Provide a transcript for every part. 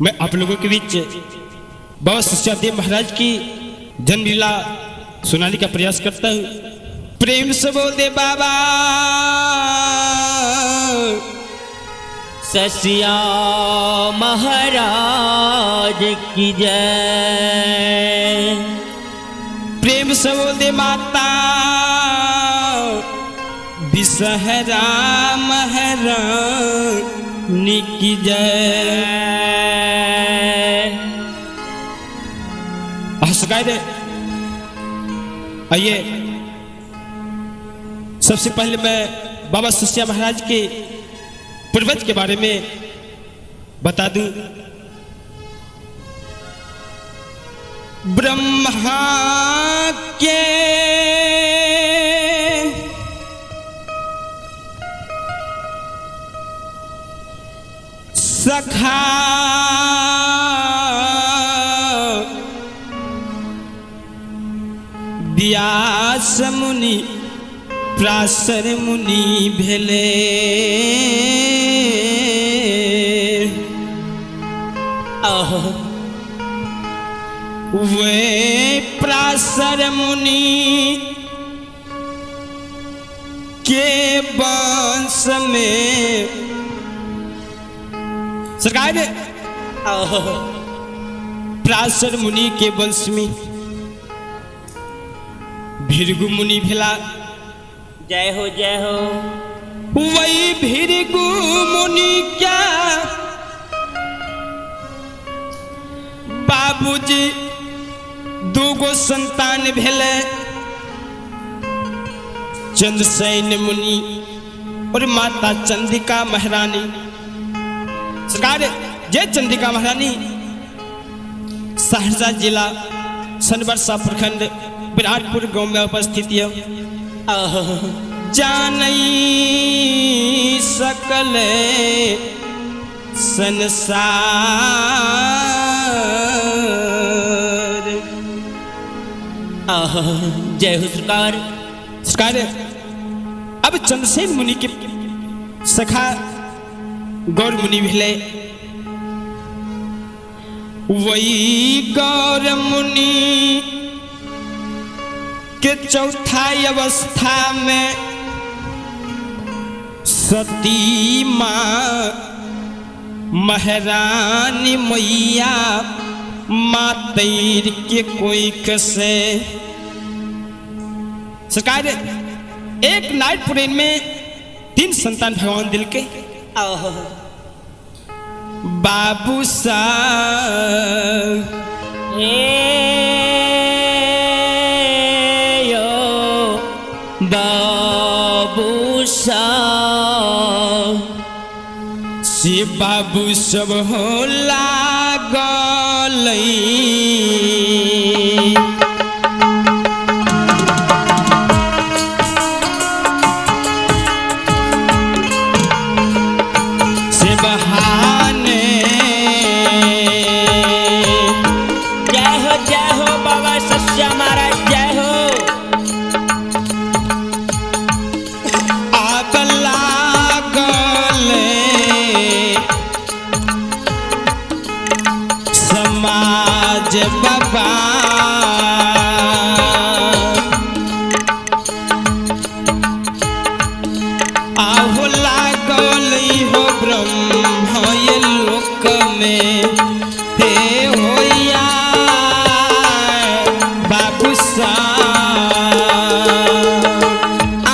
मैं आप लोगों के बीच बाबा सस्यादेव महाराज की जन्म लीला सुनाने का प्रयास करता हूँ। प्रेम से बोल दे बाबा ससिया महाराज की जय। प्रेम से बोल दे माता बिसहरा महारानी की जय। हंसगाए आइए, सबसे पहले मैं बाबा सस्या महाराज के पूर्वज के बारे में बता दूं। ब्रह्मा के सखा व्यास मुनि प्राशर मुनि भेले। वे प्राशर मुनि के वंश में सरकार प्राशर मुनि के वंश में भृगु मुनि भेला। जय हो जय हो। वही भृगु मुनि क्या बाबूजी दूगो संतान भेले, चंद्रसेन मुनि और माता चंदिका महारानी। सरकार जय चंदिका महारानी सहरसा जिला सनबरसा प्रखंड विराटपुर गांव में उपस्थित है। जानई सकल संसार। जय हो सरकार। सरकार अब चंद्रसेन मुनि के सखा गौर मुनि भेले। वही गौर मुनि के चौथा अवस्था में सती माँ महारानी मैया मातैर के कोई कसे। सरकार एक नाइट पुरेन में 3 संतान भगवान दिल के। बाबू सा बाबू सा से बाबू सब हो लागल। से बहाने जय हो बाबा सस्या महाराज जय हो। समाज बाबा आहो लागल हो ब्रह्म लोक में हे होया बाबू सा। आ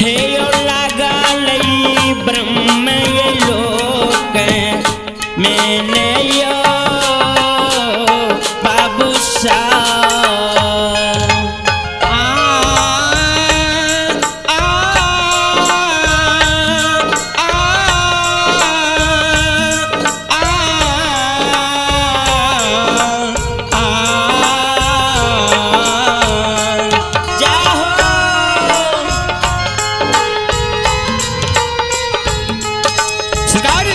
हे यो लागल ब्रह्म ये लोक मैंने यो बाबू सा जय हो। सरकार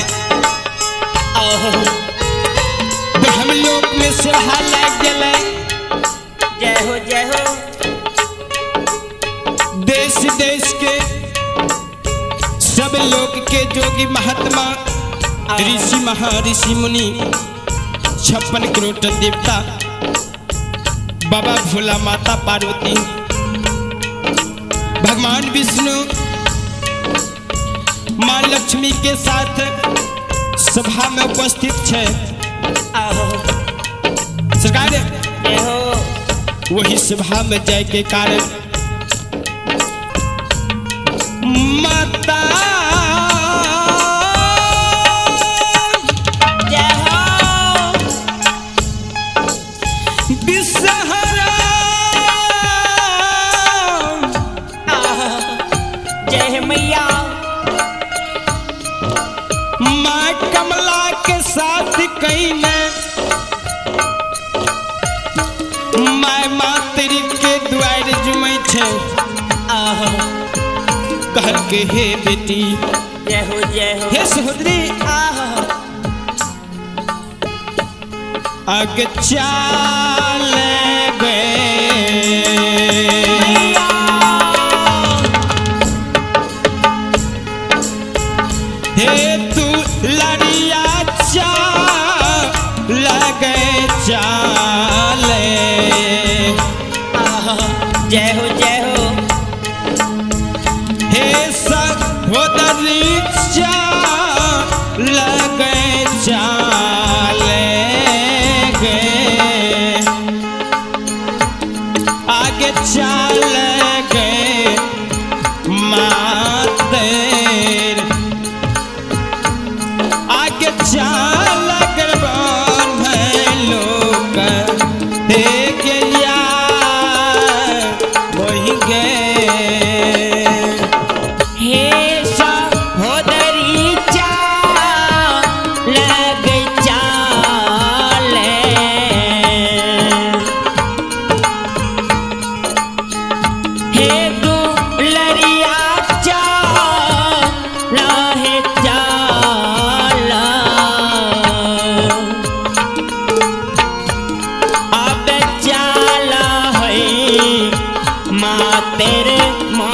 आहो। ब्रह्मलोक में सभा लग गेलै। जय हो जय हो। देश देश के सब लोग के जोगी महात्मा ऋषि महर्षि मुनि 56 करोड़ देवता बाबा भोला माता पार्वती भगवान विष्णु माँ लक्ष्मी के साथ सभा में उपस्थित है। आहो। सरकार जय हो। वही सभा में जाय के कारण माता जय हो। विषहरा आहो। जय हे मैया। माँ कमला के साथ कहीं न my मातृ के द्वार जुमै छै। आहो। कहल के हे बेटी, जय हो जय हो। हे सहोदरी, आहो। अग चाल गए हे तू लड़िया चाल गए चाले। आहो। जय हो जय हो। हे सहोदरी चाल गए चाले गए आगे चाल गए मातेर आगे चाल गरबान भैलोक हे गया वही गए। हे सहोदरी चाल गई चाल। हे दुलरिया चाल हे चाल। अब चाल है माँ तेरे माँ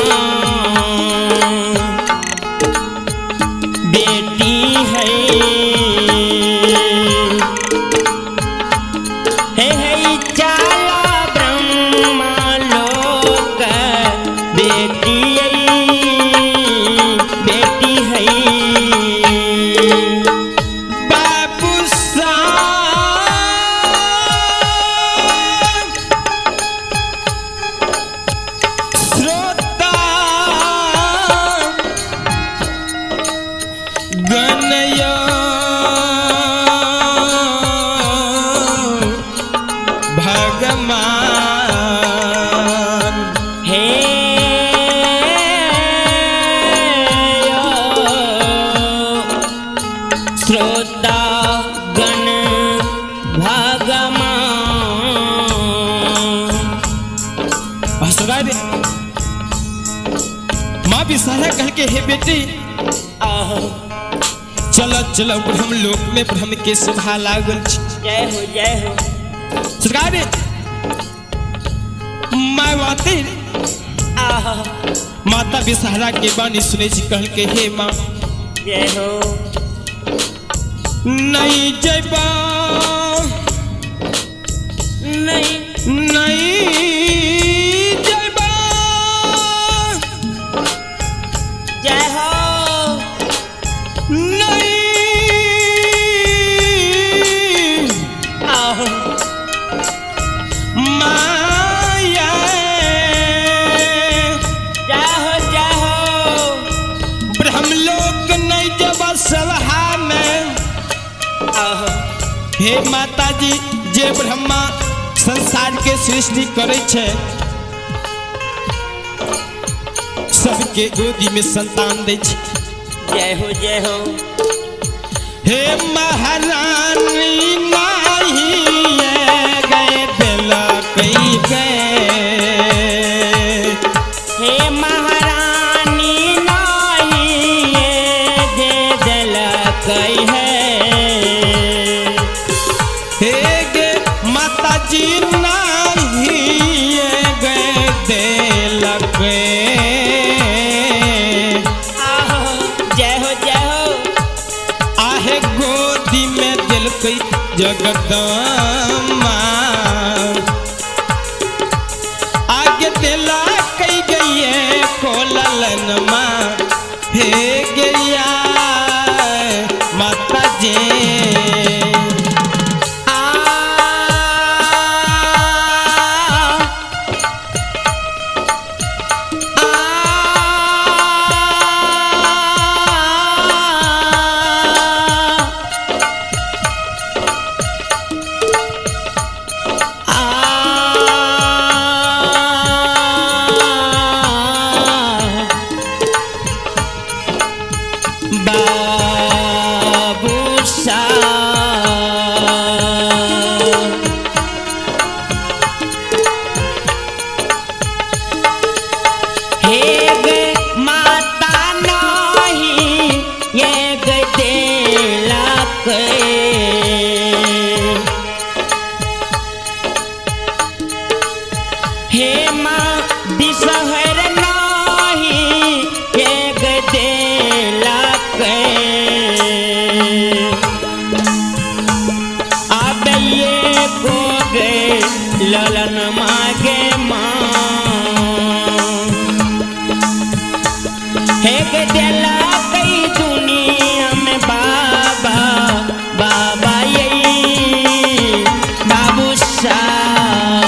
बेटी है। हे हे चाला ब्रह्मा लोक बेटी बेटी है। बाबू साहब श्रोता गणयो भगवान हे श्रोता गण भगवान। सरकार माँ विसारा कह के हे बेटी, आहो। चलो चलो ब्रह्म लोक में ब्रह्म के सभा लागल छै। जय हो जय हो। सरकार मायावती आहो। माता विसहरा के बानी सुने छी कहल के हे माँ, जय हो। नहीं जयबा नहीं नहीं जयबा जय हो। नहीं आहो। माया जय हो जय हो। हे माताजी जे ब्रह्मा संसार के सृष्टि करे छे सबके गोदी में संतान दे छे। जय हो जय हो। हे महारानी नाही गए दिलकई गए। हे महारानी नाही जे दिलकई है। हे गे माताजी नाही गए दिलकई। जय हो जय हो। आहे गोदी में दिलकई जगदम्बा आगे दिला कई गई है कोललन माँ। हे गैया माता जी ललन मागे माँ। हे के दिला कई दुनिया में बाबा बाबा यही बाबू साहब।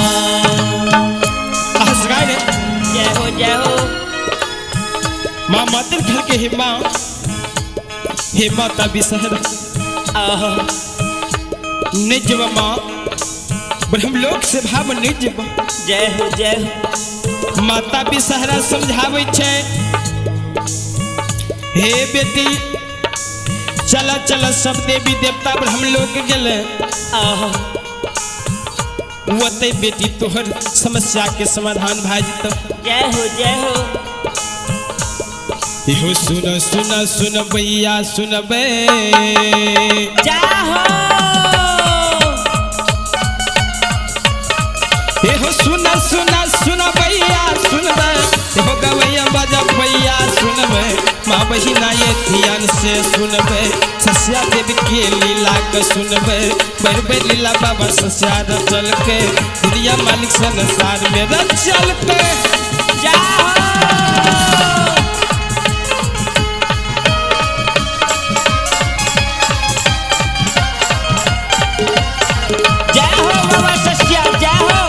जय हो जय हो। माँ मातृ घर के हे माँ, हे माता बिसहर निज माँ ब्रह्मलोक से भाव निज। जय हो जय हो। माता बिसहरा समझावे छे हे बेटी चला चला सब देवी देवता ब्रह्मलोक गेले ओते बेटी तोहर समस्या के समाधान भए जेतौ। जय हो जय हो। इहो सुन सुन सुन भैया सुनबे जाहो। एहो सुन सुन सुन भैया सुनबे, एहो गवैया बाजा भैया सुनबे, माँ बहिना ये ध्यान से सुनबे, सस्या देव के लीला के सुनबे, बर बर लीला बाबा सस्या रचल के दुनिया मालिक संसार में रचल के। जाहो। जय हो बाबा सस्या जय हो।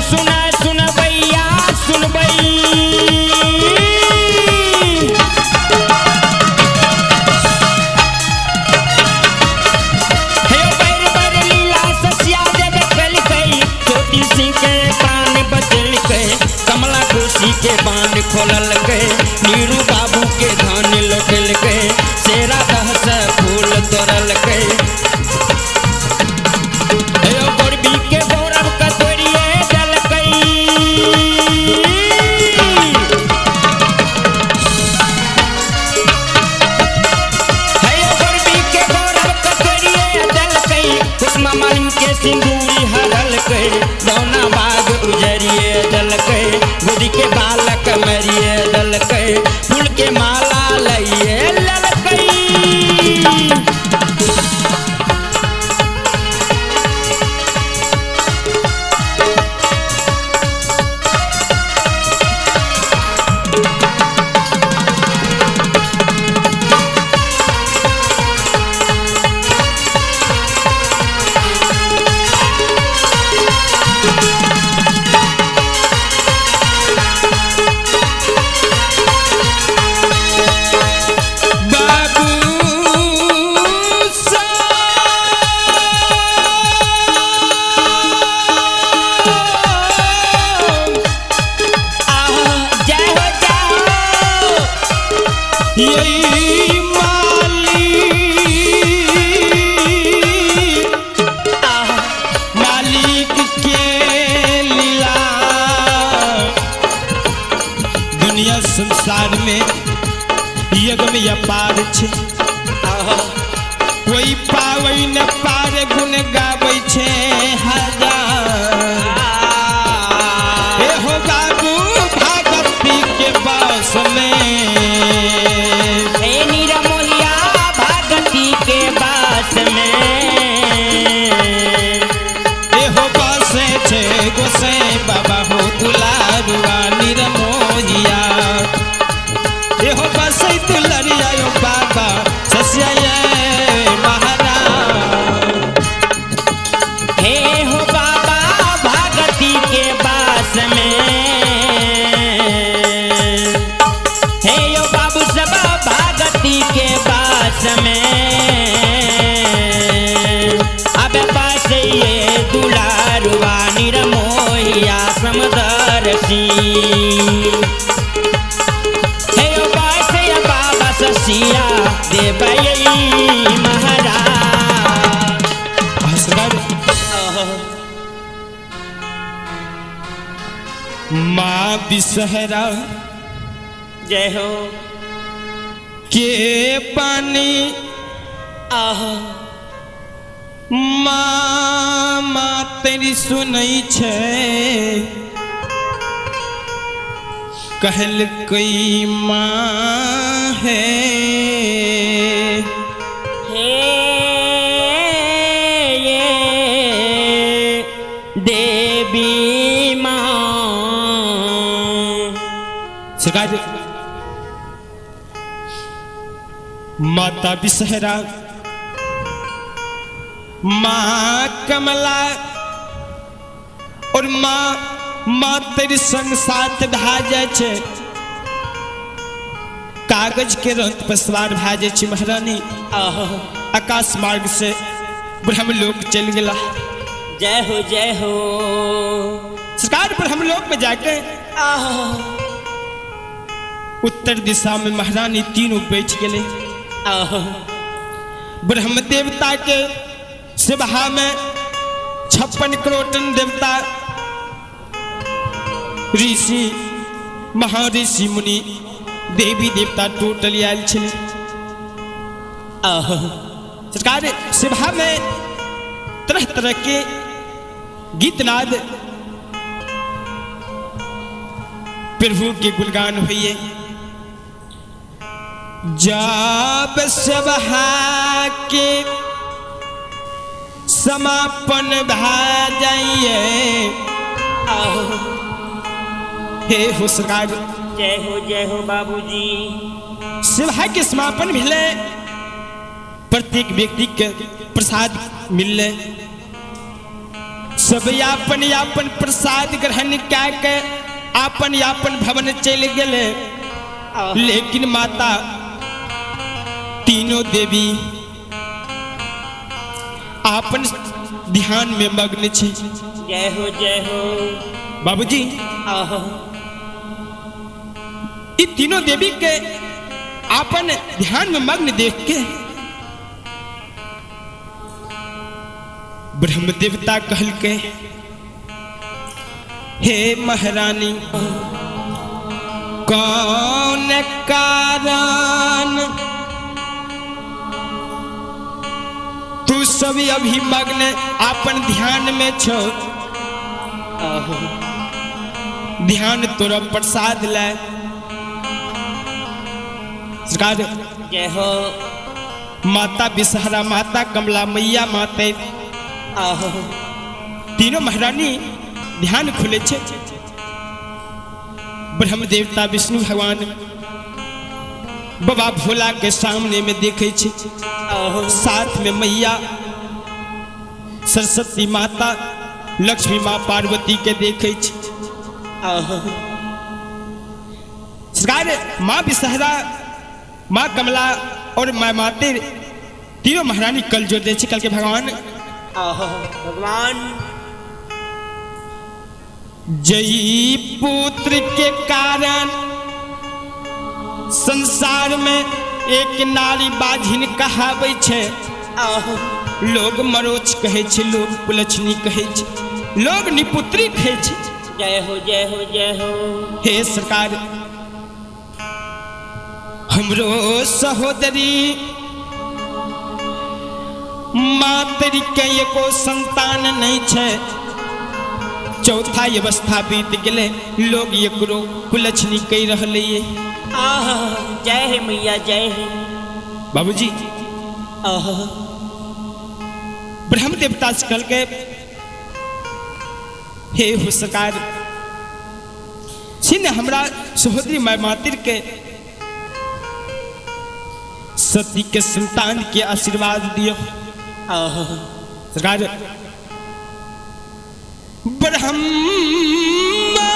सुना सुन भैया सुन लीला सस्या देव कलकई, छोटी सिंह के प्राण बचल के, कमला खुशी के बांध खोलल के, नीरू बाबू के धान लौटल के, शेरा दह से फूल तोड़ल के, गोरबी के गौरव कतोरिए दलकई। गोरबी के गौरव कतोरिए दलकई, कुसमा मालिन के सिंदूरी हरलकई, दौना बाग उजरिए दलकई, गोदी के बालक मरिए दलकई, फूल के माला लइए ललकई। यही मालिक मालिक के लीला दुनिया संसार में यज्ञ अपार छे। कोई पावै न पार गुण गाबै छे हजार। हे हो बाबू भगवती के बस में। हे निरमोहिया भगती के बास में। हे हो बसे छे गोसे बाबा हो दुलारुआ निरमोहिया। हे हो बसे दुलरिया यो बाबा ससिया महाराज। हे हो बाबा भगती के बास में। हे यो बाबू सब भगती के बास में। अब पास ये दुलारुआ निरमोहिया समदर्शी। हे यो पास ये बाबा ससिया देवई महाराज। माँ बिसहरा जय हो के पानी आह माँ माँ तेरी सुनै छे। कहल कोई माँ है हे ये देवी माँ। सरकार माता बिसहरा माँ कमला और माँ माँ तेरी संग साथ भा जाय छे। कागज के रंग पर सवार भा जाय छे महारानी। आह आकाश मार्ग से ब्रह्मलोक चल गया। जय हो जय हो। सरकार ब्रह्मलोक में जाके आह उत्तर दिशा में महारानी तीनों बैठ गए। आह ब्रह्म देवता के सभा में 56 करोड़ देवता ऋषि महर्षि मुनि देवी देवता टोटल आयल छले। आह सरकार सभा में तरह तरह के गीतनाद प्रभु के गुणगान होइए। जब सभा के समापन भा जाइए। आह हे हो सरकार जय हो जय हो बाबूजी। सभा के समापन भेले प्रत्येक व्यक्ति के प्रसाद मिलले। सब यापन यापन प्रसाद ग्रहण कए के आपन यापन भवन चल गए। लेकिन माता तीनों देवी आपन ध्यान में मग्न छे। जय हो जय हो बाबूजी। आह ई तीनों देवी के आपन ध्यान में मग्न देख के ब्रह्म देवता कहल के हे महारानी कौन कारण तू सब अभी मग्न आपन ध्यान में छो। ध्यान तोरा प्रसाद ले। सरकार जय हो माता बिसहरा माता कमला मैया माते तीनों महारानी ध्यान खुले छे। ब्रह्म देवता विष्णु भगवान बाबा भोला के सामने में देखे छे। साथ में मैया सरस्वती माता लक्ष्मी माँ पार्वती के देखे छे। सरकार माँ बिसहरा माँ कमला और माँ माते तीनों महारानी कल जोड़ दे छे। कल के भगवान भगवान जय पुत्र के कारण संसार में एक नारी बाझिन कहाबै छै। आह। लोग मरोच कहै छै, लोग कुलछनी कहै छै, लोग निपुत्री कहै छै। जय हो जय हो जय हो। हे सरकार, हमरो सहोदरी मातरी के एको संतान नहीं छै। चौथा अवस्था बीत गेलै, लोग एकरो कुलछनी कहि रहलै। आह, जय हे मैया जय हे। बाबूजी, आह। ब्रह्म देवता से कहलकै, हे हो सरकार, छिन हमरा सहोदरी माय मातृ के सती के संतान के आशीर्वाद दियो। आह। सरकार, ब्रह्मा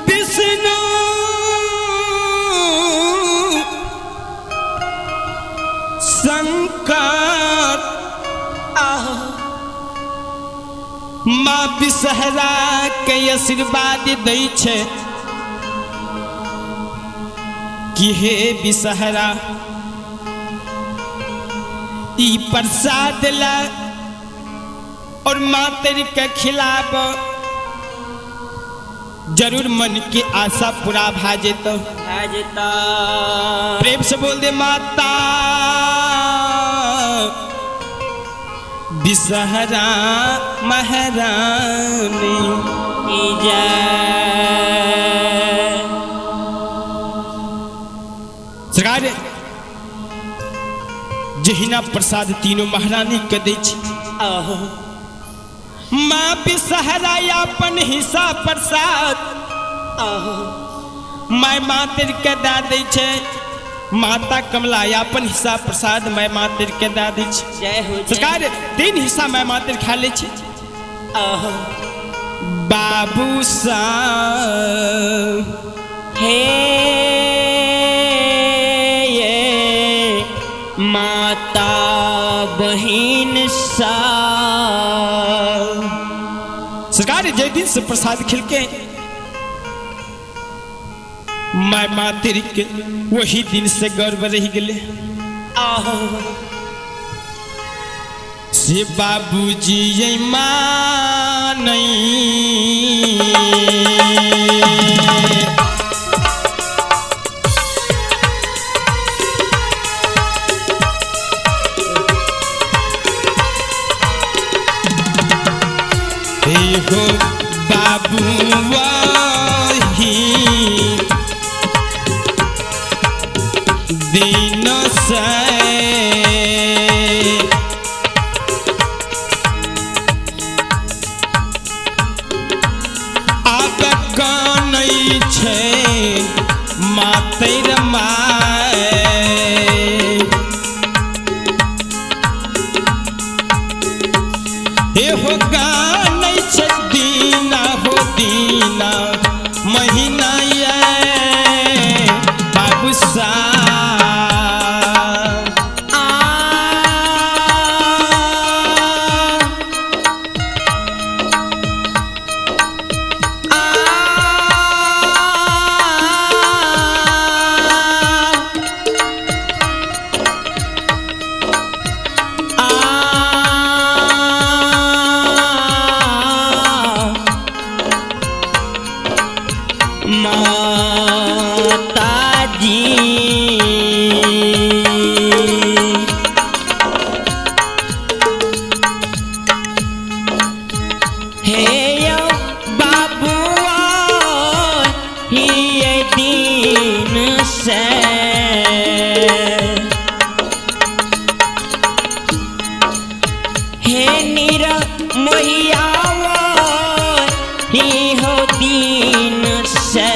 विष्णु शंकर आह। माँ विषहरा के आशीर्वाद दै छै कि हे विषहरा, ई प्रसाद ला और मातृ के खिलाब, जरूर मन की आशा पूरा भा जेतो। भा जेता। प्रेम से बोल दे माता विषहरा महारानी की जय। सरकार, जहिना प्रसाद तीनों महारानी के दै छै, आह। माँ विषहरा अपन हिस्सा प्रसाद आह। My मातृ के दए दै छै। माता कमला अपन हिस्सा प्रसाद my मातृ के दए दै छै। जय हो जय। सरकार, तीन हिस्सा my मातृ खा लै छै। आह। बाबू साहब, हे ये माता बहिन सा। सरकार, जय दिन से प्रसाद खिलके my मातृ के वही दिन से गर्व रह गेले। आह। से बाबूजी ये मानई हे हो बाबू वही दिन से आब कानै छै मातैर my. हे हो गानै छै दीना हो दीना महीना ये बाबू सा। आ आ माता जी, हे यो बाबुआ ही ये दिन से हे नीरा मोहियावा ही हो दीन से।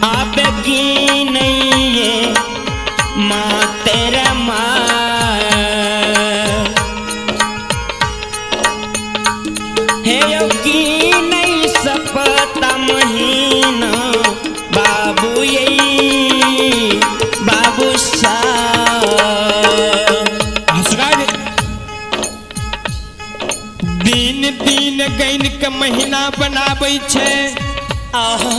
अब की नहीं ये माँ तेरा माँ, हे योगी नहीं सपता महीना बाबू ये बाबू सा। सरकार, दिन दिन गैन के महीना बनाबै छै। आहा।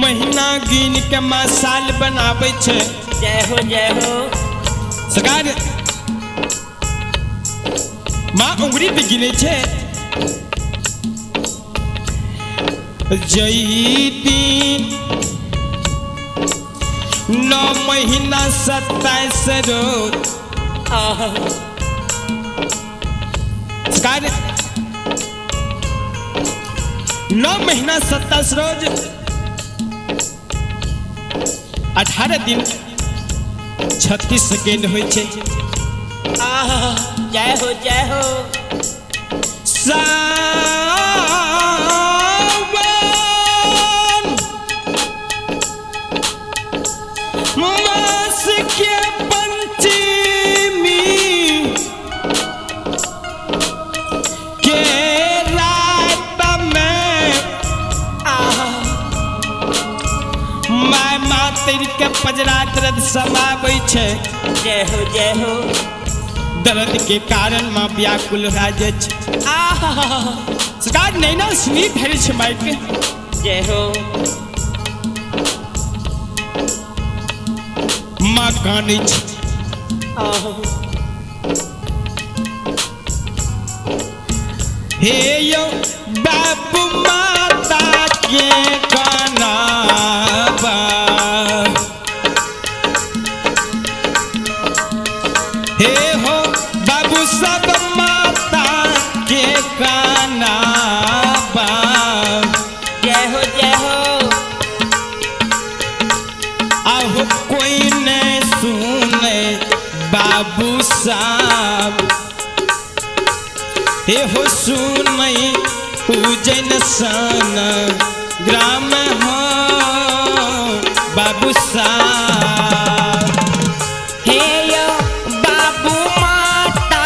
महीना गिन के माँ साल बनाबै छै। जय हो जय हो। सरकार माँ उंगली पे गिने छै। जई दिन 9 महीना 27 रोज। आहा। सरकार 9 महीना 27 रोज 18 दिन 36 सेकेंड होइ छै। आहा। जय हो जय हो। सावन मास के पंचमी के रात में आहा। My मातृ के पजरा दर्द समाबै छै। जय हो जय हो। दर्द के कारण माँ व्याकुल भए जाइ छै। आहा। सरकार नैना सुनी धरि छै माय के। जय हो। माँ कानै छै। आहा। हे यौ बाबू माता के कनाबा, हे हो बाबू सब माता के कनाबा। जय हो जय हो। आहो कोई नहीं सुने बाबू साहब, हे हो सुनै पूजन सन ग्राम हो बाबू साहब। हे यो बाबू माता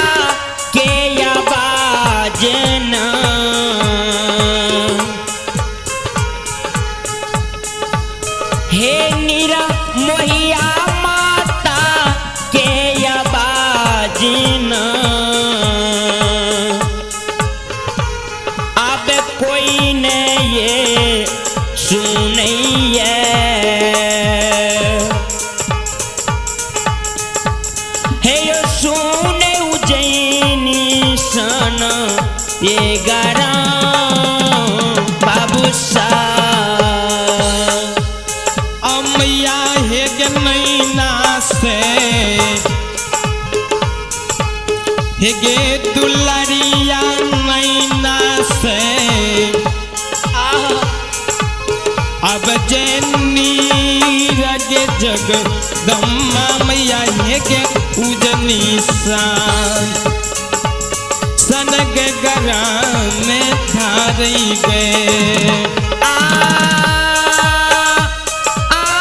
के आवाज न, हे नीरा मोहिया माता के आवाज न, अब कोई न ये सुनैया। हे यो सुने उज्जैनी सन ये गरा बाबू सा। अमैया हे गे नैना से हे गे दुलारिया नैना से, आहा। अब जे नीरग जगदम्बा मैया हे गे उजनी सान सनग गरा में धारई गए। आ आ आ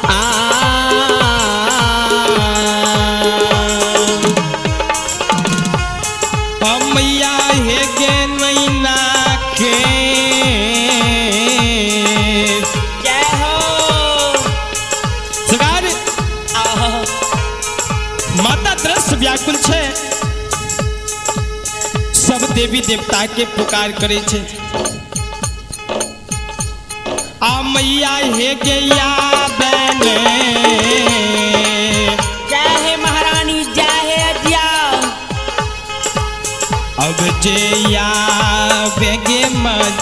आ आ। मैया हे गे नैना के जय हो। सरकार आहा। माता द्रस व्याकुल छै, सब देवी देवता के पुकार करे छै। आ मैया हे गे यादने जय हे महारानी जय हे अजिया। अब जे यावे गे मज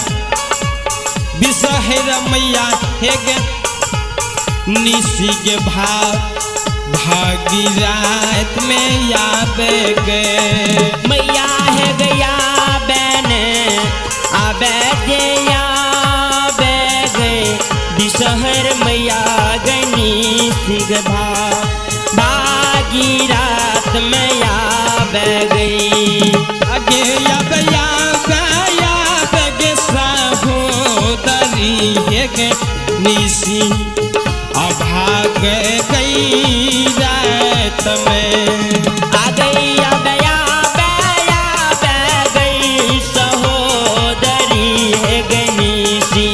बिसहर मैया हे गे निशी के भाव भागी रात में आवे गे। मैया है गया बैन आबे जे आबे गए बिसहर मैया गनी सिंह भा भागी रात में आबे गई। आगे आबे आबे आबे गे सहोदरी हे गे निशी अभाग गई रात में। आ गई आबे आबे आबे गई सहोदरी है गनीसी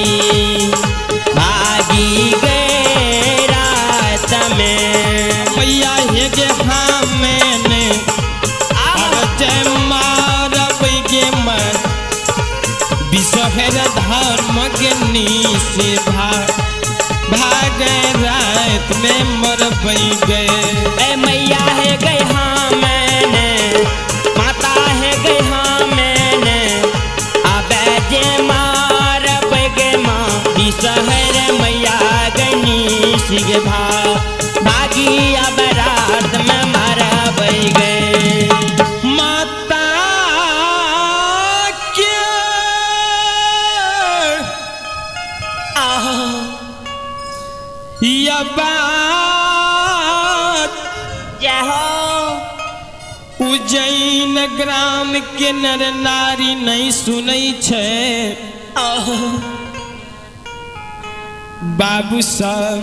भागी गए। रात में मरबै गे। ए मैया है गए हाँ मैंने, माता है गए हाँ मैंने, आबे जे मारबै गे माँ बिसहर मैया गनी सिग भा भागी अब रात में मारबै गे। माता के यह बात जय हो। उज्जैन ग्राम के नर नारी नहीं सुनै छै। बाबू सब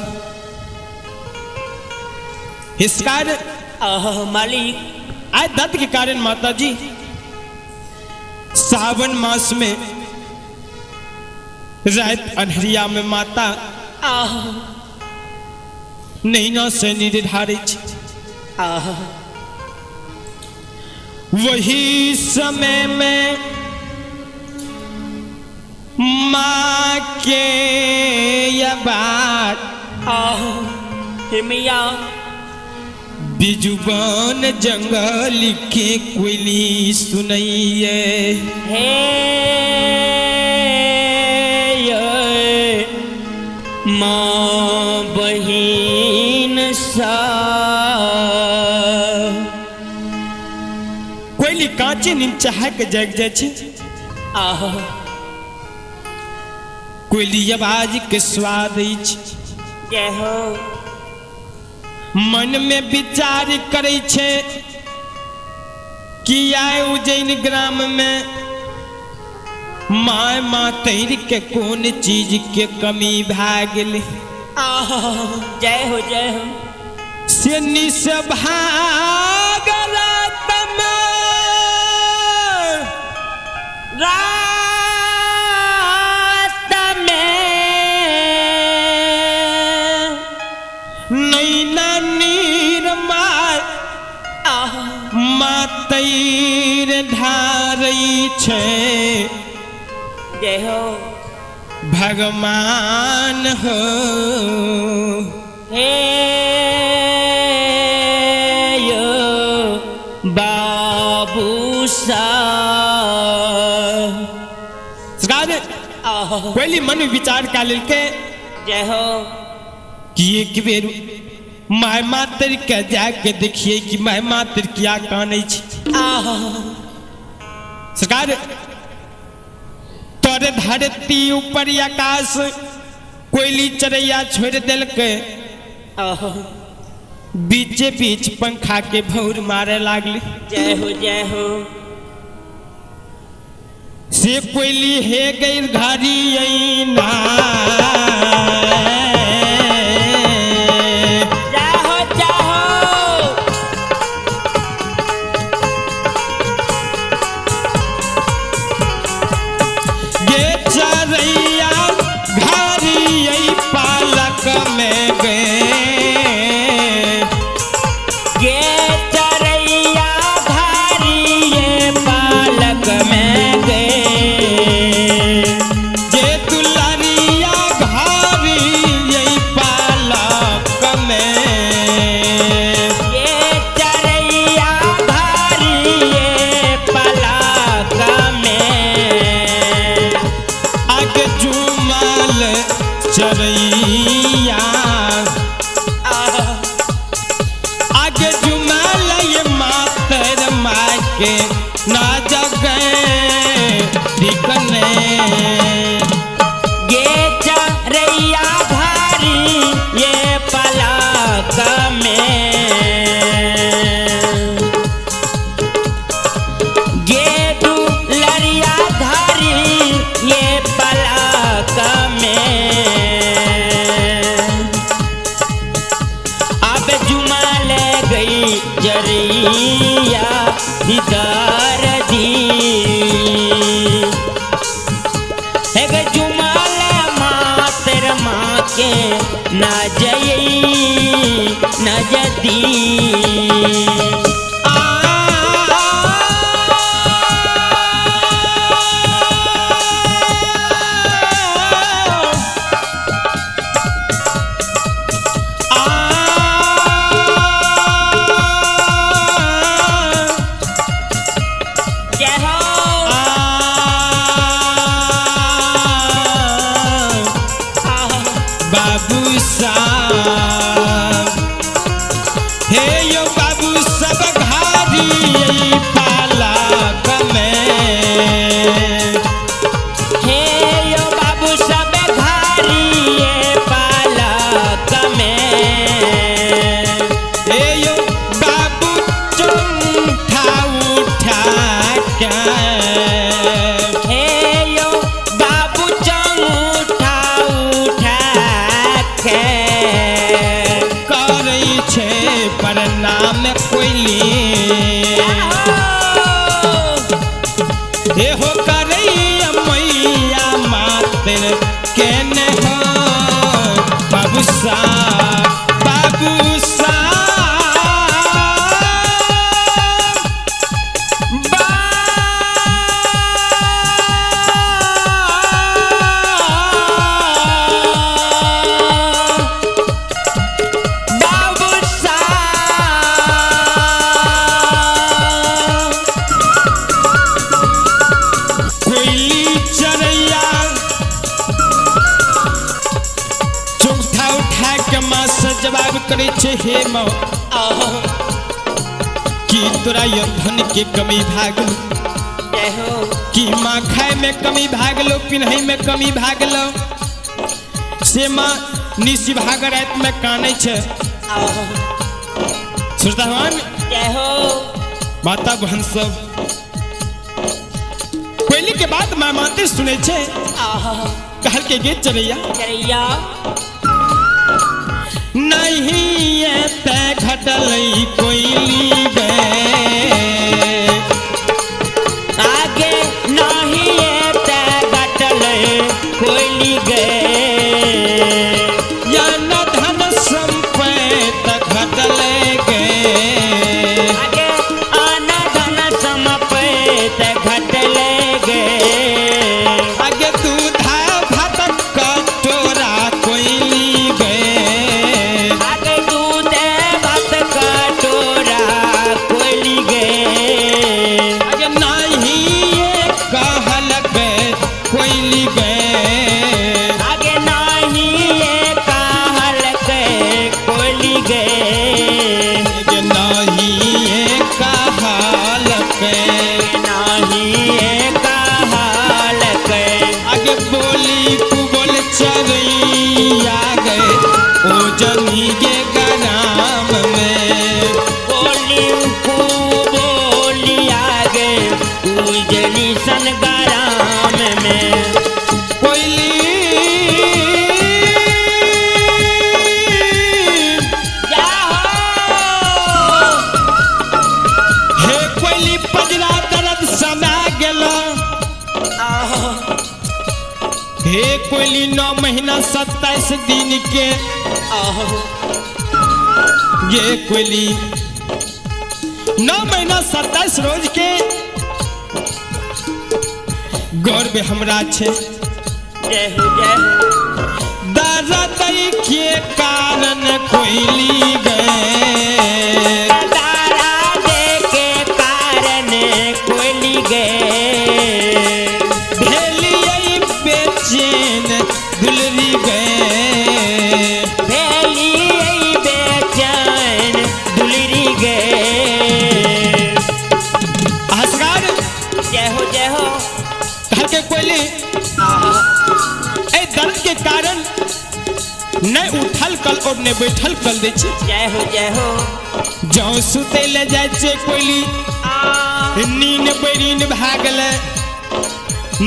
इस कारण मालिक आय दर्द के कारण माता जी सावन मास में रात अन्हरिया में माता नैना से निर्धारित। वही समय में माँ के यह बात मैया बिजुबान जंगल के कोयली सुनैये। हे माँ बहिन सा कोयली कांचे नींद चाहे के जग जाइ छै। कोयली आवाज के स्वाद अछि। जय हो। मन में विचार करै छै कि आय उज्जैन ग्राम में my मातैर के कोन चीज के कमी भए गेलै। जय हो जय हो। से निसभाग रात में रात में नैना नीर मार मातैर ढारै छै। जय हो। भगवान हो हे यो बाबू सा। पहली मन विचार का लेके जय हो कि एक बेर my मातर के जाके देखिए कि my मातर क्या कानै छै। सरकार तर धरती ऊपर आकाश कोयली चरैया छोड़ देलकै, बीचे बीच पंखा के भौर मारे लागले। जय हो जय हो। से कोयली हे गई घरी ना जाहो जाहो। गे चरैया घरी पालक में गे, गे चरैया घरी पालक में गे, गे दुलारिया घरी पालक में, गे चरैया घरी पालक में। आगे जुमाल चरैया आगे जुमाल ये मातर माँ के ना जगे दिखने। गे चरैया घरी ये पालक में, गे दुलरिया घरी ये पालक में। अब जुमा ले गई जरिया दीदार दी, एक जुमाल मातर माँ के ना जई ना जदी। आ साहब हे यो बाबू सब घारी पाला कमे हे यो बाबू सब घारी पालक में हे यो बाबू चौंठा उठा के हे यो बाबू चौंठा उठा के करै छै प्रणाम कोइली हे हो करै मैया मातर केने हो बाबू सा बाबू सा बाबू साहब कोइली चरैया चुंगठा उठा के माँ से जवाब करै छै हे माँ की तोरा यो धन के कमी भागल जय हो की माँ खाए में कमी भागलो पिन्है में कमी भागलो से माँ निशी भाग रात में कानै छै श्रोता भगवान जय हो माता बहन सब कोयली के बाद माँ माते सुनै छै कहल के गे चरैया चरैया नहीं एते घटल कोयली गे आगे नहीं एते घटल कोइली गे या न धन संपैत घटल गे आगे आना धन समपैत घटल गे आगे दूधा भात कटोरा कोइली गे आगे दूध भात कटोरा कोइली गे आगे नहीं कहल गे कोइली गे आगे नहीं कहल के कोइली गे आगे नहीं कहल गे नहीं कहल के आगे बोली कुबोल चरैया गे ओ जनी के गराम में बोली को बोली आगे उजनी सन गराम में कोइली जाहो हे कोइली पजरा दर्द समा गेल हे कोइली 9 महीना 27 दिन के ये कोइली 9 महीना 27 रोज के गर्व हमरा छै जय हो जय हो दर्द के कारण कोइली गए तारा दे के कारण कोइली गे भेलियै बेचैन दुलरी गए भेली बेचैन दुलरी गे हसगार जय हो जय हो घर के कोयली ए दर्द के कारण नहीं उठल कल और नहीं बैठल कल दै छै जय हो जय हो जौ सुते ले जाइ छै कोयली आ नींद बैरीन भए गेलै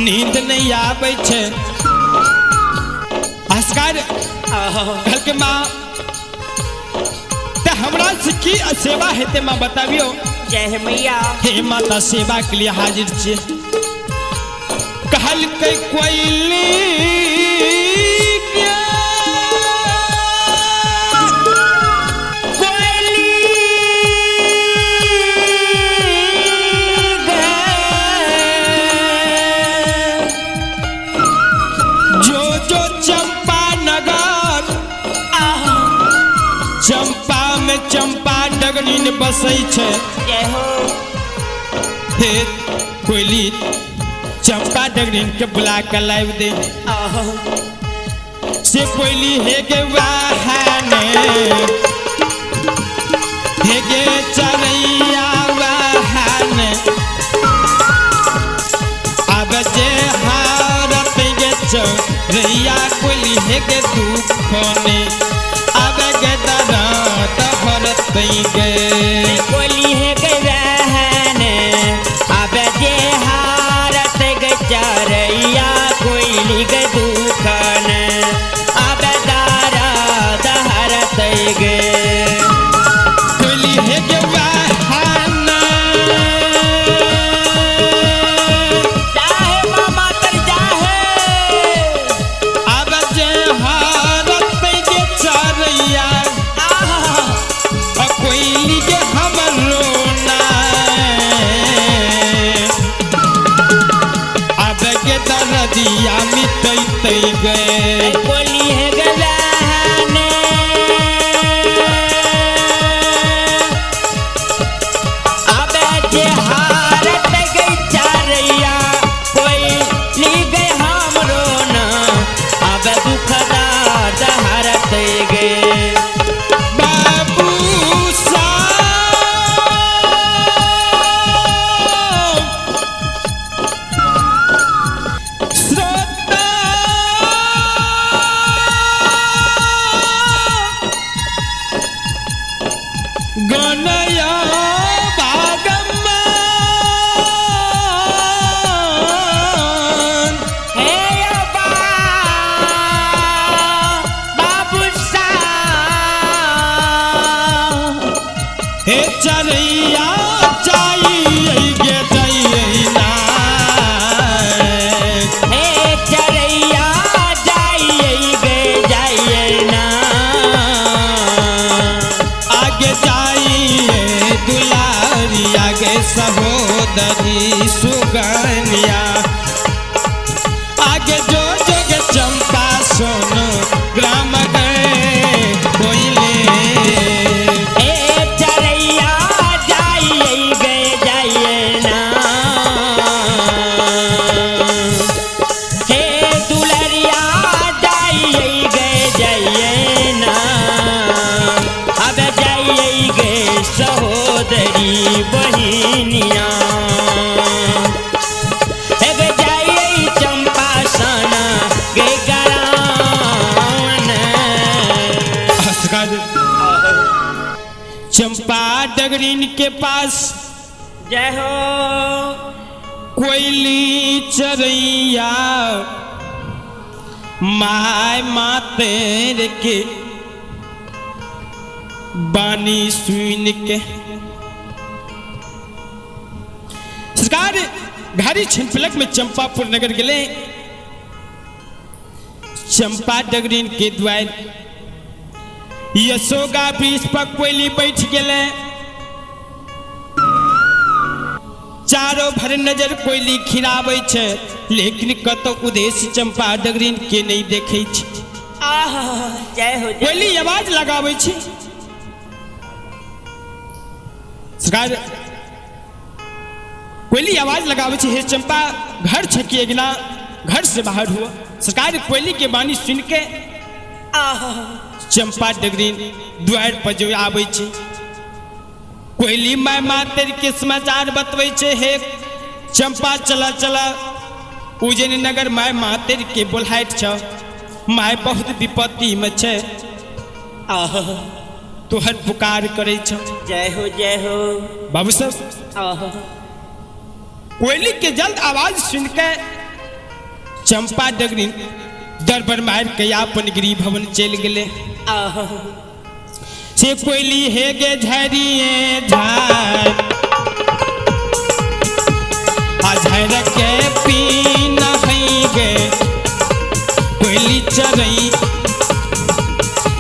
नींद नहीं आबै छै हसगार घर के माँ तऽ हमरा से की सेवा हेतै माँ बताबियौ जय हे मैया हे माता सेवा के लिए हाजिर छियै कहलकै कोइली के, कोयली गे जो जो चंपा नगर चंपा में चंपा डगरीन बसै छै जय हो हे कोइली चंपा डगरीन के बुला के लाबि दे से कोयली हे गे वाहने हे गे चरैया वाहने अब जे हारत गे चरैया कोयली हे गे दुखने अब गे दरद भरत गे कोयली हे गे वाहने अब जे हारत गे चरैया कोयली गे दुखने अब दरद हरत गे कोयली हे गे वाहने जाहे मामा तर जाहे अब जे हारत गे चरैया आहा कोयली के हमरो ना अब के दरदिया मिटैतै गे कोयली हे गे वाहने अब जे हारत गे चरैया कोयली गे हमरो ना अब दुखदार हरत गे बाबू साहब श्रोता गणया भागमान हे अबा बाबू साहब हे चरैया चाहिए गे जाइए ना हे चरैया जाइए गे जाइए ना आगे जाइए दुलारी आगे सहोदरी सुगनिया आगे जो जोग चंपा सोनो ग्राम गए कोयले हे चरैया जाइए गे जाइए ना हे दुलरिया जाइए गे जाइए ना अब जाइए गे सहोदरी बहिनिया हे गे जाइए चंपा सना गे गरावन चंपा डगरीन के पास जय हो कोयली चरैया my मातेर के बानी सुन के सरकार घारी छिनपलक में चंपापुर नगर गेले। चंपा डगरीन के द्वार यशोगा वृक्ष पर कोयली बैठ गेले। चारों भर नजर कोयली खिराबै छै, लेकिन कतौ उद्देश्य चंपा डगरीन के नहीं देखै छै। आहा जय हो जय। कोयली आवाज लगाबै छै। सरकार कोयली आवाज लगाबै छै, हे चंपा घर छकिए गिना, घर से बाहर हुआ। सरकार कोयली के बानी सुन के आहा चंपा डगरीन द्वार पर जो आबै छै। कोयली my मातर के समाचार बतबै छै, हे चंपा चला चला उज्जैन नगर my मातर के बोलाइत छ, my बहुत विपत्ति में छै, आहा तोहर पुकार करै छ। जय हो जय हो बाबू साहब आहा कोयली के जल्द आवाज सुन के चंपा डगरीन दरबर मार के अपन गृह भवन चलि गेले। आहा से कोयली हे गे झरिए झार आ झर के पीन है गे कोयली चरई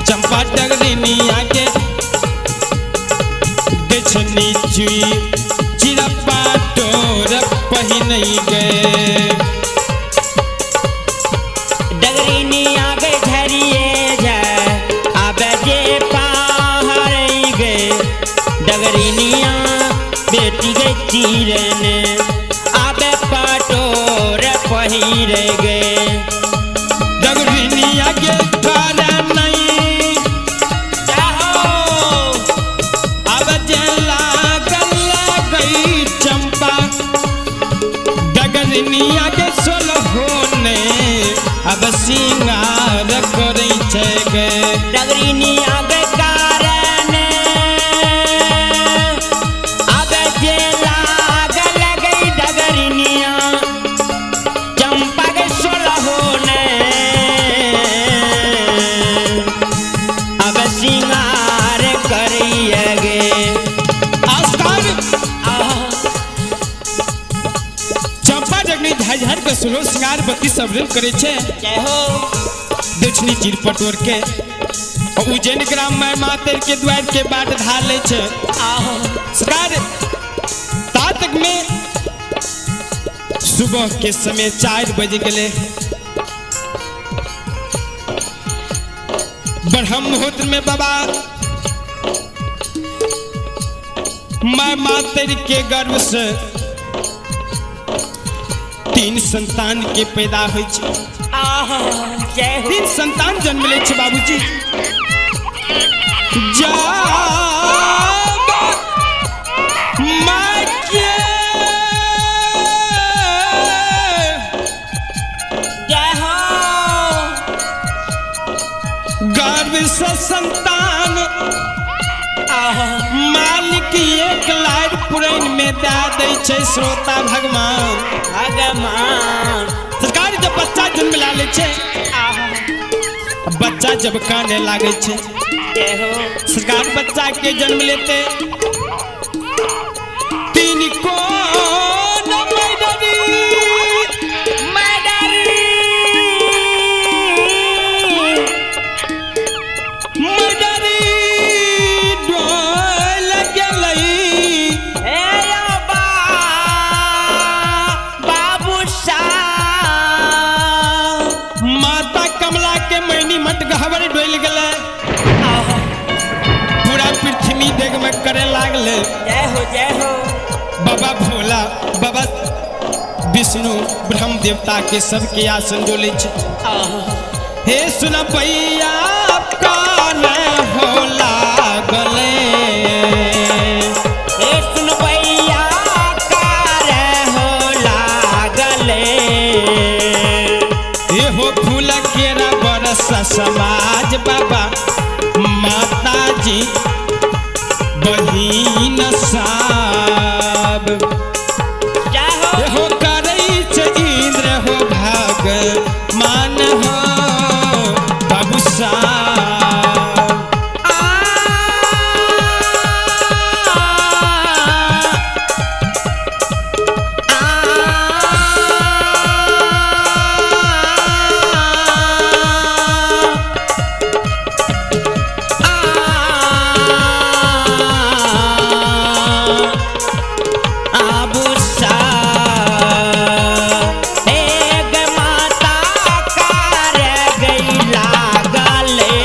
चंपा डगरीनी आगे बेचनी चुई चिरपा टोर पहिन गे। डगरीनी आगे झरिए जाए आबे जे पहाड़ गे डगरीनिया बेटी गे चीरन आबे पटोर पहिर गे। डगरीनी आगे डगरनिया के सोलहोने अब सिंगार करै छै गे। डगरिनिया के कारण अब जे लागल गई डगरिनिया चंपा के सोलहोने अब सिंगार करिए गे। आस्कार आहा, चंपा डगनी झाझर के सोलह सिंगार बत्ती सब रंग करै छै। जय हो। दक्षिणी चीर पटोर के और उज्जैन ग्राम में मातर के द्वार के बाट धार ले छै। आहा, सरकार तातक में सुबह के समय 4 बज गए। ब्रह्म मुहूर्त में बाबा मैं मातर के गर्भ से 3 संतान के पैदा होइ छै। आहा, जय हो। 3 संतान जन्म ले छै बाबूजी। जा माँ के जय हो। गर्भ से संतान आहा, मालिक एक लाख पुरैन में दे दै छै श्रोता भगवान। भगवान। सरकार जब बच्चा जन्म ला ले छै, आहा, बच्चा जब काने लागे छै, जय हो। सरकार बच्चा के जन्म लेते 3 को मदरी डोल गेलै। हे यो बाबू साहब। माता कमला के मैनी मट गहबर डोल गेलै। आहा, पूरा पृथ्वी देखमे करे लागले। जय हो, जय हो। बाबा भोला बाबा विष्णु ब्रह्म देवता के सबके आसन डोले छै। आहा, हे सुन भैया कान हो लागले। हे सुन भैया कार हो लागले। हे हो फूल केरा बरस समाज बाबा माता जी बहिन साब। जय हो। हे हो करै छै इंद्र हो भगवान हो बाबू साहब। आ, आ, आबू एक माता कार गई लागले।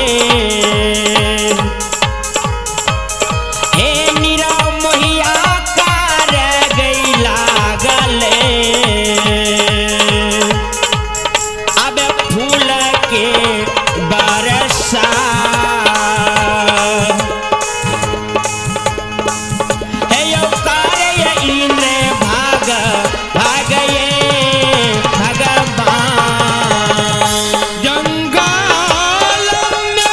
हे नीरव मोहिया कार गई लागले। अब फूल के बरसा हे यो कार्य इंद्र भाग भागये भगवान। जंगल में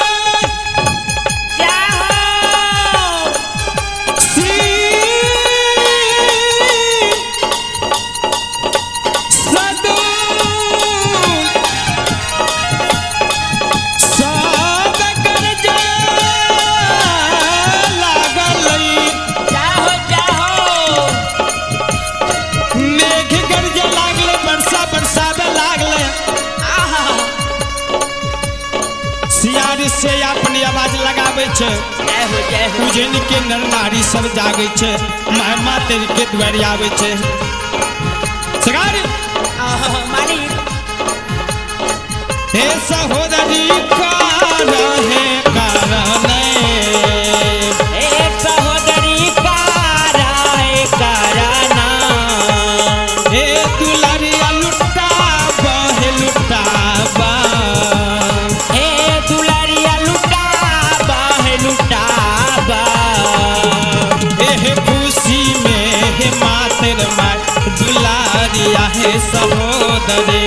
जय हो। जय हो, जय हो। मेघ गरजे लागले वर्षा बरसाबे लागले। आहा, सियार से अपनी आवाज लगाबै छै। जय हो, जय हो। उज्जैन के नर नारी सब जागै छै, my मातर के द्वार आबै छै। सरकार आहा, मालिक। हे सहोदरी कार हे कारण हे सहोदरी काराय कराना। हे दुलारिया लुटाबा हे लुटाबा। हे दुलारिया लुटाबा हे लुटाबा। हे खुशी में हे मातर माय दुलारी। दुआरिया हे सहोदरे।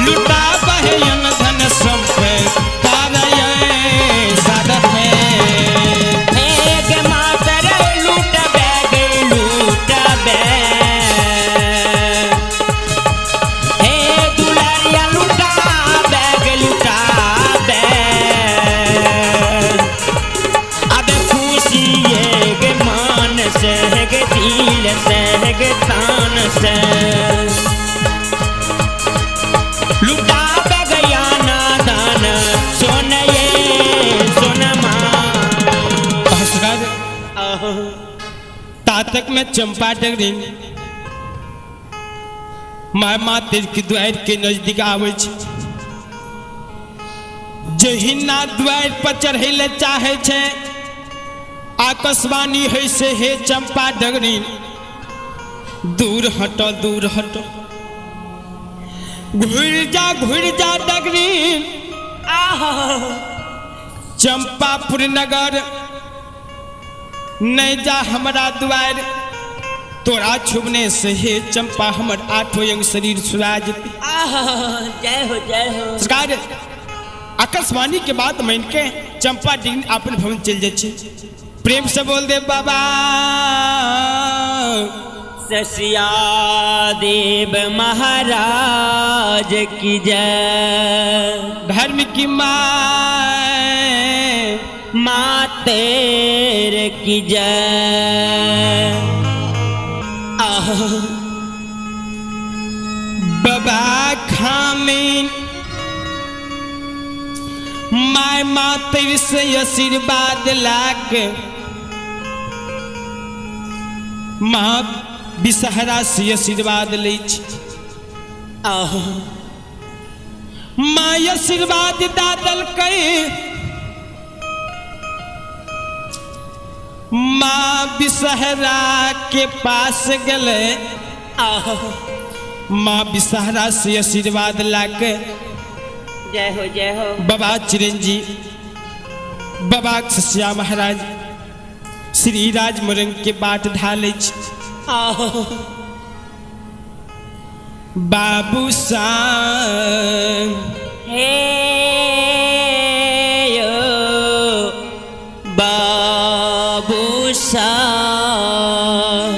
लुटा बहन धन संप पारय सद है। एक मातर लूट बैग लूट बै, हे दुलारिया लूटा बैग लूटा बै। अब खुशी एक मान से दिल से तान से लुटा गया नादान सोन ये सोनमा। तातक में चंपा डगरी my माते के द्वार के नजदीक आवे छै। जहिना द्वार पर चढ़ै ले चाहे छै, आकाशवाणी है से हे चंपा डगरी दूर हटो दूर हटो, घुर जा डगरी। चंपापुर नगर नहीं जा हमरा द्वार, तोरा छुबने से हे चंपा हमर आठों अंग शरीर छुआ जेतै। जय हो जय हो। सरकार आकाशवाणी के बात मान के चंपा डिगरी अपन भवन चल जाय छै। प्रेम से बोल दे बाबा ससिया देव महाराज की जय। धर्म की माय मातेर की जय। आह बाबा खामीन my मातेर से आशीर्वाद लाक माँ विषहरा से आशीर्वाद लै छै। आह माँ आशीर्वाद दा देलकै, माँ विषहरा के पास गेलै। आह माँ विषहरा से आशीर्वाद लाके जय हो जय हो। बाबा चिरंजी बाबा ससिया महाराज श्री राज मुरंग के बाट ढालै छै। आह बाबू साहब हे यो बाबू साहब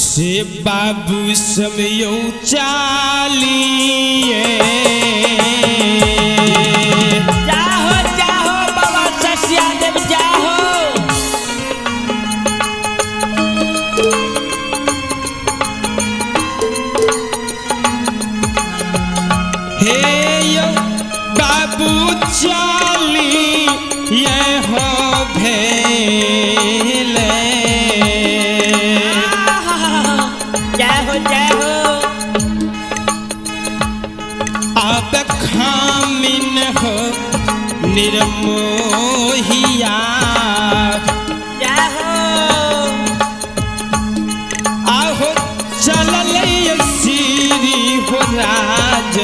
से बाबू समयो चालिए। जाहो जाहो बाबा ससिया देव जाहो। हे यो बाबू चाली ये हो भेले। जय हो जय हो। अब खामिन हो निर्मोहिया जय हो। आहो चलल श्री हो राज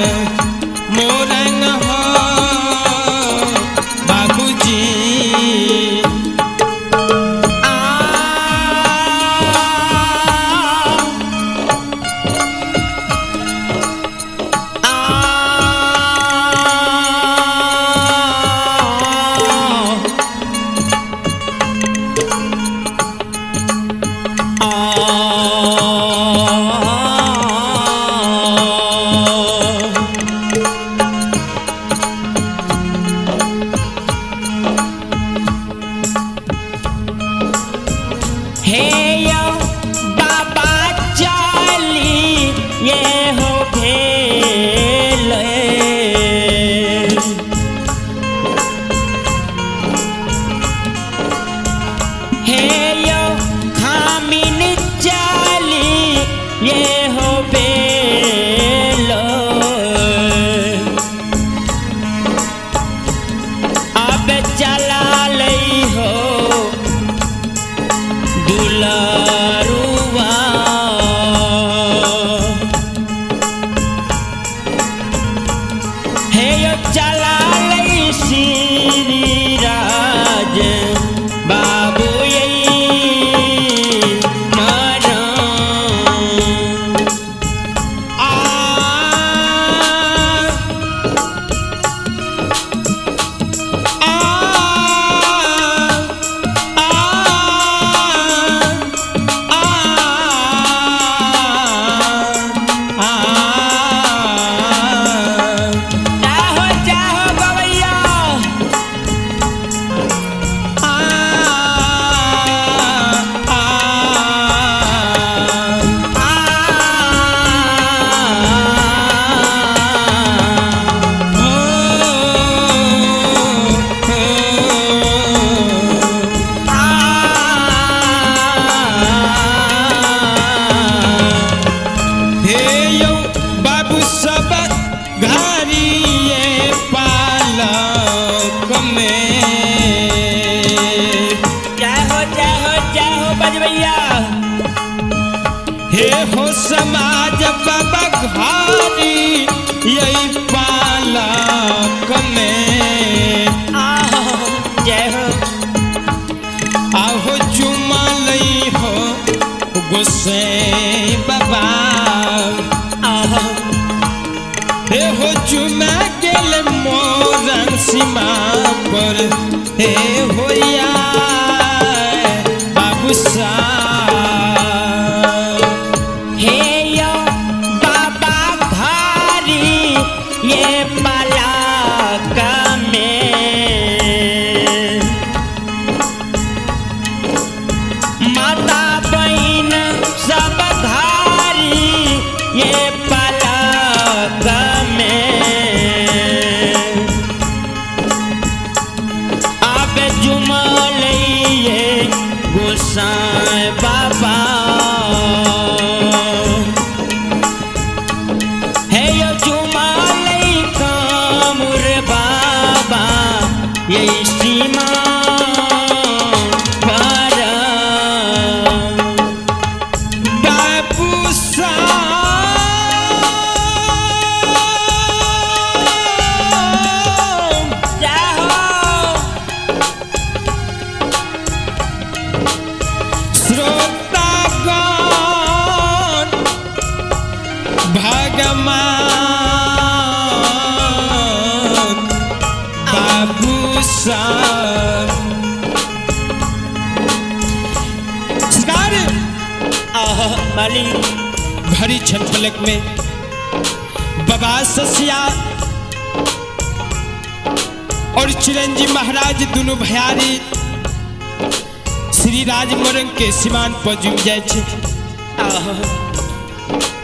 मोरंग हो बाबूजी। आ आ चला श्री राज बाबू। हो समाज बाबा घारी यही पालक में। आहो जय हो। आहो चुमा लई हो गुस्से बाबा। आहो हे हो चुमा गेल मोरन सीमा पर हे होया बाबू साहब। हे यो बाबा घारी ये पलक में माता बहन सब घारी ये पलक में अब जुमलइए गोसाई बाबा। हे यो जुमलई कामुर बाबा ये सीमा पर। बाबू साहब जय हो। श्रोतागण भगवान बाबू साहब सरकार आहो माली घड़ी क्षण पलक में बाबा ससिया और चिरंजी महाराज दोनों भयारी श्री राज मोरंग के सीमान पर जुम जाए छे। आहो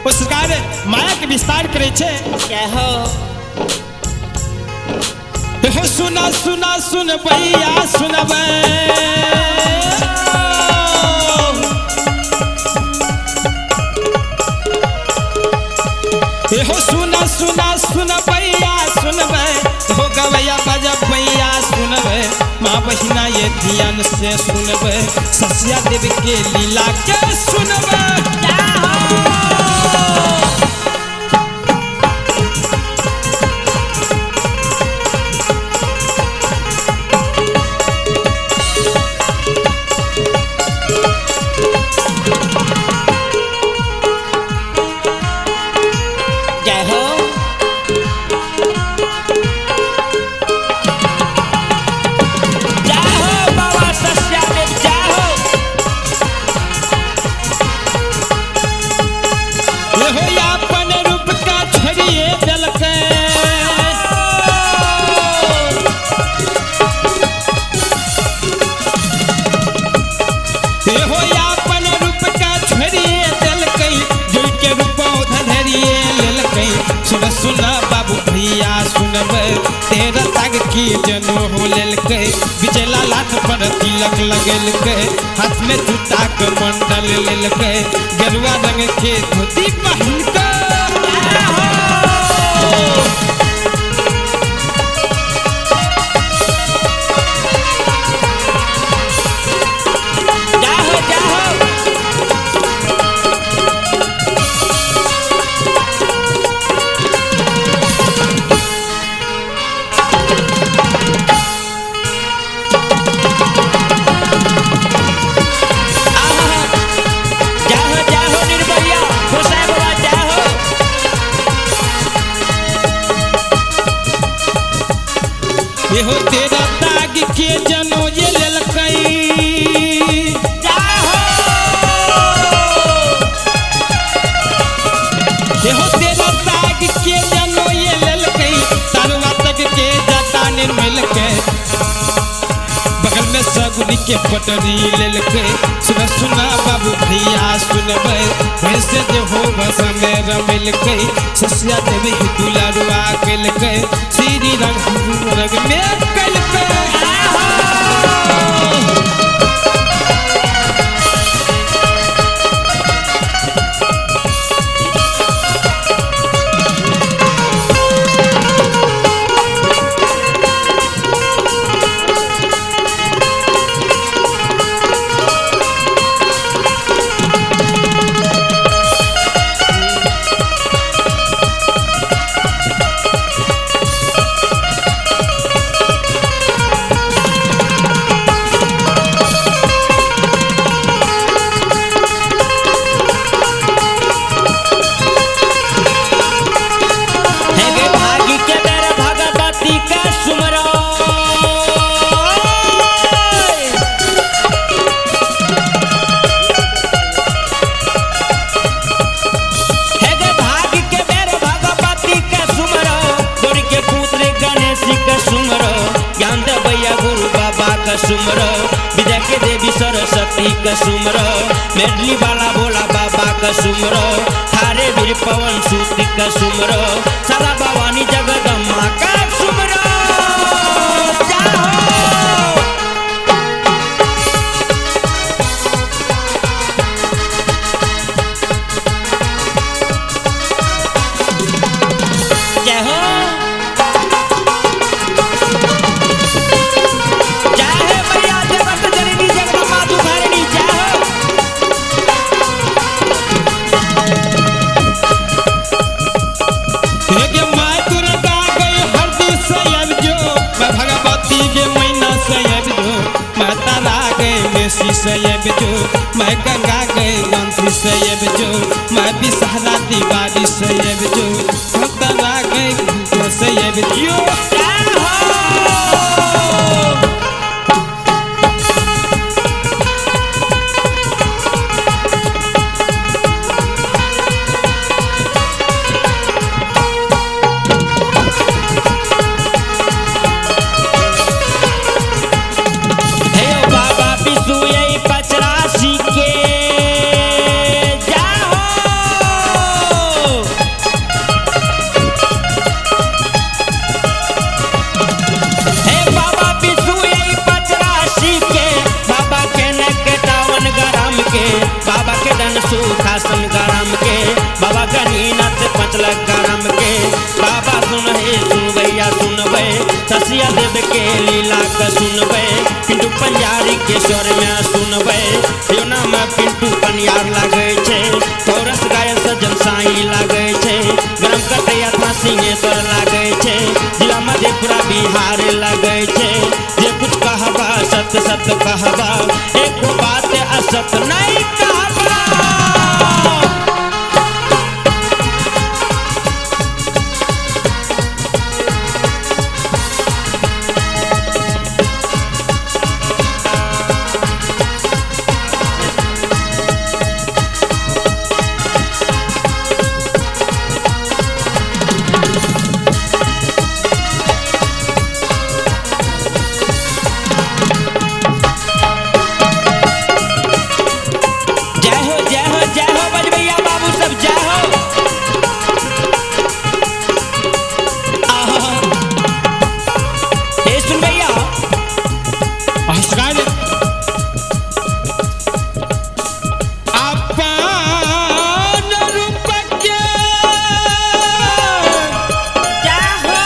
ओ सरकार माया के विस्तार करे छे। जय हो। हो सुना सुना सुन भैया सुनबै हो सुना सुना सुन भैया सुनबै हो गवैया बजबैया सुनबै माँ बहिना ये ध्यान से सुनबै ससिया देव के लीला के सुनबै। जय हो। जय हो। जय हो बाबा सस्यादेव जय हो। हो अपन रूप का छोड़िए देलकै हो अपन रूप का छोड़िए देलकै जुड़ के रूप धरिए लेलकै। सुन सुन बाबू भैया सुनबै तेरा ताग की जनो हो लेलकै बिचला लाठ पर तिलक लगेलकै हाथ में जूता के मंडल लेलकै गेरुआ रंग के धोती पहिनकै। जय हो जय हो। आहा जय हो जय हो निर्भया गोसाई बाबा जय हो। एहो तेरा ताग के जनो ये लेलकै जय हो। एहो तेरा ताग के जनो ये लेलकै तारुआ तक के जटा निर्मलकै बगल में सगुनी के पटरी लेलकै। सुन सुना बाबू भैया सुनबै वैसे जे हो बस में रमेलकै ससिया देवी दुलारुआ केलकै श्री रंग रंग में कलकै। का सुमरो, विद्या के देवी सरस्वती का सुमरो, मेडली वाला भोला बाबा का सुमरो, थारे वीर पवन सूत का सुमरो, सदा भवानी जगदम्बा का सुमरो। जाओ जय हो, जय हो मैया जगत जननी जगदम्बा दुधारिणी जय हो। हे गे माँ दुर्गा गई हरदी से आबि जो, मैं भगवती गे मैना से आबि जो, मैं तारा गई मेसी से आबि जो, मैं गंगा गई गांधी से आबि जो, मैं बिसहरा तिवारी से आबि जो, मैं तारा गई घुंघरू से आबि जो। जय हो। हे बाबा बिसुयै पचरासी के जाहो। हे बाबा बिसुयै पचरासी के, बाबा के नकटावन गरम के, बाबा के धन सुखासन गरम के, बाबा गणिनाथ पचलक गरम के, बाबा सुन हे सुनबैया सुनबै, ससिया देव के लीला के सुनबै, पिंटू पंजारी के स्वर में सुनबै, यो नाम पिंटू पनियार लागै छै, चौरस गाय सजन साई लागै छै, गरम कटैया था सिंहेश्वर लागै छै, जिला मधेपुरा बिहार लागै छै, जे कुछ कहबा सत सत कहबा, एको बात असत नहीं कहबा। जय हो जय हो जय हो बजबैया बाबू सब जय हो। आहा। हे सुन भैया, नमस्कार। अपन रूप के जय हो।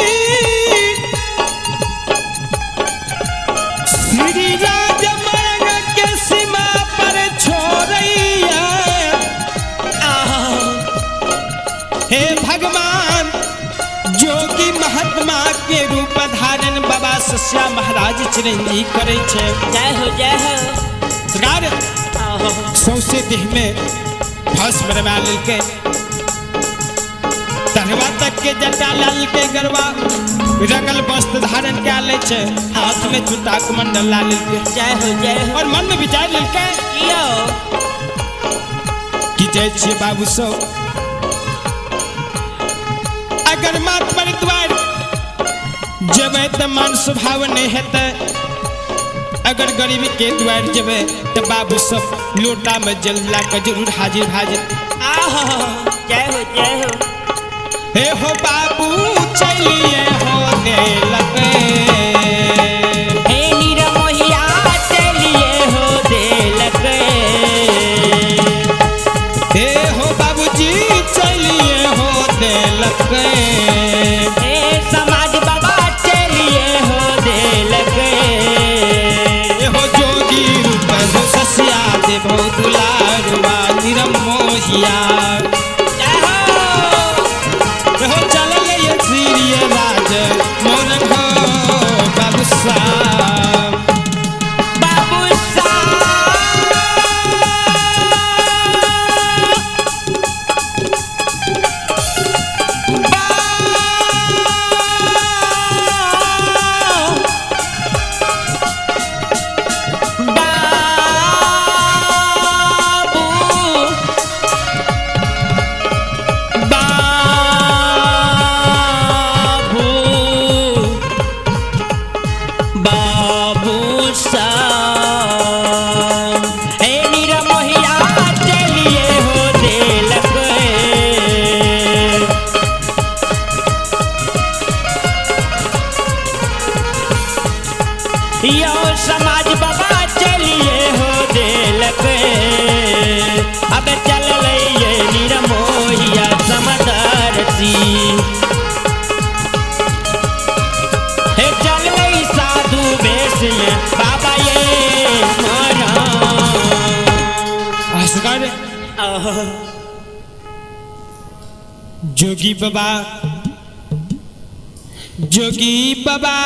मालिक श्री राज मांग के सीमा पर छोड़ैया। आहा। हे भगवान, जोगी महात्मा के रूप धारण बाबा सस्या महाराज चिरंजी करे छे। जय हो जय हो। सरकार आहा। सौसे देह में भस्म रमा लेलकै, तरवा तक के जटा लाल के गरबा रंगल वस्त्र धारण कए लै छै, हाथ में चुटा कमंडल ला लेलकै जय हो जय हो। और मन में विचार लेलकै कियो कि जय छियै बाबू सब, अगर मात पर द्वार जेबै तऽ मान स्वभाव नहीं हेतै, अगर गरीबी के द्वार जेबै तऽ बाबू सब लोटा में जल ला के जरूर हाजिर भए जेतै। आहा। जय हो जय हो। हे हो बाबू चलिए हो देलक, हे निरमोहिया चलिए हो देलक, हे हो बाबूजी चलिए हो देलक, हे समाज बाबा चलिए हो देलक, हे हो जोगी रूप हो ससिया देव दुलारुआ निरमोहिया। जय हो। हो चलल ये श्री राज मोर हो बाबू साहब। बाबू साहब। बाबू। जोगी बाबा, जोगी बाबा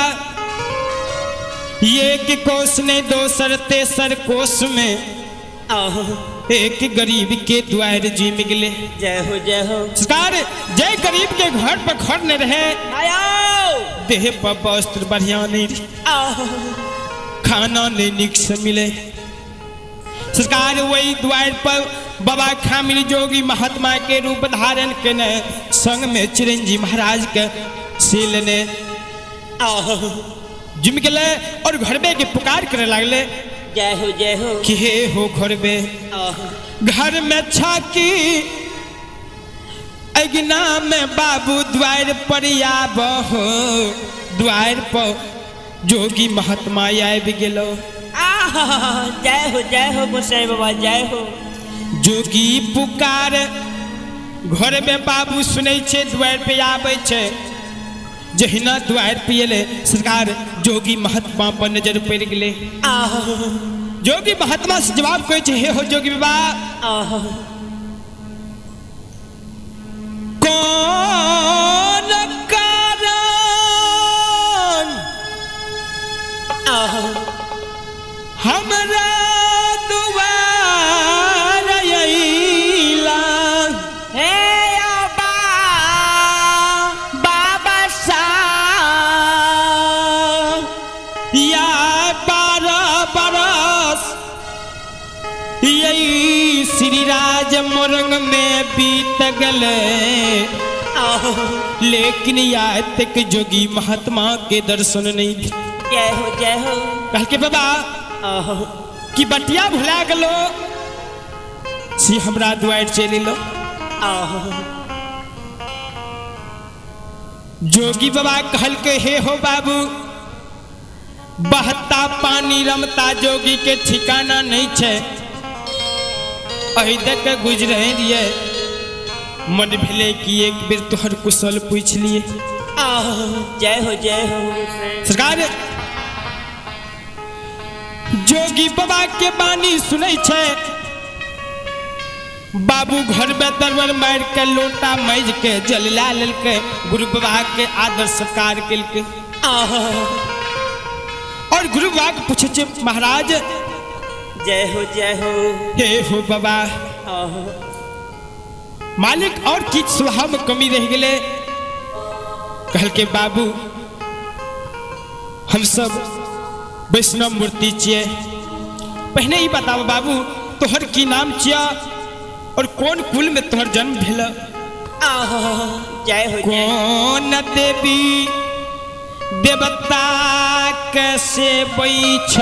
एक कोस ने दोसर तेसर कोस में एक गरीब के द्वार जी मिले। जय हो जय हो। सरकार जय गरीब के घर पर घर न रहे, देह पर वस्त्र बढ़िया नहीं, खाना नहीं निक से मिले। सरकार वही द्वार पर बाबा खामिल जोगी महात्मा के रूप धारण के ने संग में चिरंजी महाराज के सील ने जुम गए और घर में के पुकार करे लागले। जय हो जय हो। कि हे हो घर में, घर में छाकी अगना में बाबू द्वार पर आबहो, द्वार पर जोगी महात्मा आबि गेलो। जय हो जय हो गोसाई बाबा जय हो। जोगी पुकार घर में बाबू सुनै छे, द्वार पे आबै छे। जहिना द्वार पे एलै सरकार जोगी महात्मा पर नजर पड़ि गेलै। जोगी महात्मा से जवाब कहै छे, हे हो जोगी बाबा, कौन कारण हमरा दुआर अइला? हे बाबा साहब, या 12 बरस यही श्री राज मोरंग में बीत गले, लेकिन या तक जोगी महात्मा के दर्शन नहीं। जय हो जय हो। कह के बाबा कि बटिया भुला गलो सी हमरा द्वार चलि लो। जोगी बाबा कहल के हे हो बाबू, बहता पानी रमता जोगी के ठिकाना नहीं छे, अहि दे के गुजरे रहिए, मन भेले कि एक बेर तोहर कुशल पूछ लिए। जय हो जय हो। सरकार जोगी बाबा के बानी सुनै छे, बाबू घर में दरबर मार के लोटा मैज के जल ला लेलकै, गुरु बाबा के आदर सत्कार केलकै। और गुरु बाबा के पूछे छे, महाराज जय हो जय हो। हे हो बाबा मालिक, और किछु स्वभाव में कमी रह गेलै? कहलकै बाबू हम सब वैष्णव मूर्ति छियै, पहिने ही बताबो बाबू तोहर की नाम छिया और कौन कुल में तोहर जन्म भेल? जय हो। कौन देवी देवता कैसे बैछ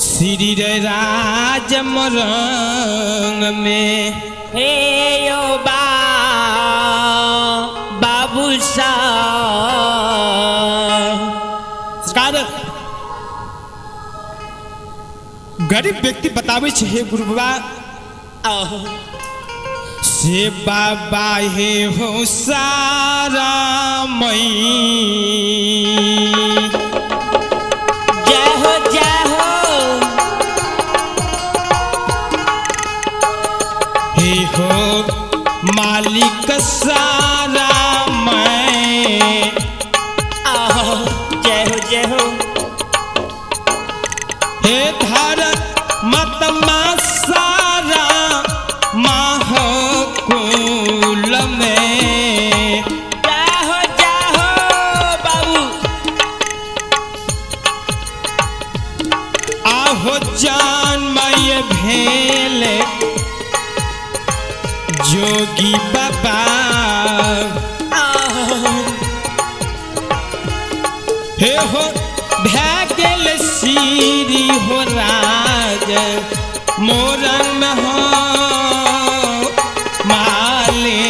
श्री राज मोरंग में? हे यो बाबू साहब। सरकार गरीब व्यक्ति बताबै छे, हे गुरु बाबा से बाबा हे हो सारा मई। जय हो जय हो। हे हो मालिक सारा मैं। जय हो जय हो। हे धार मतमा सारा माहकुल में। जय हो जय हो बाबू। आहो जान मय भेले जोगी बाबा। हे हो भै गेल श्री हो राज मोरंग में हो माले।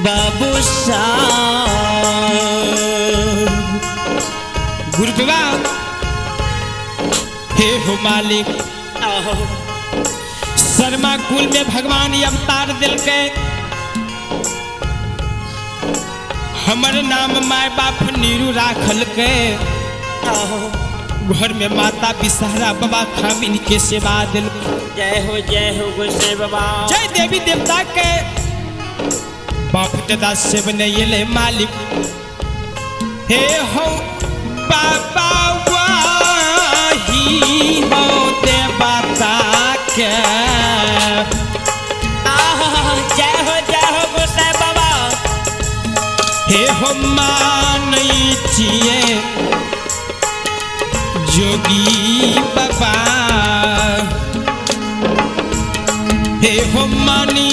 बाबू सा। गुरुदेवा हे हो मालिक, शर्मा कुल में भगवान अवतार दिलके, हमर नाम my बाप नीरू राखल के, घर में माता बिसहरा बाबा खामिन के सेवा दिल। जय हो गोसाई बाबा, जय देवी देवता के। बाप दादा सेव नहीं ले मालिक, हे हो बाबा वाही हो देवता के। जय हो गोसाई बाबा। हे हो मानै छियै जोगी बाबा, हे हो मानी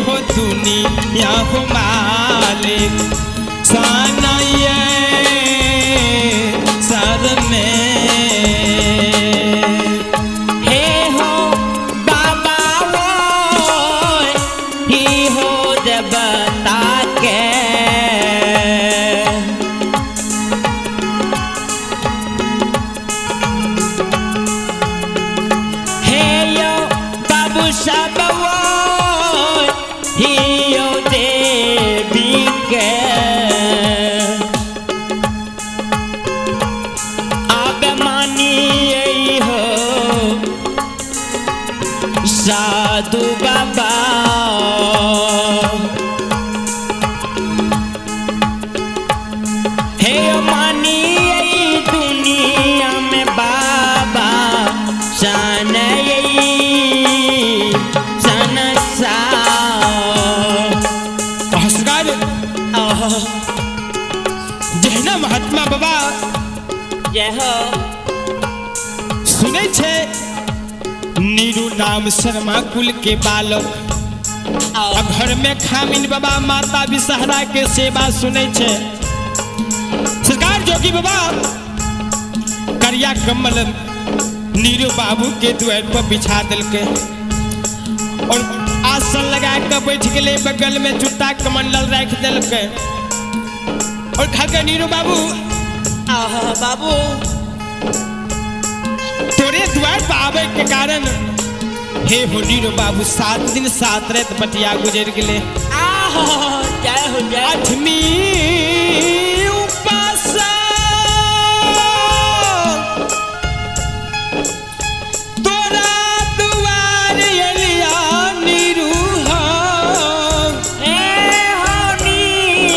हो दुनिया हो मालिक सानाये सर में। हे हो बाबा वो ही हो देवता के। हे यो बाबू सब वो ही यो देवी के। अब मानिए हो साधु बाबा। हे मानिए दुनिया में बाबा सन सा। जहिना महात्मा बाबा जय हो सुनै छै नीरू नाम शर्मा कुल के बालक, घर में खामिन बाबा माता बिसहरा के सेवा सुनै छै। सरकार जोगी बाबा करिया कमल नीरू बाबू के द्वार पर बिछा दिलके और आसन लगा के बैठ गेलै, बगल में जूता कमंडल राखि दिलके और कहलकै नीरू बाबू, बाबू तोरे द्वार पर आवे के कारण हे हो नीरू बाबू 7 दिन 7 रात बटिया गुजर गेलै। जय हो जय। आठवीं उपास तोरा द्वार एलिया नीरू हो। हे हो नीरू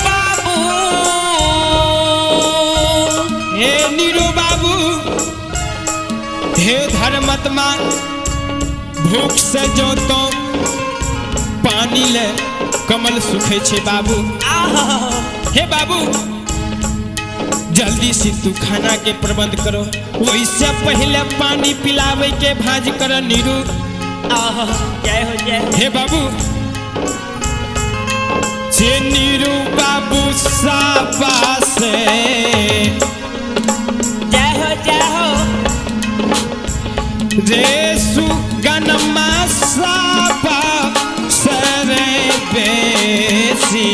बाबू, हे नीरू बाबू, हे धर्मात्मा, भूख से जो तो पानी ले कमल सुखे छे बाबू। हे बाबू जल्दी से तू खाना के प्रबंध करो, वैसे पहले पानी पिलावे के भाज कर नीरू। जय हो जय हो। हे बाबू जे नीरू बाबू साबा से जय हो जय हो। रे सुगनमा साबा सरे बेसी।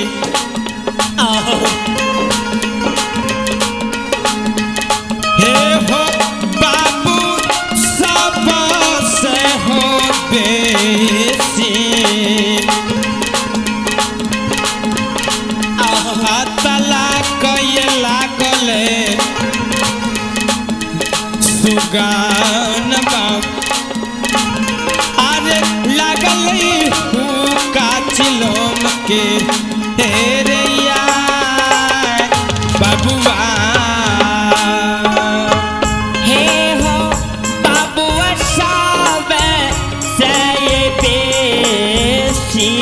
हे हो बाबू साबा से हो बेसी। तला कये लागले सुगान अरे लागल हुका चिलोम के तेरे यार बाबुआ। हे हो बाबुआ साब से बेसी।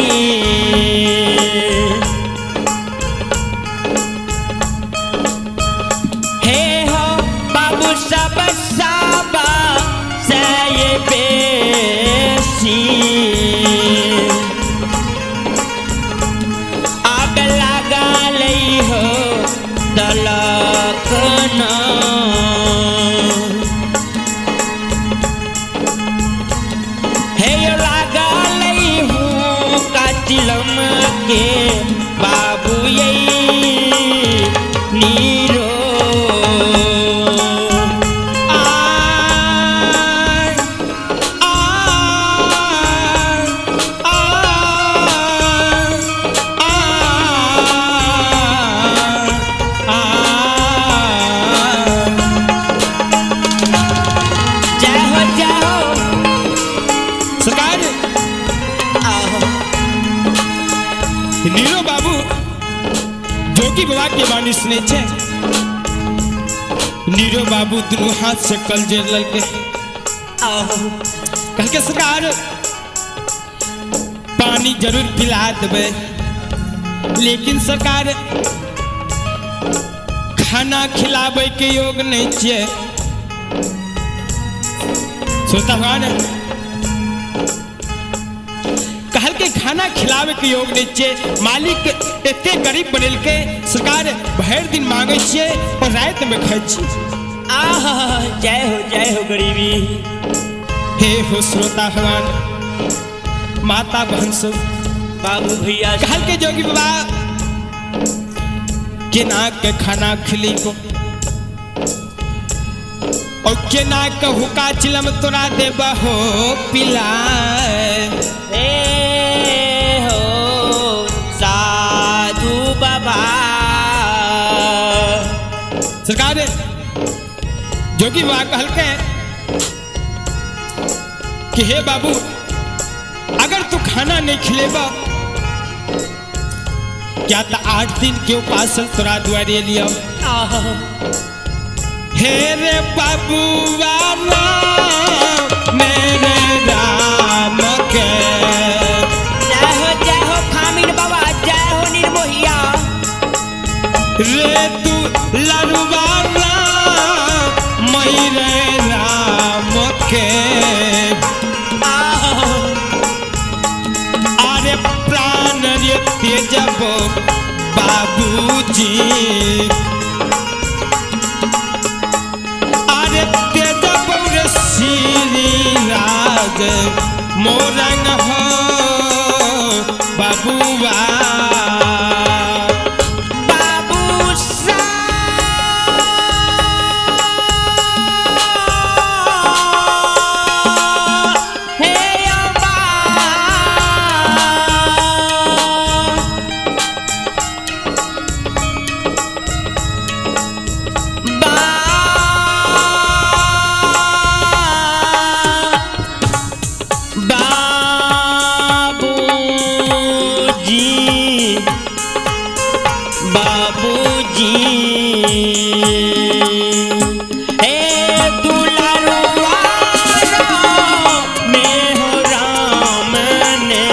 हे हो बाबू सब साबा से बेसी। आग लगा लई हो तलक ना। हे लगा लई हूँ चिलम के बाबू ये नीरो आ आ आ आ आ जय हो जय हो। सरकार आहो। नीरो बाबू जोगी बाबा के वाणी सुने छे। नीरो बाबू दुनू हाथ से कल जेर ललके। आहो। कहके सरकार पानी जरूर पिला देबै, लेकिन सरकार खाना खिलाबै के योग नहीं छियै। श्रोता भगवान कहल के खाना खिलावे के योग नहीं छियै। मालिक एते गरीब बनेलकै सरकार, भरि दिन मांगै छियै और राति में खाइ छियै। आहा जय हो जय हो गरीबी। हे हो श्रोता भगवान, माता बहन सब बाबू भैया कहल के जोगी बाबा केना के खाना खिली को और केना के हुक्का चिलम तोरा देबा हो पिला। ए हो साधु बाबा। सरकार जोगी बाबा कहल के कि हे बाबू, अगर तू खाना नहीं खिलेबा क्या तो 8 दिन के उपास तोरा दुआरे लिया। आहा। हे रे बाबूआ राम मेरे राम के जय हो खामिन बाबा, जय हो निर्मोहिया। रे तू लरुआ राम मेरे राम के आहा। अरे प्राण रे तेजब बाबूजी, अरे तेजब रे श्री राज मोरंग हो बाबूआ। बाबू सा हे अम्बा। बाबूजी, बाबूजी, हे दुलारुआ में हो राम ने।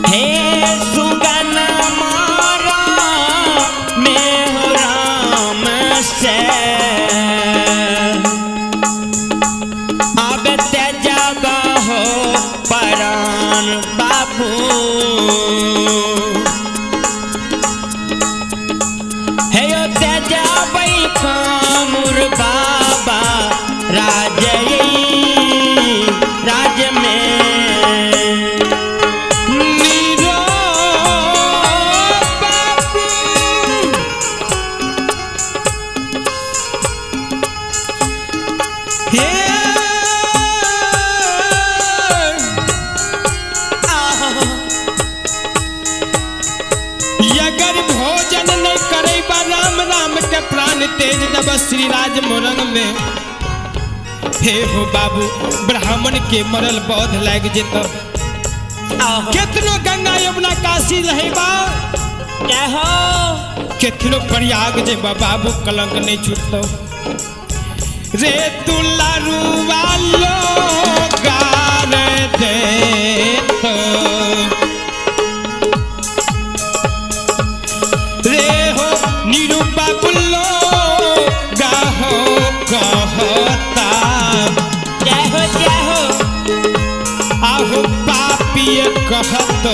हे सुगन मारा में हो राम से। अब तेजब हो परान बाबू। हे ओ तेजब कामुर बाबा राज राज में। नीरो बाबू हे अगर भोजन नहीं करेबा राम राम के प्राण तेज दब श्री राज मोरंग में। हे हो बाबू, ब्राह्मण के मरल बौद्ध लाग जेत। केतनो गंगा यमुना काशी रहेबा, जय हो। केतनो प्रयाग जेबा बाबू कलंक नहीं छूटतो। रे दुलारू वालो गार दे रे हो नीरू बाबुलो गाहो कहता। जय हो जय हो। आहो पापिय कहत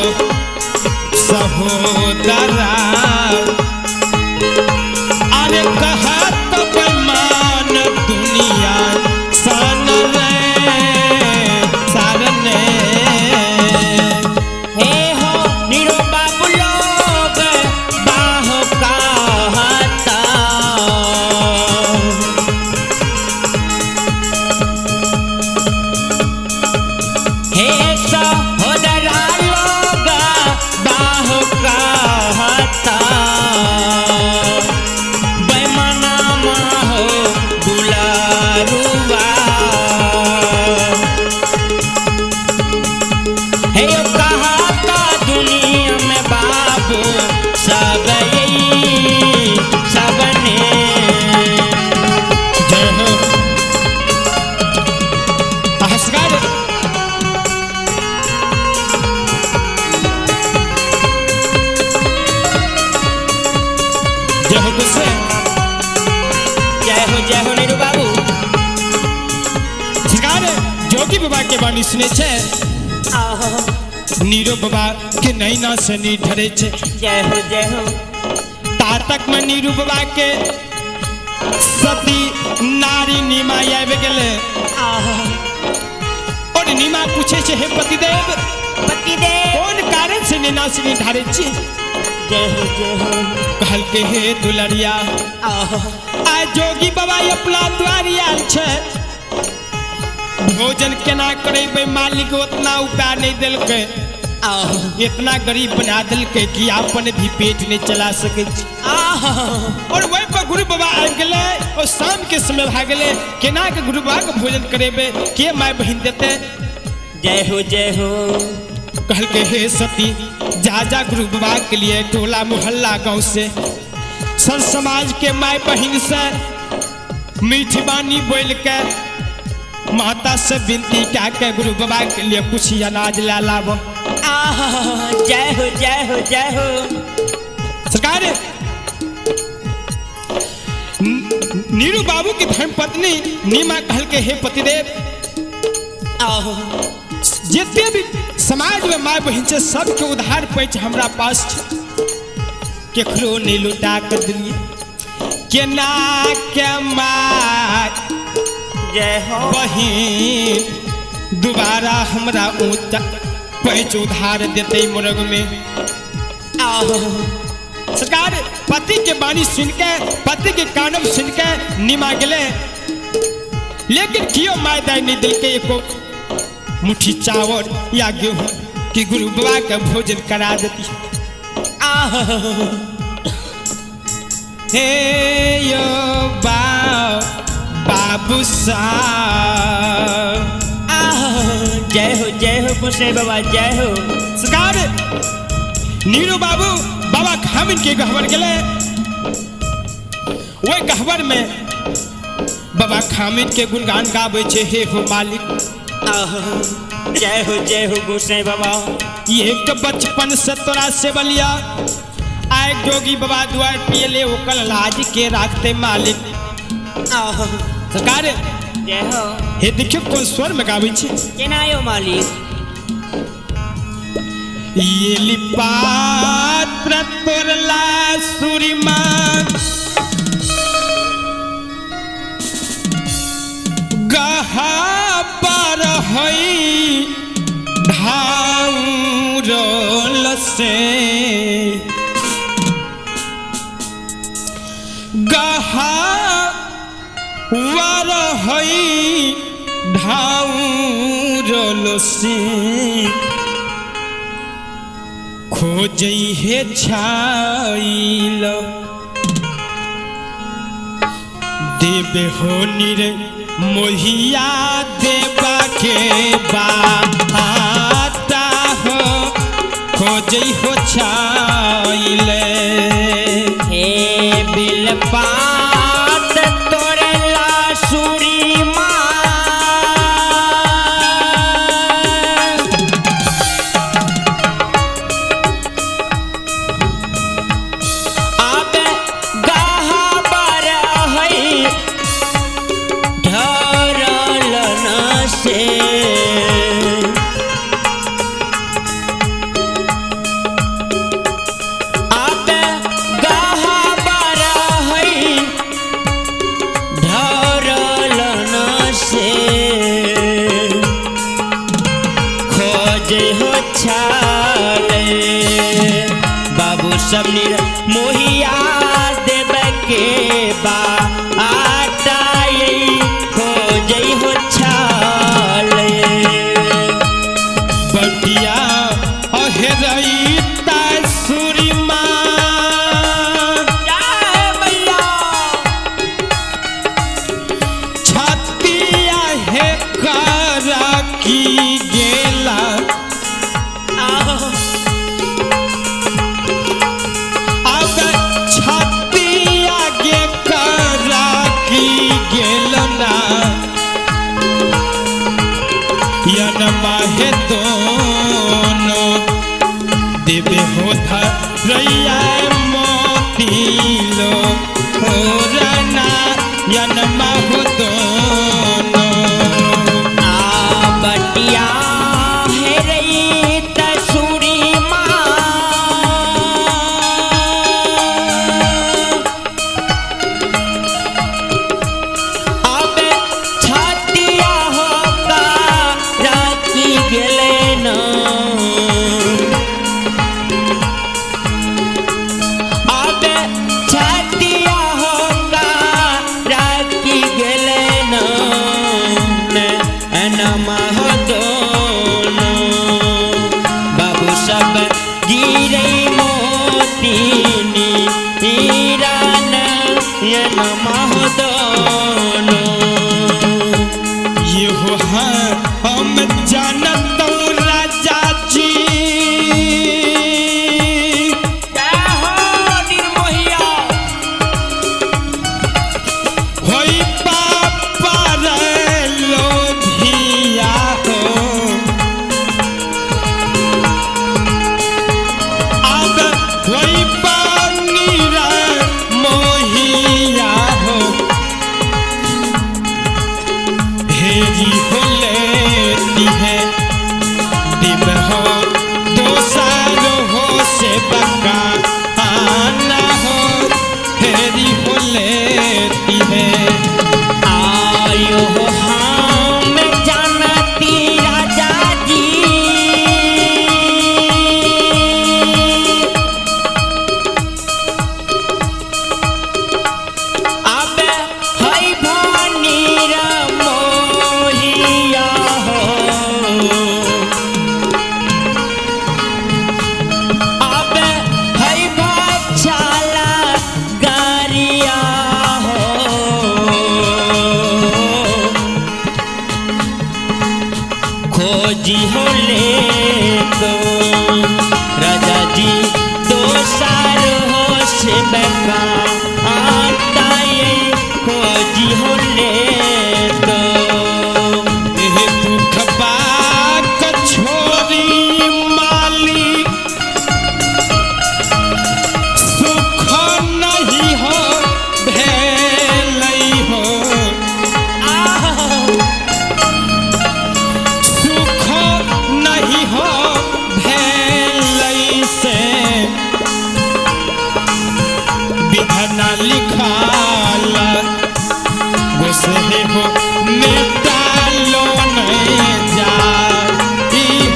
सहोदरा, अरे कहत बेमान दुनिया सन। नीरू बाबू। सरकार जोगी बाबा के वाणी सुने छे, नीरू बाबा के नैना से नी ढरे छे। जय हो जय हो। तातक में नीरू बाबा के सती नारी नीमा आबि गेले। और नीमा पूछे छे, हे पतिदेव, पतिदेव कौन कारण से नैना से नी ढारे छी? जय हो जय हो। कहल के हे दुलरिया, आ जोगी बाबा अपना द्वारी आयल छे, भोजन केना करेबै मालिक उतना उपाय नहीं देलकै, इतना गरीब बना देलकै कि अपन भी पेट नहीं चला सकै छी। और वही पर गुरु बाबा आबि गेलै और शाम के समय भए गेलै, केना के गुरु बाबा के भोजन करेबै, के my बहिन देतै? जय हो जय हो। कहलकै हे सती, जा जा गुरु बाबा के लिए टोला मोहल्ला गाँव से सर समाज के my बहिन से मीठी बानी बोल के माता से विनती क्या के गुरु बाबा के लिए कुछ अनाज ला लाबो। जय हो जय हो जय हो। सरकार नीरू बाबू की धर्मपत्नी नीमा कहल के हे पतिदेव, जितने भी समाज में my बहिन छे सबके उधार पैच हमरा पास छे, केकरो नहीं लुटा के दिलिए, केना के my जय हो बहिन दोबारा हमरा ऊंचा पैच उधार देते मुर्ग में। सरकार पति के बानी सुन के, पति के कानब सुन के नीमा गेले, लेकिन क्यों my दाई नहीं दिल के एको मुट्ठी चावल या गेहूं कि गुरु बाबा के भोजन करा देती। हे यो बाबू साहब, जय हो जय हो गोसाई बाबा जय हो। सरकार नीरू बाबू बाबा खामिन के गहवर गेले, वही गहवर में बाबा खामिन के गुणगान गाबै छे, हे हो मालिक, जय हो जय हो गोसाई बाबा। एक बचपन से तोरा से बलिया आए जोगी बाबा द्वार पियले ओकल लाज के राखते मालिक। सरकार जय हो। हे देखियो कोन स्वर में गाबै छे, केना यो मालिक? ये लिपात्र तोरला सूरमा गहा पर हई धाउरल से, गहा वर हई धाउरल से, खोजई हे छाइल देवे हो निर मोहिया देवा के बाता हो, खोजई हो छाइल। हे बिलपात तोरला सूरी माँ, अब गहा बर हई ढरल न से, अब गहा बर हई हो दोनों। आ बटिया है रही तसूरी माँ, अब छातिया हो का राखी गेले न, अब छातिया हो का राखी गेले न, नमः दोनों। बाबू सब गिरे मोतीनी हीरा नमः दोनों। ये हो हाँ हम जानत हूँ राजा जी, जय हो निर्मोहिया। होई पापा रे लोभिया हो, अब होई पानी रे मोहिया हो, हेरी हो लेती है दिव हो दोसर हो से बका आना हो, हेरी हो लेती है। आयो हो हम जानती राजा जी, अब है भानीर मोहिया हो, अब है बचाला गरिया हो, खोजी हो ले तो राजा जी दोसार हो से बका आता ये खोजी हो ले तो। हे दुख बाक छोरी माली सुख नहीं हो भेलई हो, सुख नहीं हो भेलई से विधना लिखाला गोसे हो मेटालो नहीं जा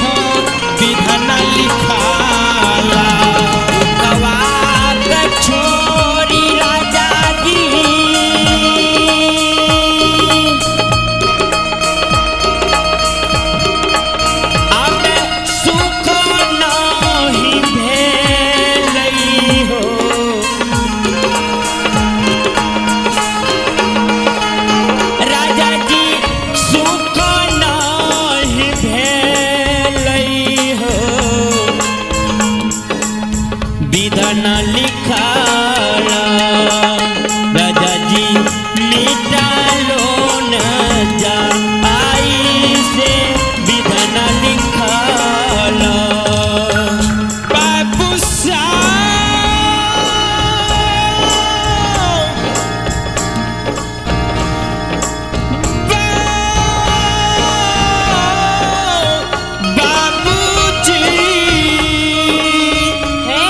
हो विधना लिखाला। कवाक छोरी राजा जी, अब सुख नहीं भेलई हो, राजा जी सुख नहीं भेलई हो, विधन लिखाला राजा जी मिटालो न जा आई से विधन लिखाला। बाबू साहब बाबूजी हे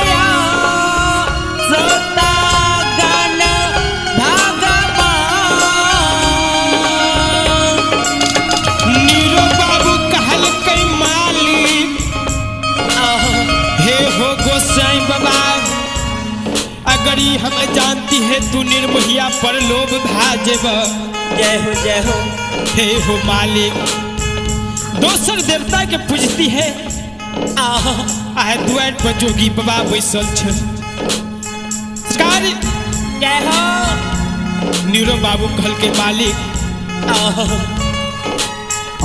या सोता गण भगवान, नीरो बाबू कहलकै मालिक हे हो गोसाई बाबा, अगर ई हम जानती है तू निर्मोहिया पर लोभ भाजेब। जय हो जय हो। हे हो मालिक, दोसर देवता के पूजती है आए दुआर पर जोगी बाबा बैसल छ। सरकार जय हो। नीरो बाबू कहल के मालिक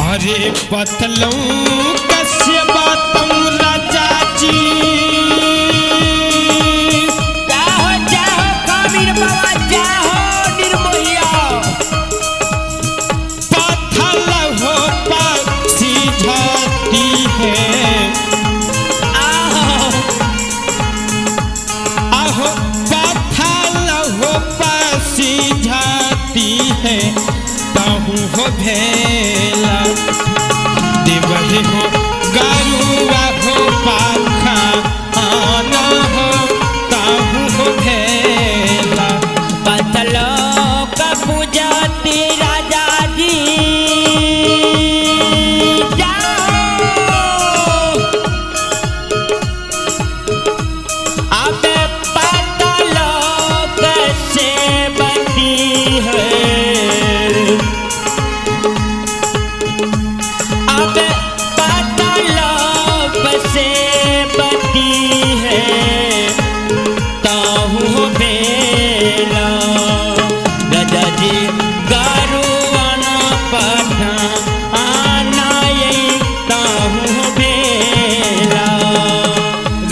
अरे बतलऊं कस्य बातऊं राजा जी, जाहो जाहो कामिर बाबा जाहो निर्मोहिया, पत्थर हो पक्षी जाती है, आहो आहो पत्थर हो पक्षी भेला। देवहि हो गरुआ हो पाखा आना हो ताहू हो भेला। पतलोक पूजती राजा जी जाओ, अब पतलोक से बती है, अब पतलोक से बती है ताहू बेला। राजा जी गरुआना पठा आना यही ताहू बेला।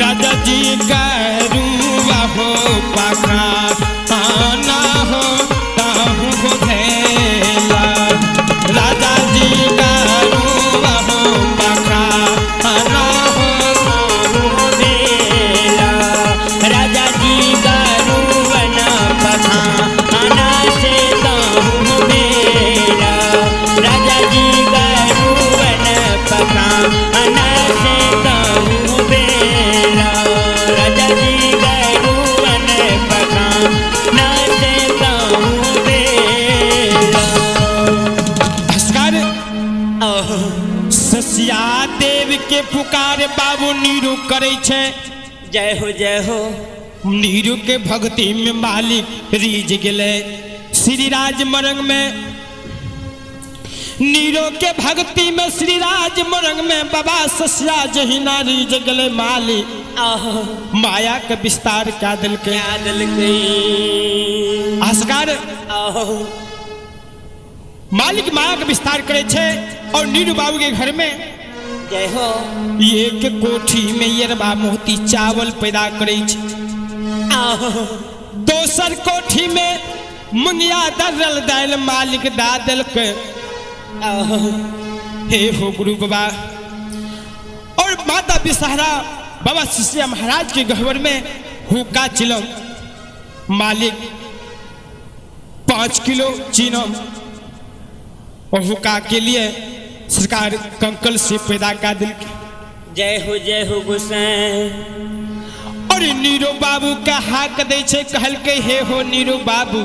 राजा जी गरुआ हो पाखा आना हो ताहू हो भेला। राजा जी गरुआ हो पाखा आना हो ताहू बेला। राजा जी गरुआना पठा आना से ताहू बेला। राजा जी गरुआना पठा आना से ताहू बेला। राजा जी गरुआना पठा आना से ताहू बेला। नमस्कार। ससिया देव के पुकार बाबू नीरू करे छे। जय हो जय हो। नीरू के भक्ति में मालिक रीझ गेले। श्री राज मरंग में नीरो के भक्ति में श्री राज मरंग में बाबा ससिया जहिना रीझ गेले मालिक माया के विस्तार क्या दिल के क्या दिल के। आस्कार मालिक माया के विस्तार करे छे और नीरू बाबू के घर में जय हो। एक कोठी में यरबा मोती चावल पैदा करे छे। दोसर कोठी में मुंगिया दर्रल दाल मालिक दा दिलक। हे हो गुरु बाबा। और माता बिसहरा बाबा सिसिया महाराज के गहवर में हुक्का चिलम मालिक 5 किलो चीनम और हुक्का के लिए सरकार कंकल से पैदा कर दिल। जय हो जय हो गोसाई। और नीरू बाबू का हाक दे छे, कहल के हे हो नीरू बाबू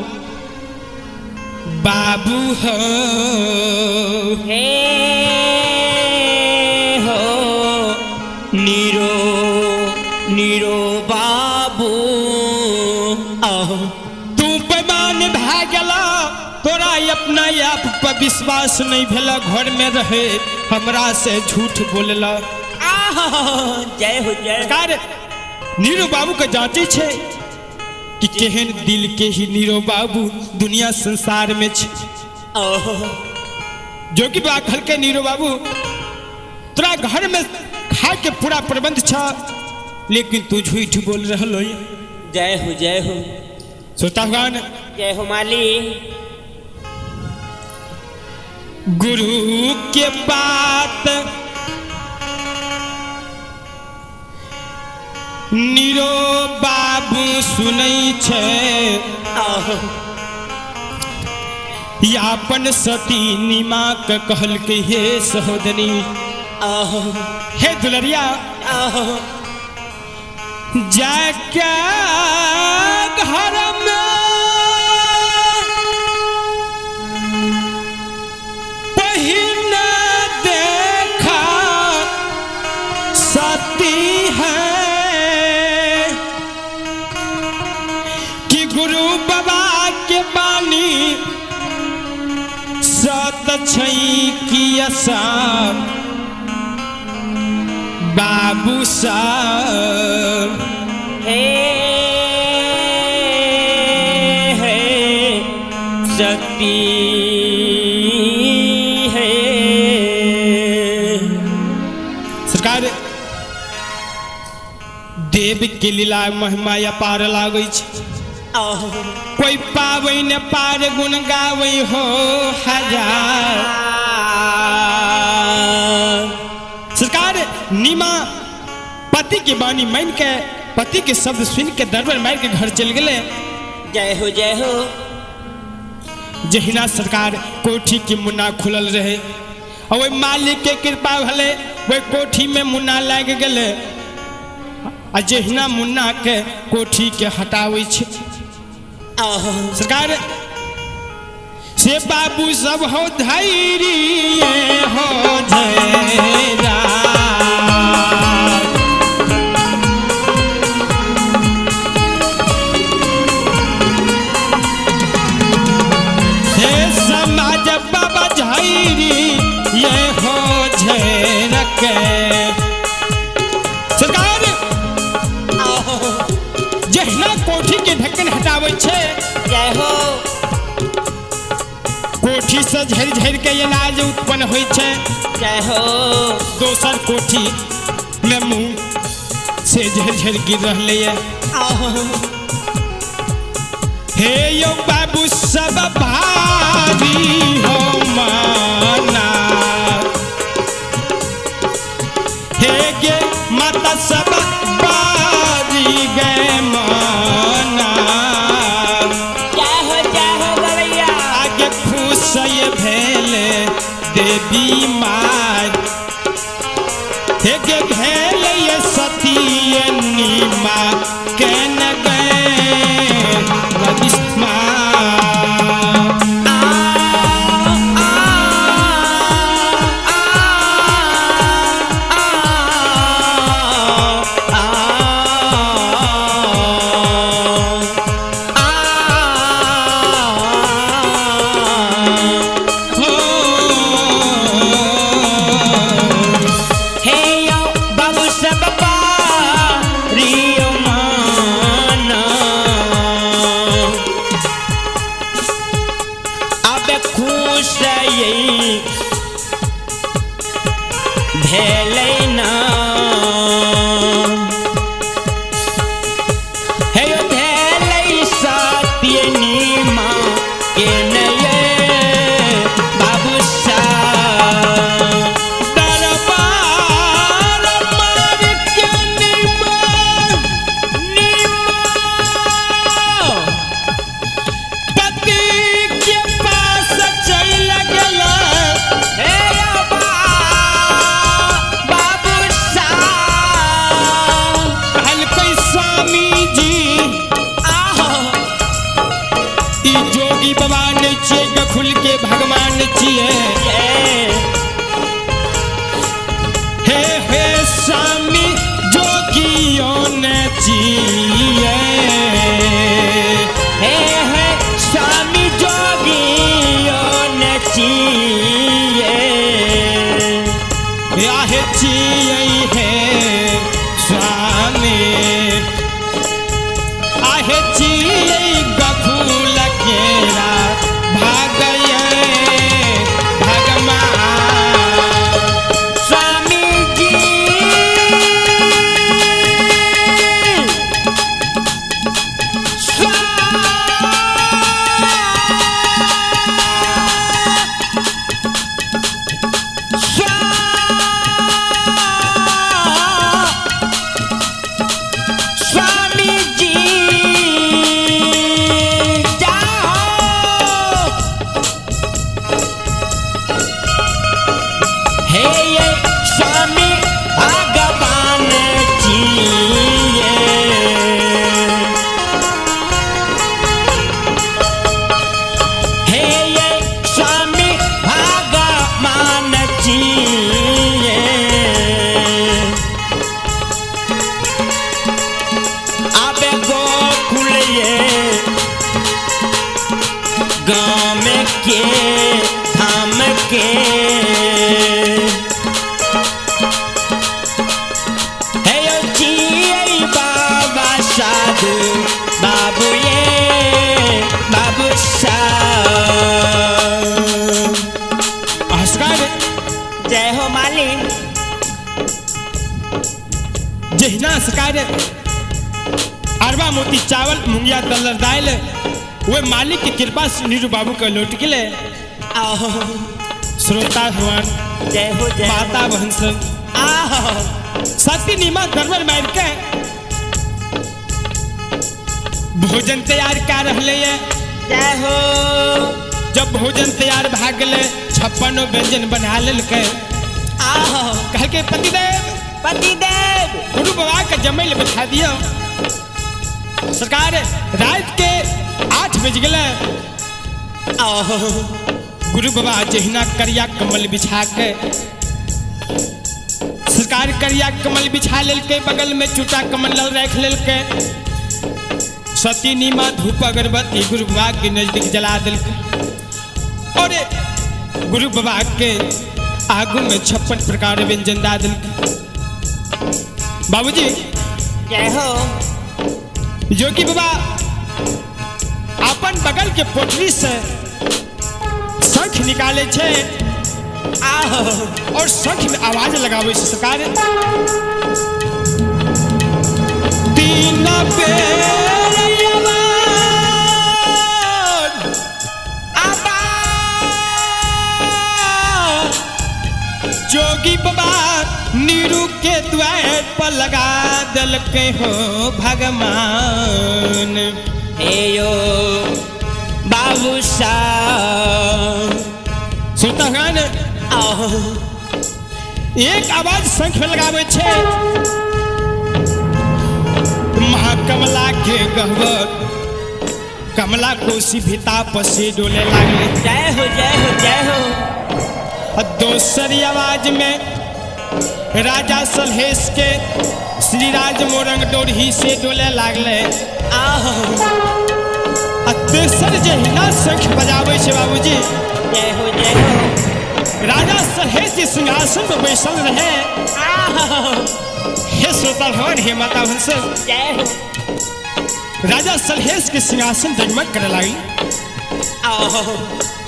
बाबू हो हे हो नीरो नीरो बाबू आहो। तू बेमान भए गेला, तोरा अपना आप पर विश्वास नहीं भेला, घर में रहे हमरा से झूठ बोलला। जय हो जय। सरकार नीरू बाबू के जांचे छे कि केहन दिल के ही नीरू बाबू दुनिया संसार में छे। जो कि बा खल के नीरू बाबू तोरा घर में खाए के पूरा प्रबंध छा, लेकिन तू झूठ बोल रहल हो। जय हो जय हो। सोता भगवान जय हो माली। गुरु के बात नीरो बाबू सुनै छे, यापन सती नीमा के कहल के हे सहोदनी हे दुलरिया जाके घर में पहिना देखा सती है कि गुरु बाबा के बानी सत छई की बाबू साहब। हे हे शक्ति है। सरकार देव के लीला महिमा अपार लागै छै, कोई पाबै न पार गुण गाबै हो हजार। सरकार नीमा पति के बानी मान के पति के शब्द सुन के दरबार मार के घर चल गए। जय हो जय हो। जहिना सरकार कोठी के मुन्ना खुलल रहे और वही मालिक के कृपा भले वही कोठी में मुन्ना लागि गेलै आ जहिना मुन्ना के कोठी के हटाबै छै सरकार से बाबू सब हो धैर्य हो झेरा हे समाज बाबा झैरी ये हो झेरक सरकार जहिना कोठी के ढक्कन हटाबै छै जय हो। कोठी से झरि झरि के अनाज उत्पन्न होइ छै। जय हो। दोसर कोठी में मुँह से झरि झरि गिर रहलै ये। हे यो बाबू सब भारी हो माना हे गे माता सब बारी गे माना। जय हो जय हो गवैया। आगे खुश ये भेल देवी माय हे गे भेल ये सती नीमा केन गए रजिस्मा। हे यो बाबू सब पारियो माना अब खुश ये भेलै ना हे यो भेलै सत्य नीमा के नये बाबू सा दरबार मार के नीमा पति के पास चल गेला। हे बाबू सा कहलकै स्वामी जी आहो ई जोगी बाबा नहि छियै गखुल के भगवान छियै। हे हे स्वामी जोगियो ने छियै। हे हे स्वामी जोगियो नचिए आहे छियै हे स्वामी आहे छियै गखुल केरा भागयै भगवान। स्वामी जी स्वामी जी जाओ हे ये स्वामी भगवान जिए हे ये स्वामी भगवान जिए आबे गोकुल ये गाँव के धाम के हे यो जिए बाबा साधु बाबू ये बाबू साहब। नमस्कार। जय हो मालिक। जहिना सरकार अरबा मोती चावल मुंगिया दलर दाल वे मालिक की कृपा से नीरू बाबू के लौट गेले। आहो श्रोता भगवान जय हो जय हो। माता बहन सब आहो सती नीमा दरबार मार के भोजन तैयार कर रहे है। जय हो। जब भोजन तैयार भा गेलै, 56 व्यंजन बना लेलकै। आहो। कहलकै पतिदेव, पतिदेव, गुरु बाबा के जमै लए बैठा दियौ। सरकार रात के 8 बज गेलै। आहो। गुरु बाबा जहिना करिया कमल बिछा के, सरकार करिया कमल बिछा लेलकै, बगल में चूटा कमंडल राखि लेलकै। सती नीमा धूप अगरबत्ती गुरु बाबा के नजदीक जला देलकै और गुरु बाबा के आगू में 56 प्रकार व्यंजन दा देलकै। बाबूजी जय हो। जोगी बाबा अपन बगल के पोटरी से शंख निकाले छे आहो। और शंख में आवाज लगावे छे सरकार। तीन बेर आवाज आबा। जोगी बाबा नीरू के द्वार पर लगा देलकै हो भगवान। हे यो बाबू साहब। सुनता हन? आहो। एक आवाज शंख में लगावे छे, महाकमला के गहवर कमला कोसी भिता पसी डोले लागले। जय हो जय हो जय हो। और दोसरी आवाज में राजा सलहेश के श्री राज मोरंग डोरही से डोले लागले। आहो। आ तेसर जहिना शंख बजावे छे बाबूजी जय हो जय हो। राजा सलहेश जी सिंहासन पर बैसल रहे। आहो। हे श्रोता भगवान, हे माता वंश, जय हो। राजा सलहेश के सिंहासन जगमग करे लागल। आहो।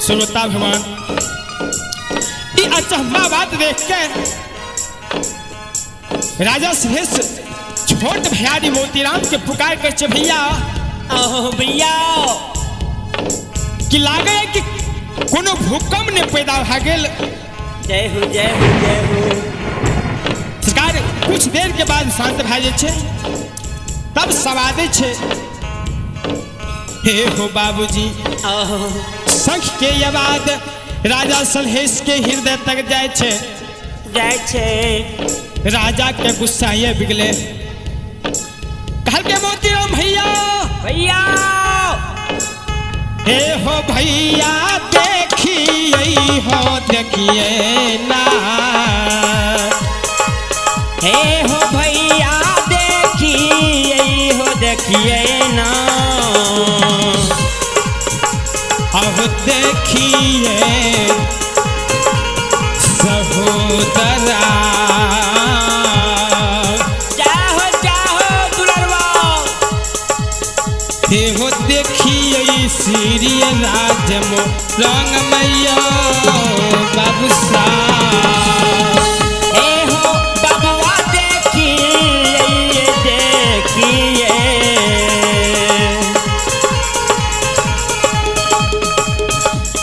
श्रोता भगवान, ई अचंभा बात देख के राजा सलहेश छोट भैयारी मोतीराम के पुकार कर छे, भैया आहो भैया, कि लागे कि कोनो भूकंप ने पैदा भा गेल। जय हो जय हो जय हो। सरकार कुछ देर के बाद शांत भा जाइ छे, तब सवादे छे, हे हो बाबूजी। आहो। शंख के आवाज राजा सलहेश के हृदय तक जाइ छे, जय छे। राजा के गुस्सा ये बिगले, कहलकै मोतीराम भैया, भैया, हे हो भैया देखिए हो देखिए ना, हे हो भैया देखिए हो देखिए ना, अब देखिए सहोदरा। जाहो जाहो दुलरवा। हे हो देखिए श्री राज मोरंग मैया बाबू साहब। हे हो बबुआ देखिए देखिए।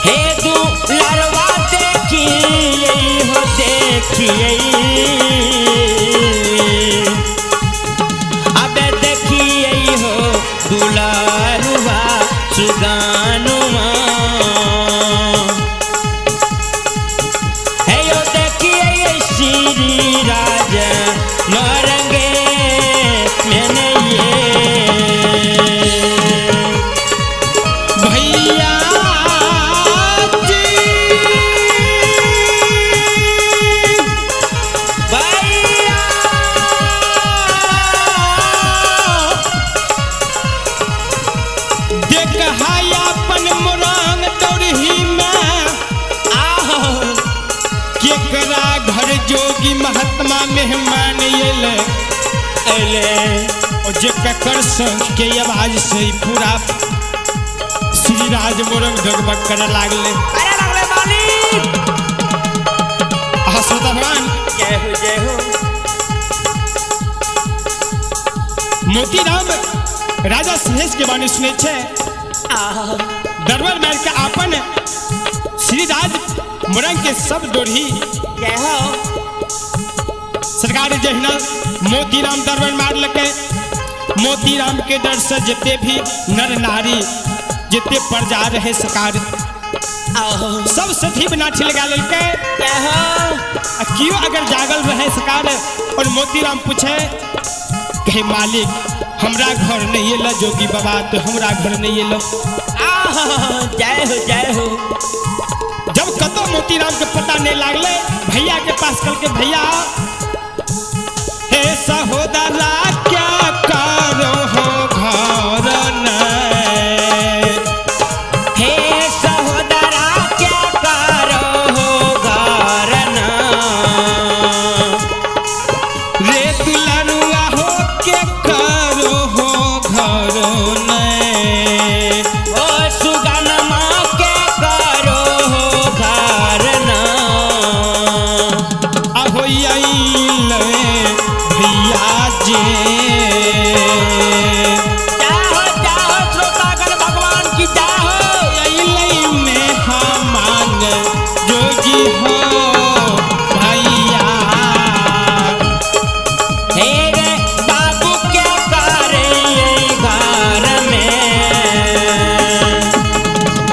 हे दुलरवा देखिए हो देखिए। अब देखिए हो दुलारुआ सुगानुआ। हे यो देखिए श्री राज मोरंगे मैंने ये। भैया जी, भैया, देखा अपन मोरंग डोरही में आहो। केकरा घर जोगी महात्मा मेहमान अयलै अले। और जे ककर शंख के आवाज से पूरा श्री राज मोरंग डगमग करे लागले। अरे लागले मालिक। आहा श्रोता भगवान, जय हो जय हो। मोतीराम राजा सलहेश के बानी सुनै छे, आहो। दरबार मार के अपन श्री राज मोरंग के सब डोरही जय हो। सरकार जहिना मोतीराम दरबार मारलकै, मोतीराम के डर से जिते भी नर नारी जिते प्रजा रहे सरकार सब सथी बना लगा लेलकै। आ कियो अगर जागल रहे सरकार और मोतीराम पूछे कहे मालिक हमरा घर नहीं एलो जोगी बाबा, तो हमरा घर नहीं एलो। जय हो जय हो। जब कतो मोतीराम के पता नहीं लागले भैया के पास कल के भैया हे सहोदरा क्या करो हो घर न, हे सहोदरा क्या करो हो घर न, रे दुलरुआ हो के करो हो घर न, ओ सुगनमा के करो हो घर न, अहो अइले भैया जे। जाहो जाहो श्रोतागण भगवान की जाहो। अइले मेहमान जोगी हो भैया, हे रे बाबू क्या करे घर में,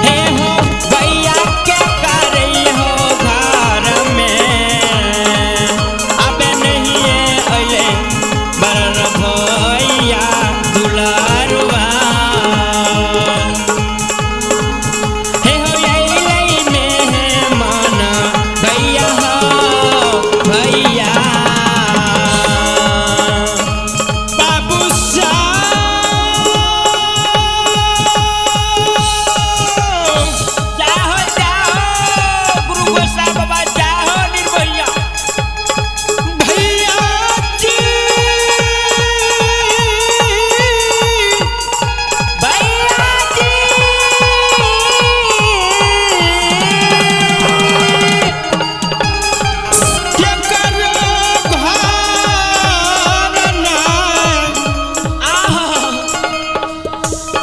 हे हो भैया क्या करे हो घर में, अब नहीं अइले बरन भैया दुलारुआ, हे हो अइले मेहमान भैया हो भैया। बाबू साहब जाहो जाहो गुरु गोसाई बाबा जाहो निर्भैया। भैया जी भैया जी के करो घर न, आहा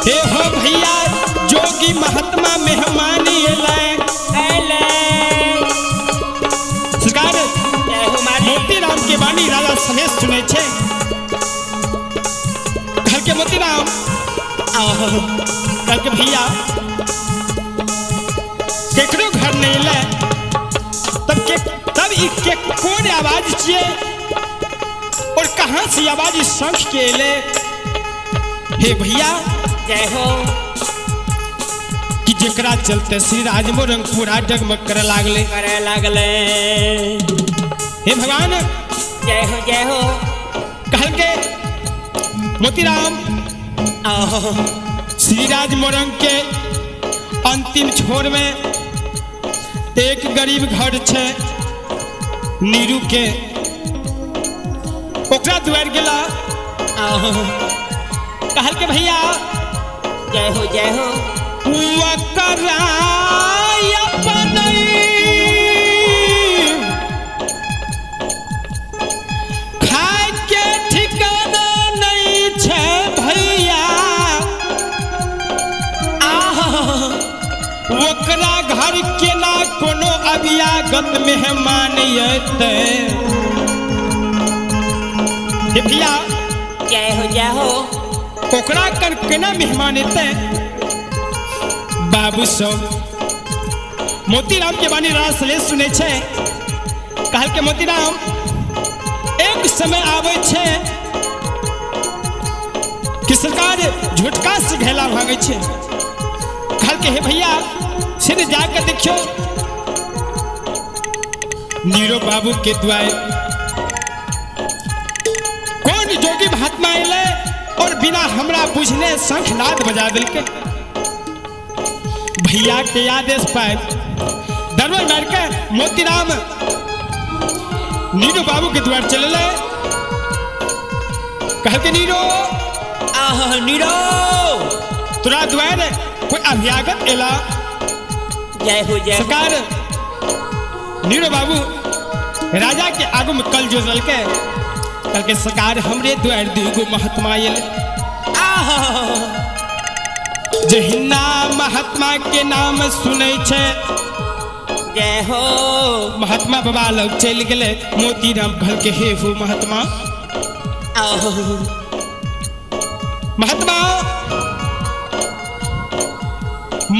हे हो भैया जोगी महात्मा मेहमान अइले। अइले। सरकार जय हो मालिक। मोतीराम के वाणी राजा सनेश सुनै छै। घर के मोतीराम आहा कहलकै भैया केकरो घर नहीं अइले, तब के तब ई के कोन आवाज छियै और कहाँ से आवाज इस शंख के अइले? हे भैया जय हो। कि जेकरा चलते श्री राजमोरंग पूरा डगमग करे लागले। करे लागले। हे भगवान जय हो जय हो। कहलकै मोतीराम आहा श्री राज मोरंग के अंतिम छोर में एक गरीब घर छै नीरू के, ओकरा दुआर गेला। आहा कहलकै भैया जय हो जय हो। ओकरा अपनै खाय के ठिकाना नहीं छै भैया, आहा ओकरा घर केना कोनो अभियागत मेहमान अयतै। हे भैया जय हो जय हो। ओकरा कर केना मेहमान अयतै? बाबू सब मोतीराम के वाणी राज सलेश सुनै छै। कहलकै मोतीराम एक समय आबै छै कि सरकार झुटका से घैला भांगै छै। कहलकै हे भैया सिर जाके देखियो नीरो बाबू के द्वार कौन जोगी महात्मा अयलै और बिना हमरा बुझने शंखनाद बजा देलकै। भैया के आदेश पाए दरबार मार के मोतीराम नीरो बाबू के द्वार चले ले। कहलकै नीरो आहा नीरो तोरा द्वार कोई अभ्यागत एला। जय हो जय हो। सरकार नीरो बाबू राजा के आगू में कल जोड़ल के कहलकै सरकार हमरे द्वार दूगो महात्मा आयल। आहा जहिना महात्मा के नाम सुनै छै जय हो। महात्मा बाबा लग चलि गेलै। मोतीराम कहलकै हे हो महात्मा आहा महात्मा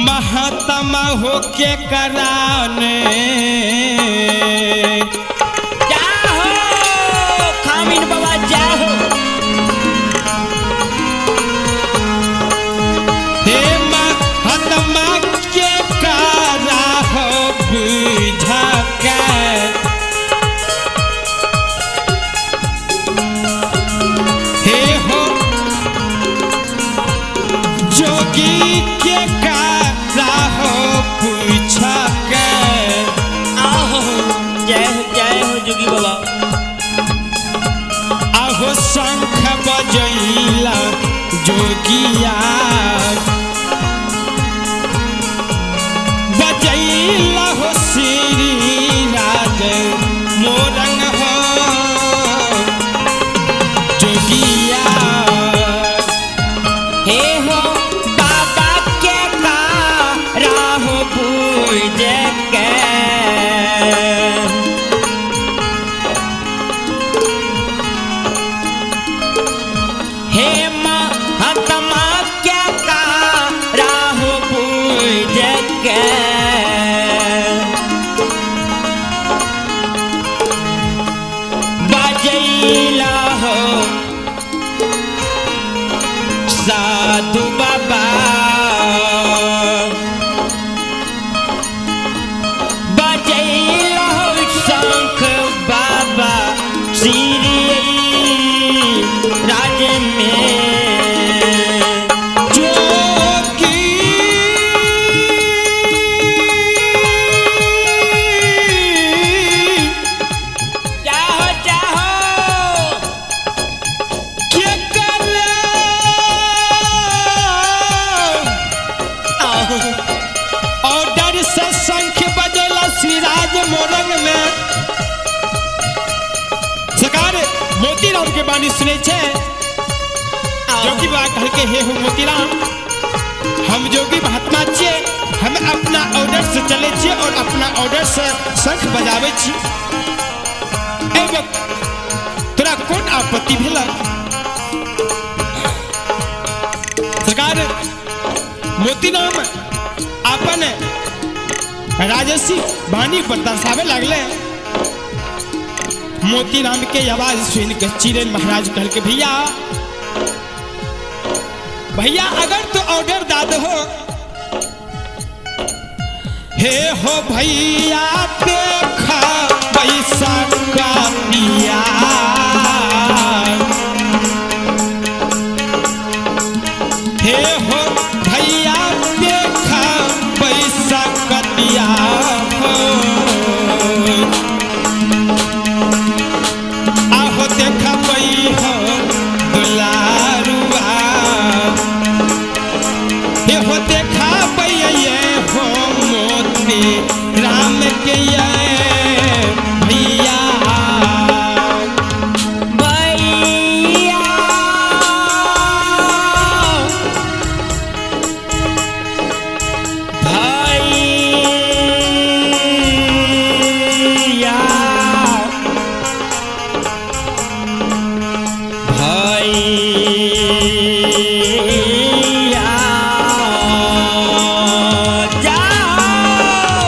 महात्मा होके कराने जाहो खामिन बाबा जाहो। हे महात्मा के करा हो बुझा के हे हो जोगी के करा हो पूछा के आहो जय हो जय हो जोगी बाबा। आहो शंख बजैला जोगिया बजैला हो श्री राज मोरंग हो जोगिया। हे हो बाबा के करा हो पूज के हे महात्मा के करा हो पूज के बजैला हो साधु बाबा बजैला हो शंख बाबा श्री राज में। जोगी जाहो जाहो के करा आहो ऑर्डर से शंख बजेला सिराज मोरंग में। सरकार मोतीराम के बानी सुनै छै जोगी बाबा कहलकै हे हो मोतीराम, हम जोगी महात्मा छियै, हम अपना ऑर्डर से चलै छियै और अपना ऑर्डर से शंख बजाबै छी। एहि वक्त तोरा कोन आपत्ति भेल? सरकार मोतीराम अपन राजसी वाणी पर दर्शावे लागले। मोतीराम के आवाज सुन के चिरेन महाराज कहलके भैया भैया अगर तो ऑर्डर दा दो हे हो भैया देखा पैसा का पिया हे हो भैया देखा पैसा कतिया हो आहो देखा पई हो दुलारुआ हे हो देखा पई ये हो मोती राम के ये भैया भैया भैया भैया जाओ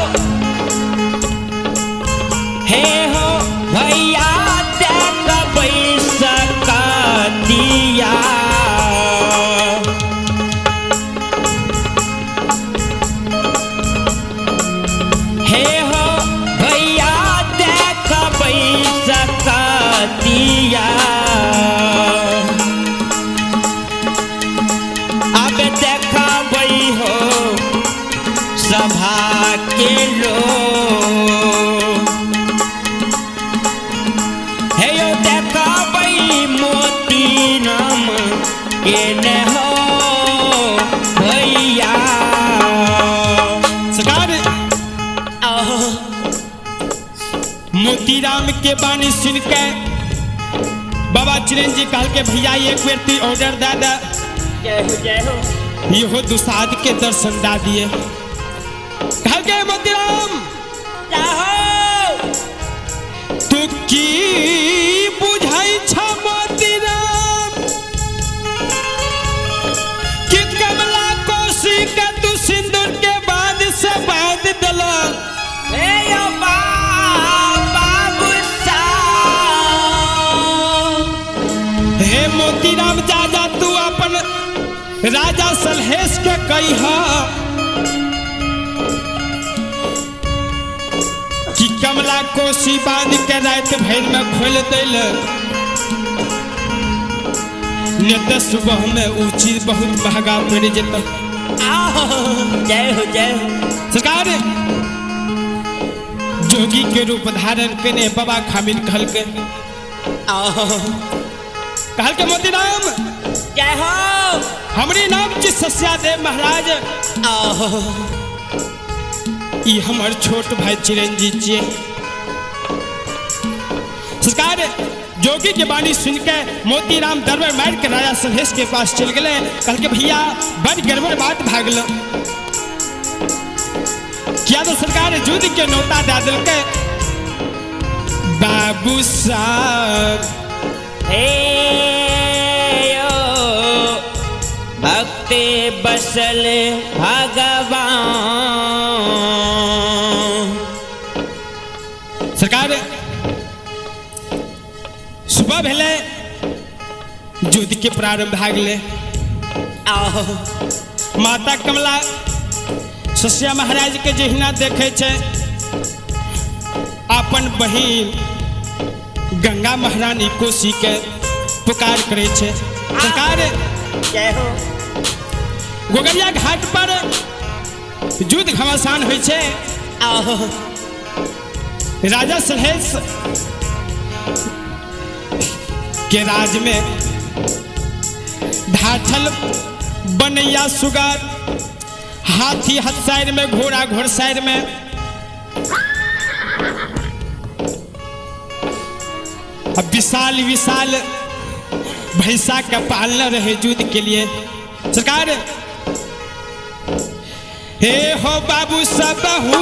हे हो भैया देख पैसा दिया हे हो भैया देख पैसा दिया अब देखबै हो सभा के लोग हे यो देखबै मोती नाम के ने हो भैया। सरकार आहो मोतीराम के बानी सुन के बाबा चिरंजी जी कहल के भैया एक बेर तू ऑर्डर दे दे जय हो जय हो इहो दुसाद के दर्शन दा दिए। कहल के मोतीराम जाहो तू की बुझाई छ मोतीराम कि कमला कोसी के तू सिंदूर के राजा सलहेश के कही कि कमला कोसी बांध के रात भर में खोल दिल, नहीं तो सुबह में ऊ चीज बहुत महंगा पड़ जेता। जय हो जय हो। सरकार जोगी के रूप धारण करने बाबा खामिन कहल के, कहल के मोतीराम जय हो, हमरे नाम जी सस्या देव महाराज, ई हमर छोट भाई चिरंजीव जी। सरकार जोगी के बानी सुन के मोतीराम दरबार मार के राजा सलहेश के पास चल गए। कहल के भैया बड़ गड़बड़ बात भागल, क्या तो सरकार युद्ध के नौता दे दिल के। बाबू साहब हे यो भक्ति बसल भगवान। सरकार सुबह भेले युद्ध के प्रारंभ भा गेलै। माता कमला सस्या महाराज के जहिना देखे छै अपन बहिन गंगा महारानी कोसी के पुकार करे छै। सरकार जय हो। गोगरिया घाट पर युद्ध घमासान होइ छै। राजा सलहेश के राज में ढाठल बनैया सुगर, हाथी हथसाइर में, घोड़ा घोड़साइर में, अब विशाल विशाल भैंसा का पालना रहे युद्ध के लिए। सरकार हे हो बाबू सब हो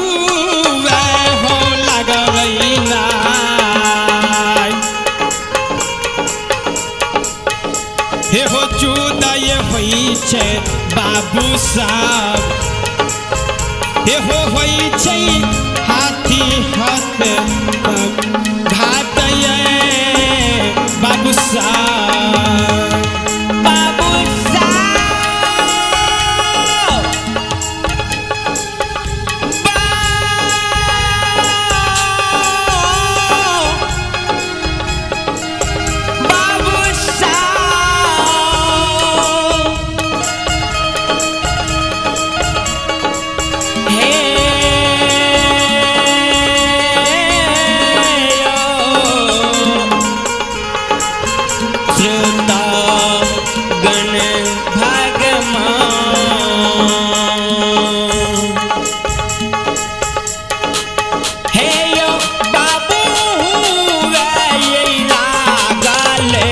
लगवैना, हे हो चूदय होइ छै बाबू साहब, हे हो होइ छै हाथी हाथ घाट बाबू साहब। बाबू साहब बाबू साहब हे श्रोता गण भगवान हे यो बाबू लागले,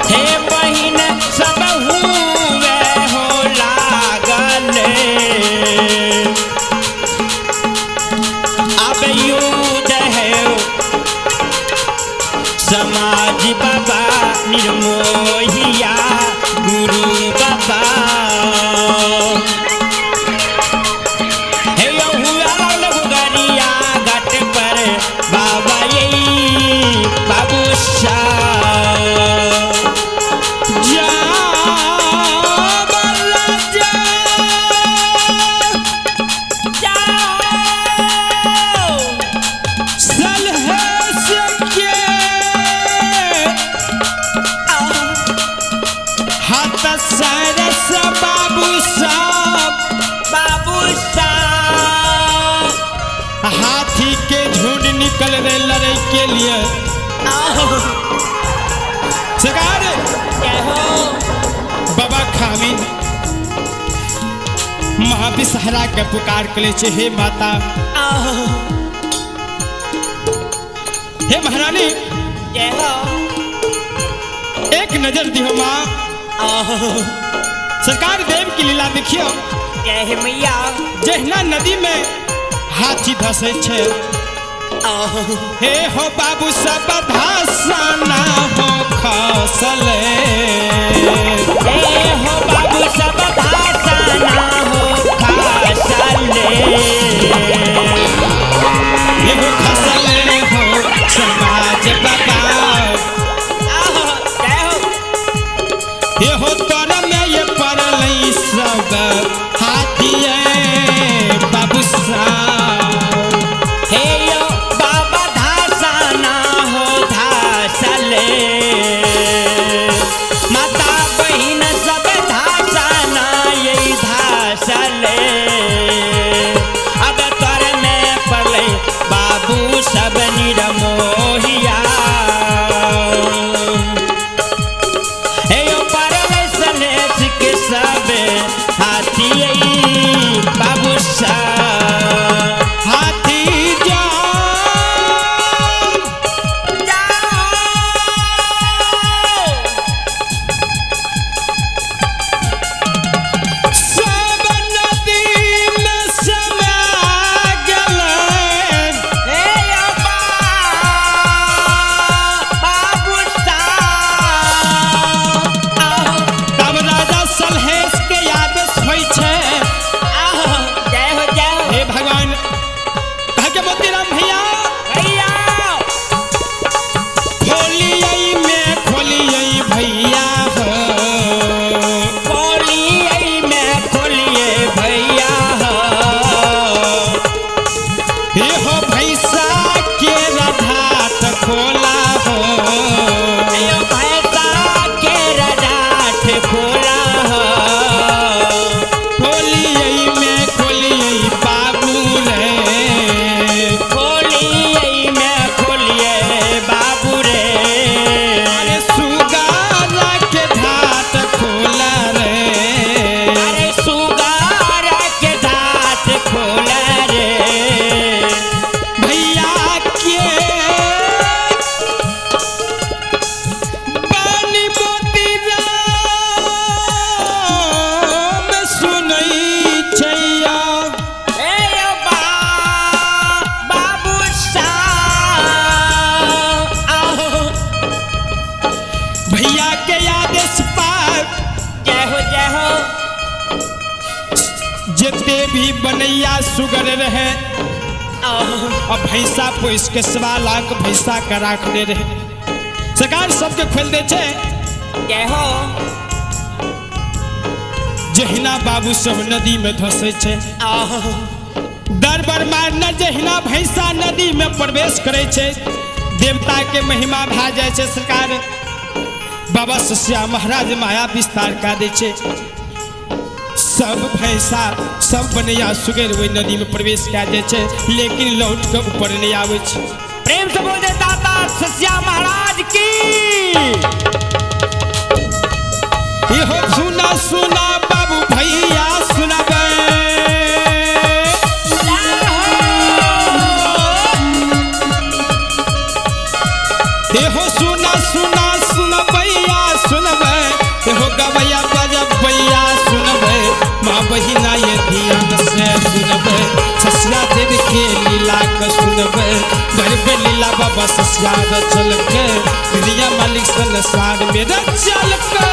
हे बहिन सब हुए हो लागले। अब युद्ध है समाज बाबा निर्मोहिया गुरु बाबा, हे हुआ गरिया घाट पर बाबा ये बाबू साहब। जा राजा जाओ सलहेश के हाथ सरस बाबू साहब, बाबू साहब हाथी के झुंड निकल रहे लड़ाई के लिए। सरकार जय हो। बाबा खामिन महाविसहरा के पुकार के छे, हे माता, हे महारानी, जय हो। एक नजर दिहो माँ। सरकार देव की लीला देखियो, जय हे मैया। जहिना नदी में हाथी धसे छे, हे हो बाबू सब धसना हो खसले, हे हो बाबू सब धसना हो खसले, हे हो खसले हो समाज बाबा। सब हाथी बाबू साहब। हाथी जान जाओ। सब नदी में समा गेलै। हे अब्बा, बाबू साहब, आओ, तब राजा सलहेश के आदेश होइ छै। आओ, जय हो, जय हो। हे भगवान, कह के मोतीराम भैया, भैया, खोलियै में खोलियै भैया हो, खोलिए में खोलिए भैया हो। हे हो भैसा के रधात खोला हो, यो भैंसा के रडाठ खोला हो। खोलियै में खोलियै बाबू रे, खोलिए में खोलिए बाबू रे। अरे सुगारा के धात खोला रे, अरे सुगार के दाँत खोला रे। भैया के बानी मोतीराम सुनै छैया। ए यो बाबू साहब, आओ। भैया के आदेश पर जय हो, जय हो। जिते भी बनैया सुगर रहे आओ। और भैंसा पोस के 1.25 लाख भैंसा के राखने रहे, सरकार सबके खोल दे छै। जय हो। जहिना बाबू सब नदी में धसै छै, आओ। दरबर मारना जहिना भैंसा नदी में प्रवेश करे छै, देवता के महिमा भए जाइ छै। सरकार बाबा सस्या महाराज माया विस्तार कए दै छै, सब भैंसा सब बनैया सुगर ओहि नदी में प्रवेश कए जाइ छै, लेकिन लौट के ऊपर नहि आबै छै। प्रेम से बोल दे दाता सस्या महाराज की। इहो सुना सुना बाबू भैया सुनाबै, एहो सुना सुना सुनबैया सुनबै, एहो गवैया बजबैया सुनबै, माँ बहिना ये ध्यान से सुनबै, ससिया देव के लीला के सुनबै, बड़ लीला बाबा ससिया रचल के, दुनिया मालिक संसार में रचल के।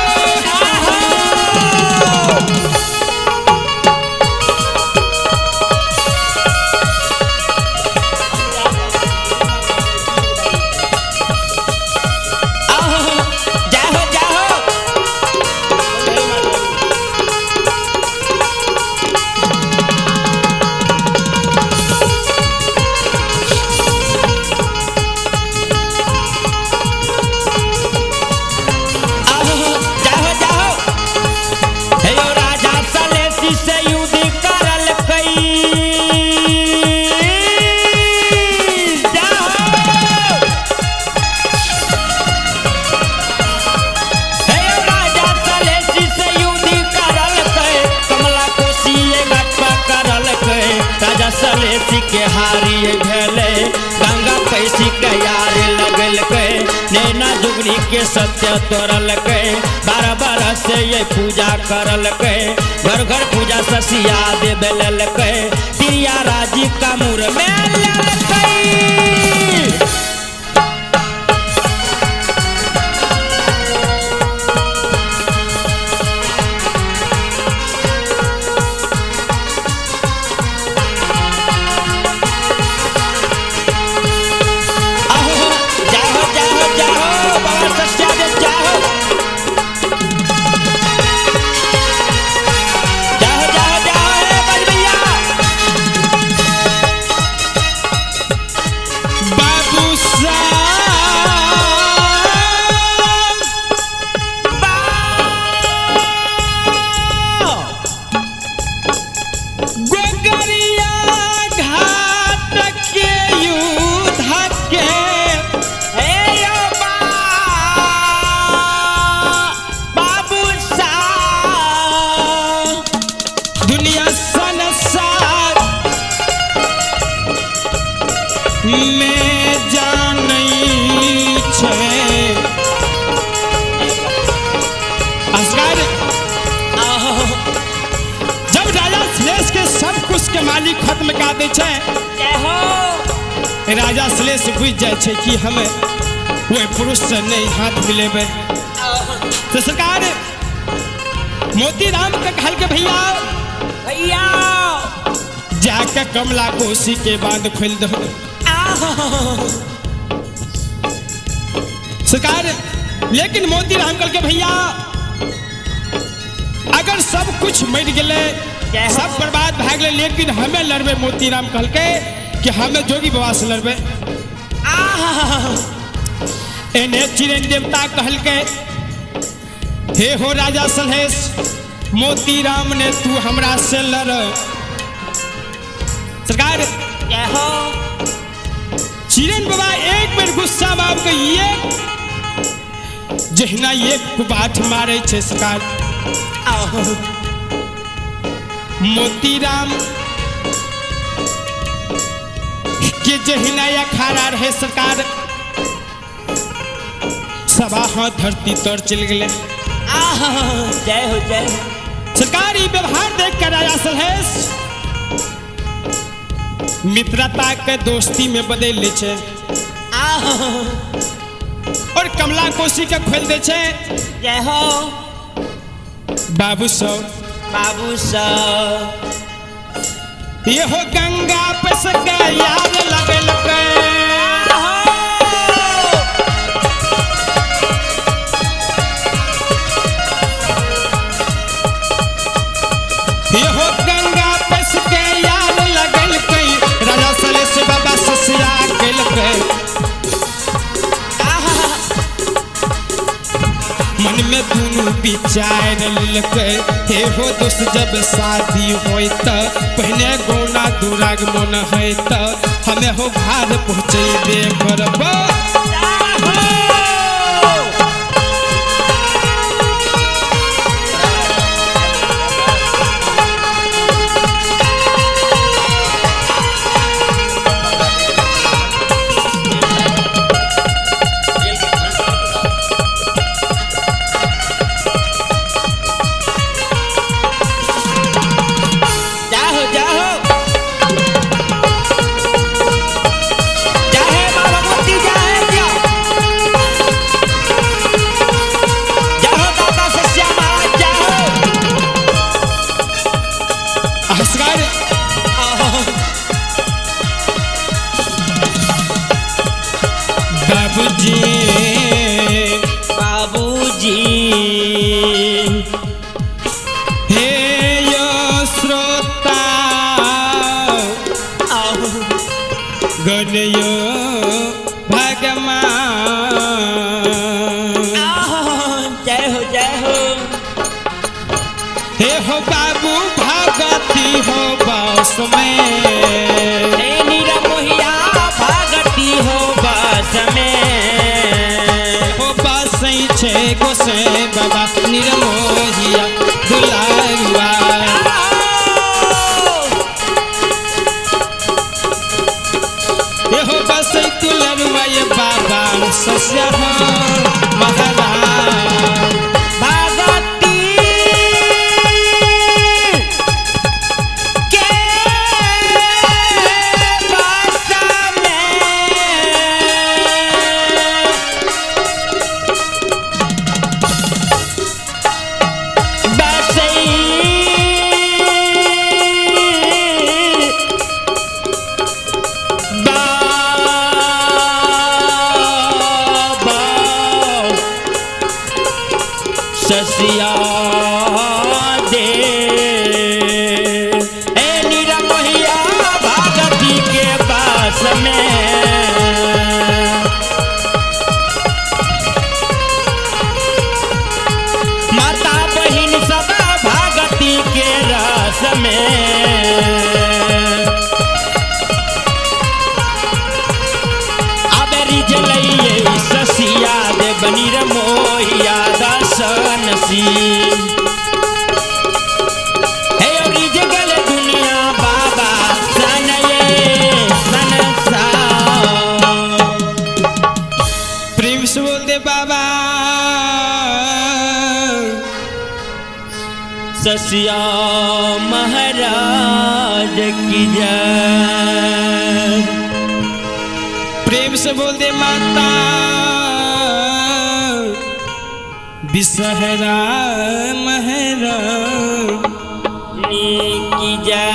आओ, जय हो, जय हो। आओ, जय हो, जय हो। हे यो राजा सलेसी से युद्ध करल कई। जय हो। हे यो राजा सलेसी से युद्ध करलकै, कमला कोसी घाट पर करलकै। राजा सलेसी के हारी भेलै, गंगा पैसी के यार लगलकै, नैना जुगनी के सत्य तोड़लकै, 12 बरस से ये पूजा करलकै, घर घर पूजा ससिया देवे ललकै, तिरिया राजी का मुर में ललकै। आहो, जय हो, जय हो, जय हो, बाबा सत्यादेव जय हो। जय हो, जय हो, जय हो, हे बजबैया। बाबू पुरुष के मालिक खत्म कऽ दै छै। राजा सलेश बुझि जाइ छै कि हम ओहि पुरुष से नहीं हाथ मिलेबै। तो सरकार मोतीराम के कहल के भैया भैया जाके कमला कोसी के बांध खोल दो। सरकार लेकिन मोतीराम कहल के भैया अगर सब कुछ मर गए सब बर्बाद भए गेलै लेकिन हमें लड़बै। मोतीराम कहलकै कि हमें जोगी बाबा से लड़बै। एने चिरन देवता कहलकै हे हो राजा सलहेश मोतीराम ने तू हमरा से लड़। सरकार चिरन बाबा एक बेर गुस्सा बाब के एक जहिना एक कुबाठ मारे छे सरकार मोतीराम के जहिना अखाड़ा रहे सरकार सवा हाथ धरती तर चल गए। जय हो जय। सरकार ई व्यवहार देख कर राजा सलहेश मित्रता के दोस्ती में बदल ले छे और कमला कोसी के खोल दे छे। जय हो बाबू सौ बाबू सौ ये हो गंगा पस के यार लगल पे। ये हो गंगा पस के यार लगल पे राजा सलेश बाबा ससुरा गेल पे। मन में दुनू विचार लेलकै हे हो दोस्त जब शादी होय त पहिने गौना दुरागमन है त हमें हो भार पहुँचेबे करब। बाबूजी बाबूजी हे यो श्रोता गणयो भगवान जय हो जय हो। हे हो बाबू भगती हो बस में हे नीरा मोहिया भगती हो बस में हो बसै छे गोसै बाबा निरमोहिया दुलारुआ। हे हो बसै दुलारुआ ये बाबा सस्या हो महाराज। भगती के बस में बसई बाबा ससिया दे ए नीरा मोहिया भगती के पास में माता बहिन सब भगती के रस में अब रिझलैये ससिया दे बनी रे मोहिया दसन सी हे रिझ गल दुनिया बाबा सन ये संसार। प्रेम से बोल दे बाबा। ससिया महाराज की जय। प्रेम से बोल दे माता बिसहरा महाराज की जय।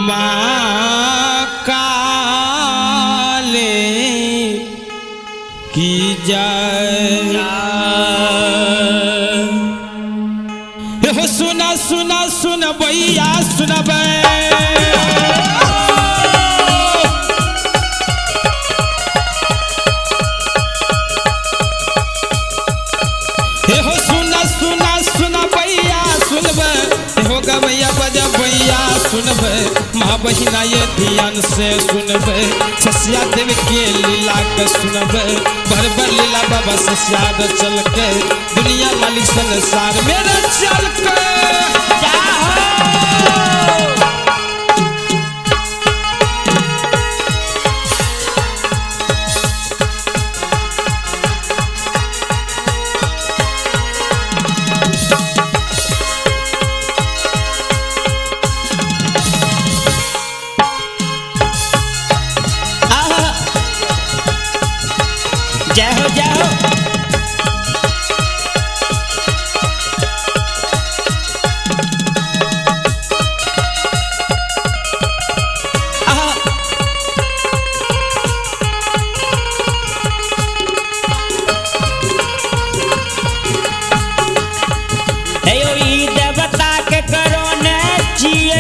माँ काले की जय। हो सुना सुना सुन भैया सुनबै, हो सुना सुना सुन भैया सुनबै, हो गवैया बजबैया सुनबै, माँ बहिना ये ध्यान से सुनबै, ससिया देव के लीला के सुनबै, भर भर लीला बाबा ससिया चल के दुनिया मालिक संसार मेरा चल के। जय हो जय हो। हे यो ई देवता के करो ने छियै,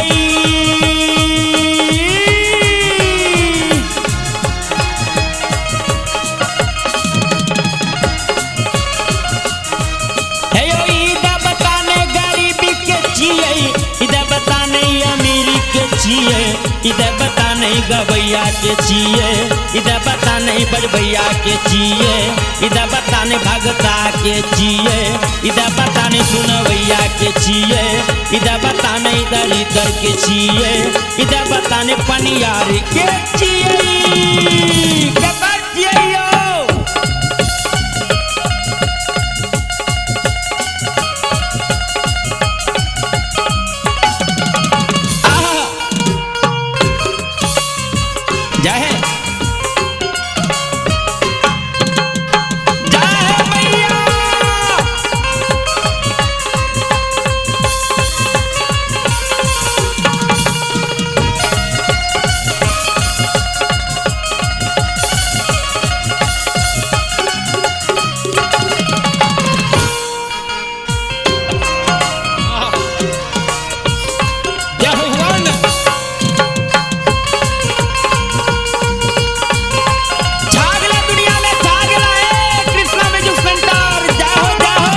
इधर बता नहीं गवैया के छियै, इधर बता नहीं बजबैया के छियै, इधर बता नहीं भगता के छियै, इधर बता नहीं सुनवैया के छियै, इधर बता नहीं दरिद्र के छियै, इधर बता नहीं पनियार के छियै। केकर छियै यौ? जय है जय है भैया। जय हो भगवान। छागला दुनिया में छागला है कृष्णा म्यूजिक सेंटर। जय हो जय हो।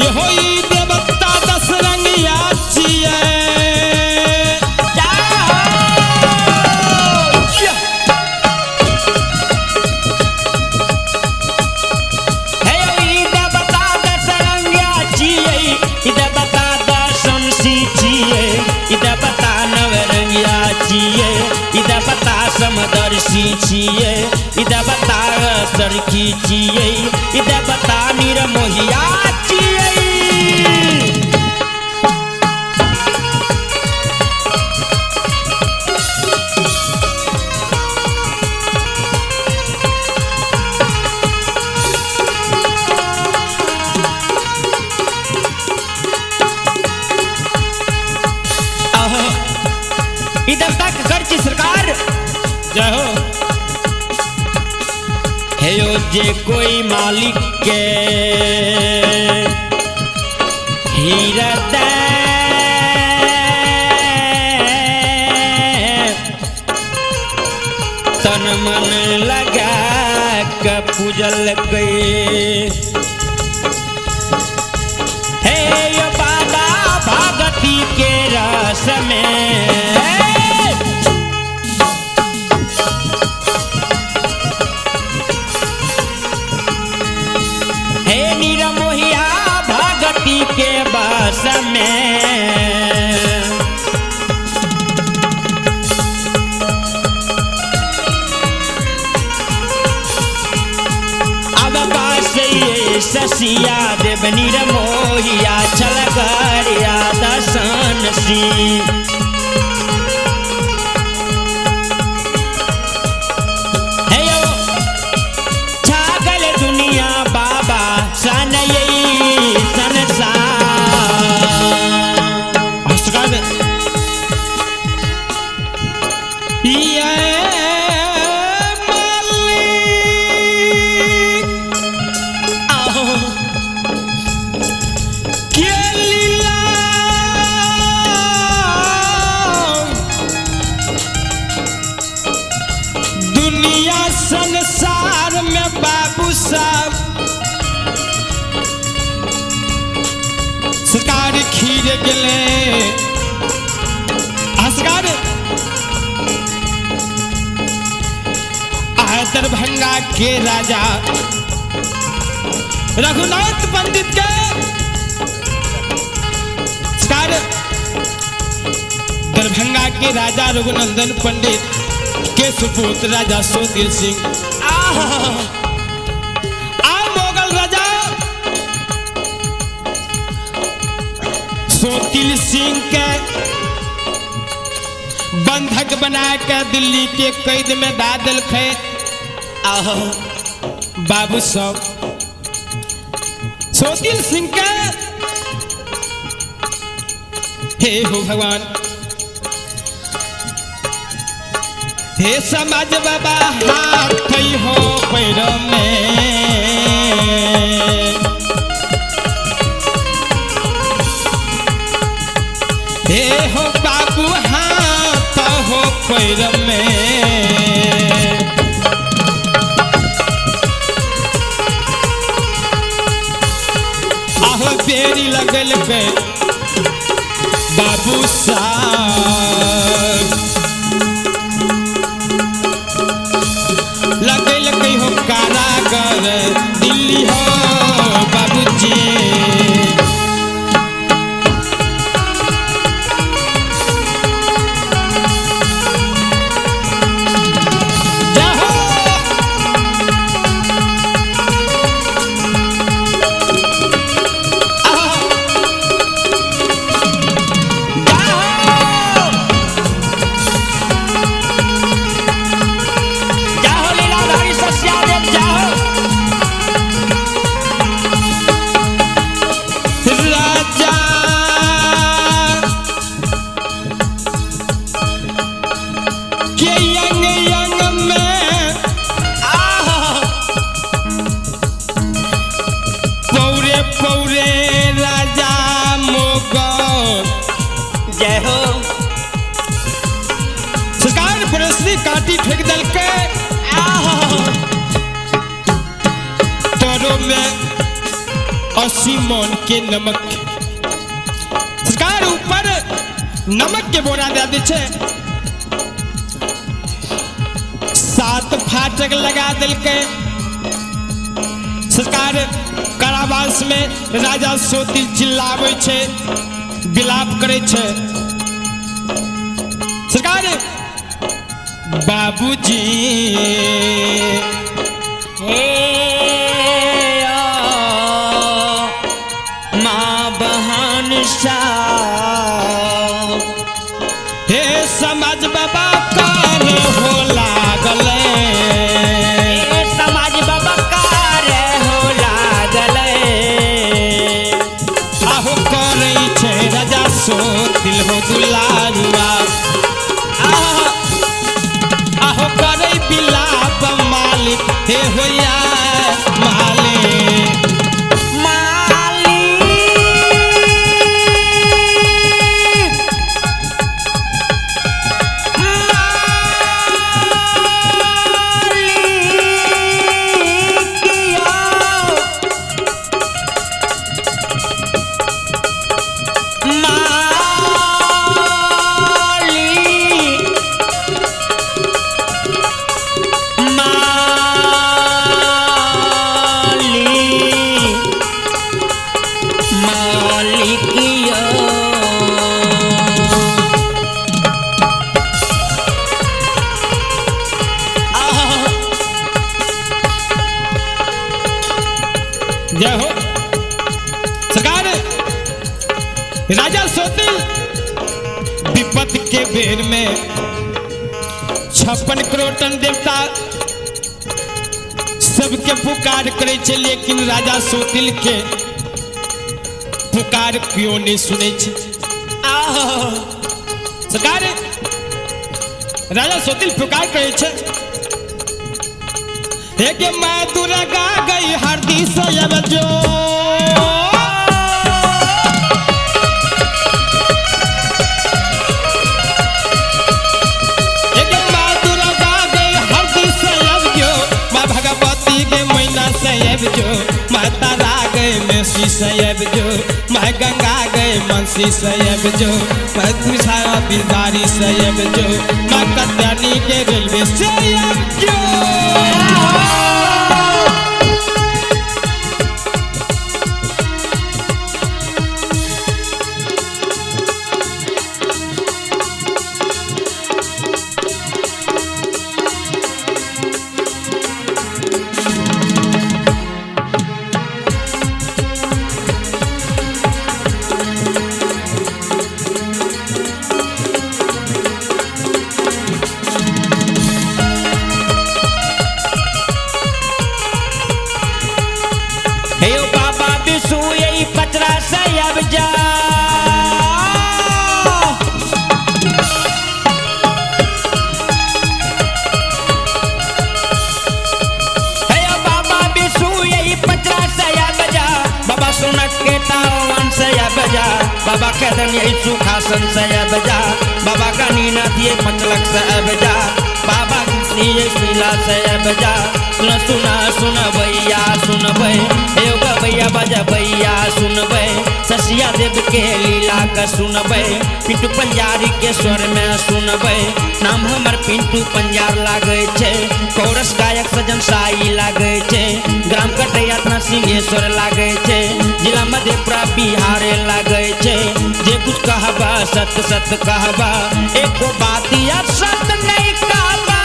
ये होई देवता दस रंगिया छियै, जय हो। हे ई देवता दस रंगिया छियै, ई देवता दस अंशी छियै, ई देवता नवरंगिया छियै, ई देवता समदर्शी छियै, ई देवता सरखी छियै, ई देवता निरमोहिया छियै। आहो, ई देवता के खर्च सरकार। जय हो। हे यो जे कोई मालिक के हृदय तन मन लगा के पूजल के, हे यो बाबा भगती के रस में हे निरमोहिया भगती के बस में। अब से ये ससिया देव निरमोहिया छल गरिया दसन सी। हे यो छागल दुनिया बाबा सन ये संसार। ये मालिक आहो के लीला दुनिया संसार में बाबू साहब सरकार खीर गेले सरकार आ दरभंगा के राजा रघुनाथ पंडित के सरकार दरभंगा के राजा रघुनंदन पंडित के सुपुत्र राजा सुधीर सिंह आहा आ मोगल राजा सोतिल सिंह के बंधक बना के दिल्ली के कैद में दा दिलखे। आहो बाबू सब सोतिल सिंह के हे हो भगवान हे समाज बाबा हाथ हो पैर में हे हो बाबू हाथ हो पैर में। आहो बेरी लगल पे बाबू साहब लगल के हो कारागर दिल्ली हो बाबूजी। जाहो आहा जाहो जाहो लीलाधारी सस्या देव जाहो। राजा के यंग यंग में आहा पौरे पौरे राजा मोगल जय हो सरकार पड़ोसी काटी फेंक दलके। आहा तोरो में 80 मन के नमक सरकार ऊपर नमक के बोरा दे दै छै। 7 फाटक लगा दिलके। सरकार कारावास में राजा सोती चिल्लाबै छै विलाप करै छै। सरकार बाबूजी हे ओ माँ बहन साहब हे समाज बाबा कर हो लागले हे समाज बाबा कार हो लागले। आहो करै छै राजा सोतिल हो दुलारुआ आहा आहो करै बिलाप मालिक हे होया मालिक मालिक मालिक यो जय हो सरकार। राजा सोतिल विपत के बेर में 56 करोड़ देवता सबके पुकार करे छे, लेकिन राजा सोतिल के पुकार क्यों नहीं सुने छे। सरकार राजा सोतिल पुकार करे छे, एक मैं दुर्गा गई हरदी से जो जो माता रा गए मेसी सैब जो माँ गंगा गए मनसी सैब जो मैं तुझारा बिदारी सैब जो माँ कत्यानी के रेलवे सैब जो। बाबा कदम यही सुखासन से अब जा, बाबा का नीनाथ ये 5 लाख से अब जा, बाबा ये शिला से अब जा। सुन सुना सुन भैया सुन भै, भैया बजा भैया सुन भै, ससिया देव के लीला का सुन भै, पिंटू पंजारी के स्वर में सुन भै। नाम हमर पिंटू पंजार लागै छे, कोरस गायक सजन साई लागै छे, ग्राम कटैया सिंहेश्वर लागै छे, जिला मधेपुरा बिहार लागै छे। जे कुछ कहबा सत सत कहबा, एको बात या सत नहीं कहबा।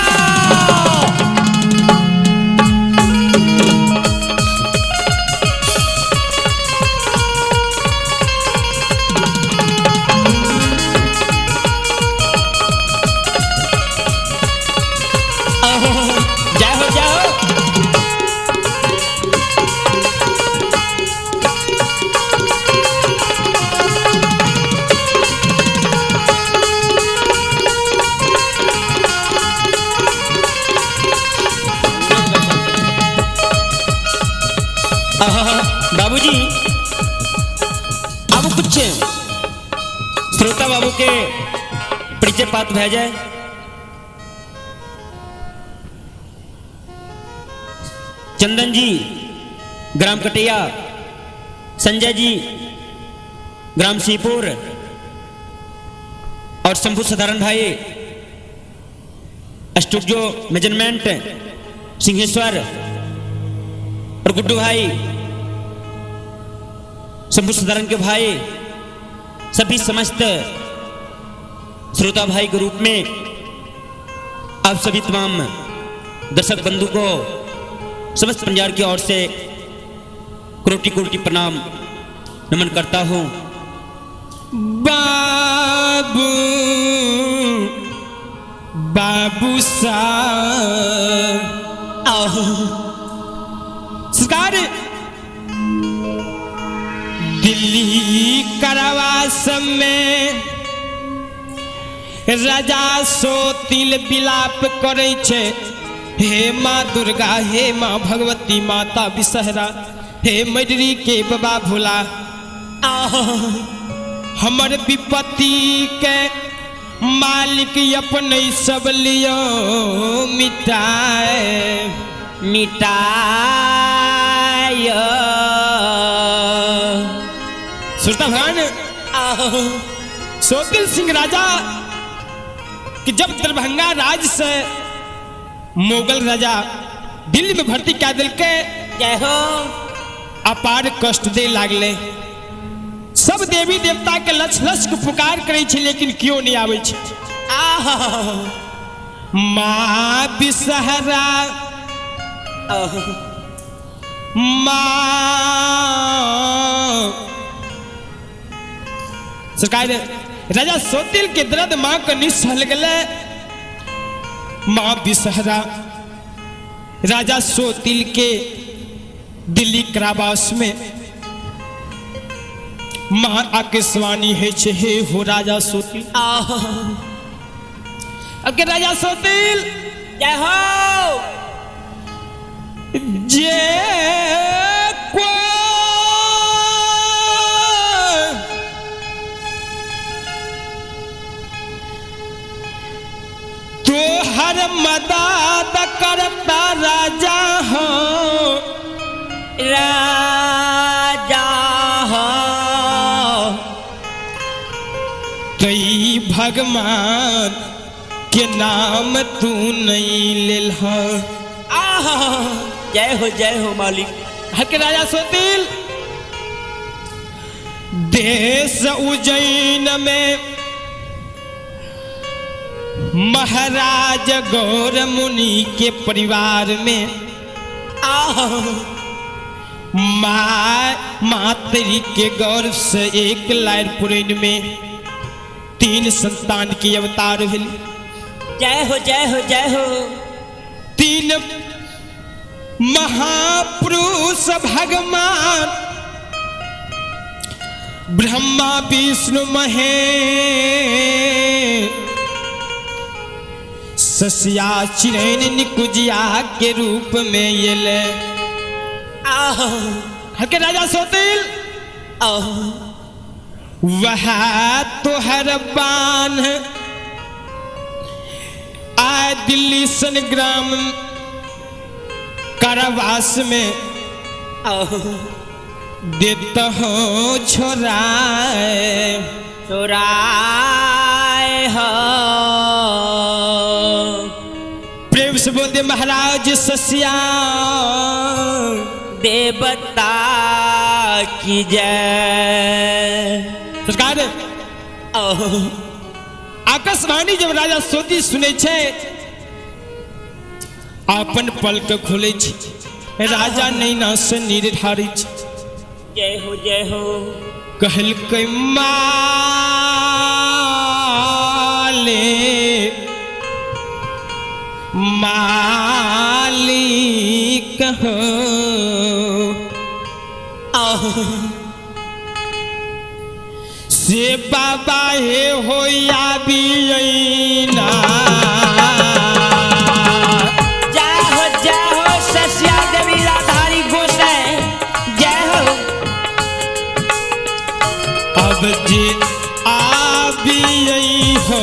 बाबूजी अब कुछ श्रोता बाबू के परिचय पात भय जाए। चंदन जी ग्राम कटिया, संजय जी ग्राम सीपुर और शंभू साधारण भाई स्टूडियो मेजरमेंट सिंहेश्वर और गुड्डू भाई शंभू साधारण के भाई, सभी समस्त श्रोता भाई के रूप में आप सभी तमाम दर्शक बंधु को समस्त पंजाब की ओर से कोटि कोटि प्रणाम नमन करता हूं। बाबू बाबू साहब सरकार दिल्ली कारावास में राजा सोतिल विलाप करै छे, हे माँ दुर्गा, हे माँ भगवती माता विषहरा, हे मडरी के बाबा भोला, हमर विपत्ति के मालिक अपने सब लियो मिटाए मिटाय। सुनता भगवान सोतिल सिंह राजा कि जब दरभंगा राज से मुगल राजा दिल्ली में भर्ती क्या दिल के जय हो अपार कष्ट दे लागले, सब देवी देवता के लक्ष लक्ष के पुकार करे छे लेकिन क्यों नहीं आवे छे। माँ विषहरा माँ सरकार राजा सोतिल के दर्द माँ के निसहल गले। माँ बिसहरा राजा सोतिल के दिल्ली कारावास में माँ आकाशवाणी है छे हे हो राजा सोतिल। अब के राजा सोतिल जय हो। जे को तोहर मदद करता राजा हो राजा हो कई भगवान के नाम तू नहीं लेल। जय हो जय हो मालिक। हक राजा सोतिल देश उज्जैन में महाराज गौर मुनि के परिवार में मातरी के गौरव से एक लायर पुरैन में 3 संतान के अवतार भेल। जय हो जय हो जय हो। 3 महापुरुष भगवान ब्रह्मा विष्णु महेश ससिया चिरैन निकुजिया के रूप में येले। हके राजा सोतिल वह तोहर बान आय दिल्ली संग्राम कारावास में देत हो छोराए छोराए हो। प्रेम से बोल दे महाराज ससिया देवता की जय। सरकार आकाशवाणी जब राजा सोती सुने छे अपन पलक खोले छे राजा नैना से नीर ढारी छे। जय हो जय हो। कहलकै माले मालिक हो से बाबा हे हो ना। जय हो जय हो ससिया देवी राधारी गोसाई जय हो। अब जे आबी हो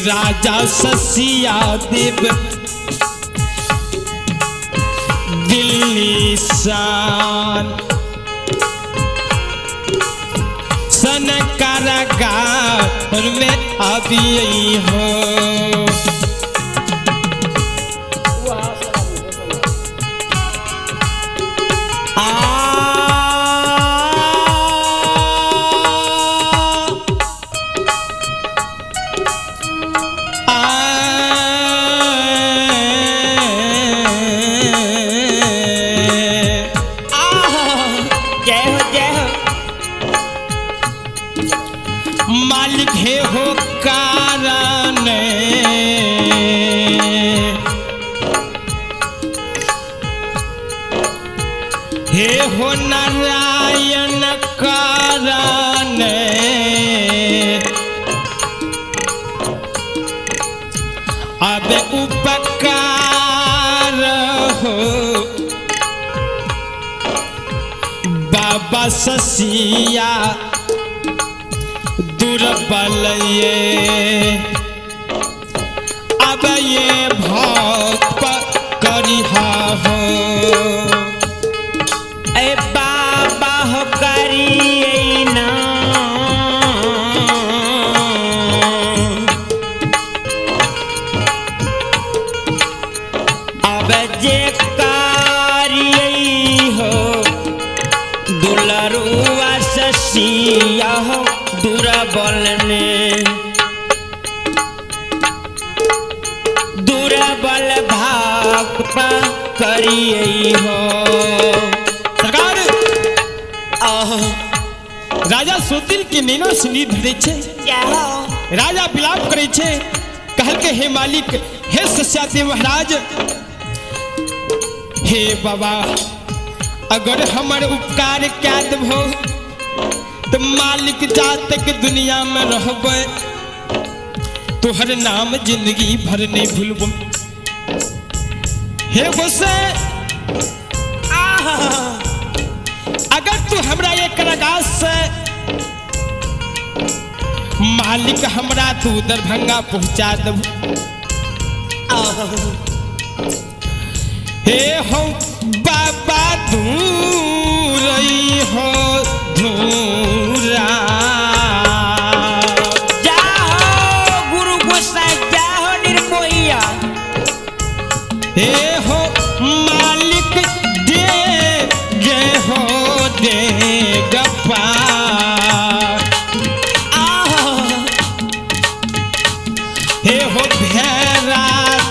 राजा ससिया देव दिल्ली सान सन कारागार में अभी हो। जय हो जय हो। मालिक हे हो कारण हे हो नारायण कारण अब उपकार हो बाबा ससिया दुर्बल ये अब ये भक्त करिहा हो। ए बाबा हो करिए ना अब जे करिए हो दुलरुआ ससिया हो दुर्बल ने दुर्बल कृपा करिए हो। सरकार आह राजा सोतिल के नैना से नींद धरे छे। राजा विलाप करे छे, कहल के हे मालिक, हे सस्यादेव महाराज, हे बाबा, अगर हमर उपकार कै देबहो तो मालिक जात के दुनिया में रहबे, तोहर नाम जिंदगी भर नहीं भूलबो। हे गोसे अगर तू हमरा एक कारागार से मालिक हमरा तू दरभंगा पहुंचा देबो। हे हो बाबा दूर हो धूरा, जाहो गुरु गोसाई, जाहो निर्मोहिया। हे हो मालिक दे गे हो दे गप्पा, हे हो भेरा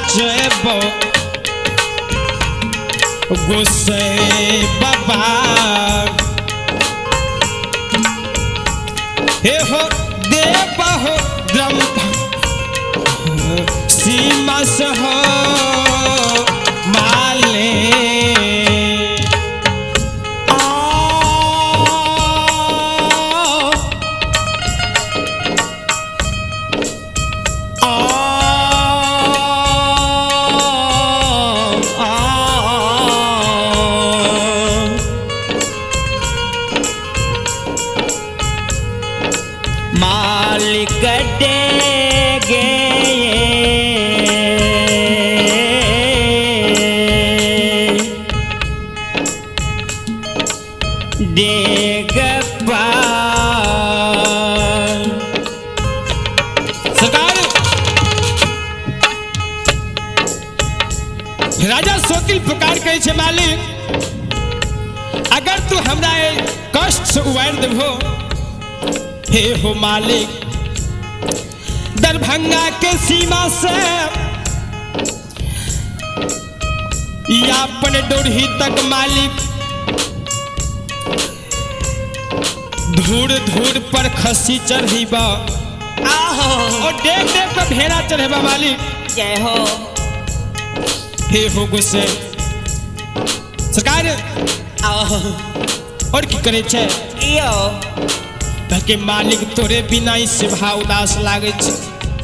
चबो गोसाई बाबा, हे हो देव हो ब्रह्म सीमा से हो माले। मालिक दे गए देग पार। सरकार राजा सोतिल पुकार करे छे, मालिक अगर तू हमरा ए कष्ट से उबार देबहो, हे हो मालिक दरभंगा के सीमा से या अपन डोरही तक मालिक धूर धूर पर खसी चढ़ीबा और देख देख पर भेड़ा चढ़ेबा मालिक। जय हो। हे हो गुस्से सरकार और की करे छे यो ताकि मालिक तोरे बिना ई सेवा उदास लागे छे।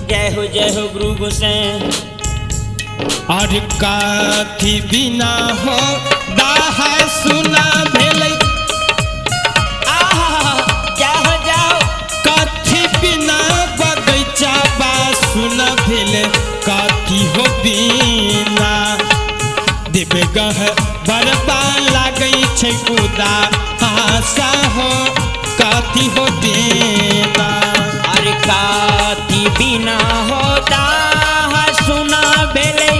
जय हो, जय हो गुरु गोसाई। और काथी बिना हो दाह सुना भेलै, जाओ जाओ। काथी बिना बगैचा बा सुना भेलै, काथी हो बिना देवगह बरबा लागै छै उदा आशा हो, काथी हो बिना। अरे काती बिना हो दाह सुना भेलै,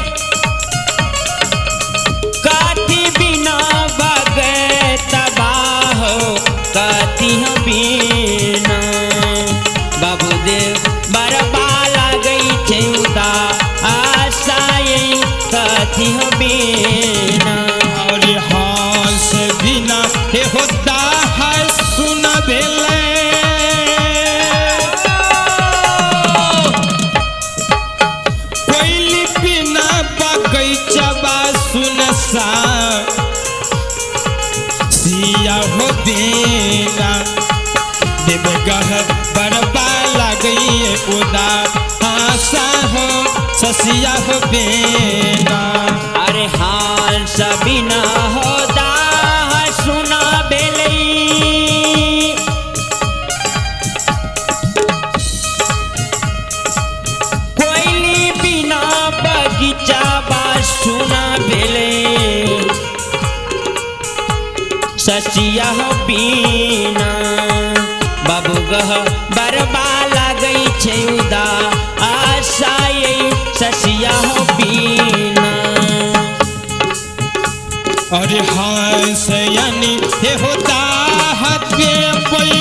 काती बिना बगतबा हो, काती हो बिना बाबू देव बरबा लागै छै उदा आशा, काती हो बिना। और हंस बिना हे हो दाह सुना भेलै, कोइली बिना बगैचा बा सुन सा सिया हो बिना देवगह बरबा लागै उदा आशा हो, ससिया हो बिना। अरे हंस बिना हो दाह सुना भेलै, कोइली बिना बगीचा बा सुना भेलै, ससिया हो बिना बाबू गह बरबा लागै छै उदा आशा, ससिया हो बिना। अरे हंस यानी हे होता हते पई,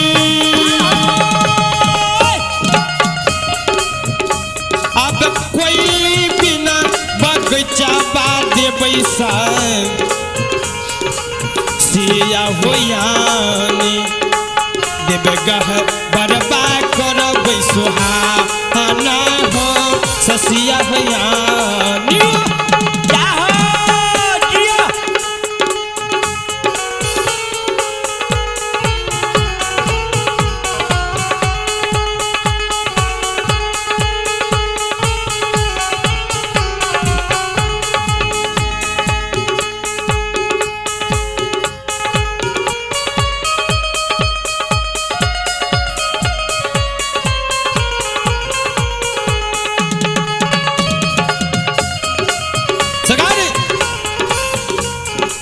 अब कोई बिना बगीचा बा देबै सिया होयानी देव गह बरबा करबै सुहाना हो ससिया होयानी।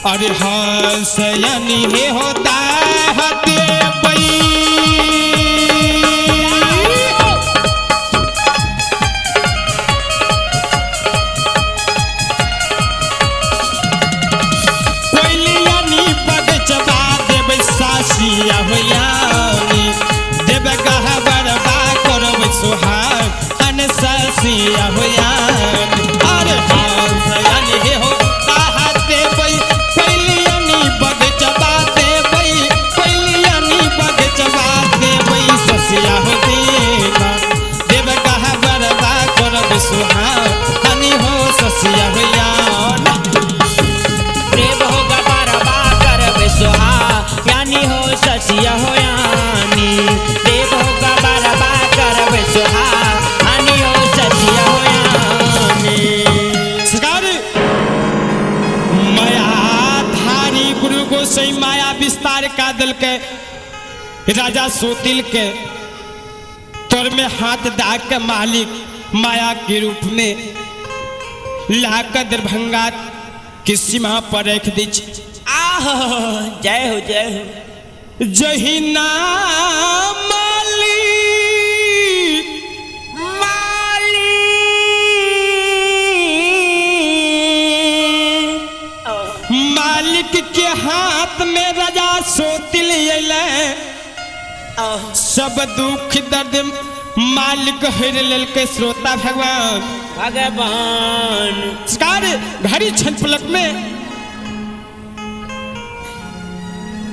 अरे हंसयनी हे होता हते पई कोइलियानी पग चबा देबै सासिया होयानी देव गह बरबा करबै सुहाग अन सासिया होयानी। अरे हंसयनी हे होता हते पई कोइलियानी पग चबा देबै कोइलियानी पग चबा देबै ससिया हो देवा देव गह बरबा करबै सुहाग अनी हो ससिया होयानी। प्रेम होगा बरबा करबै सोहा यानी हो ससिया हो यानी देव होगा बरबा करबै सोहा यानी हो ससिया हो यानी। सरकार माया धारी गुरु गोसाई माया विस्तार का दल के राजा सोतिल के तोर में हाथ दा के मालिक माया के रूप में लाकर दरभंगा के सीमा पर रख दी। आह जय हो जय हो। जहिना मालिक मालिक मालिक के हाथ में राजा सोतिल अयलै सब दुख दर्द मालिक हर लेलकै श्रोता भगवान भगवान। सरकार घड़ी क्षण पलक में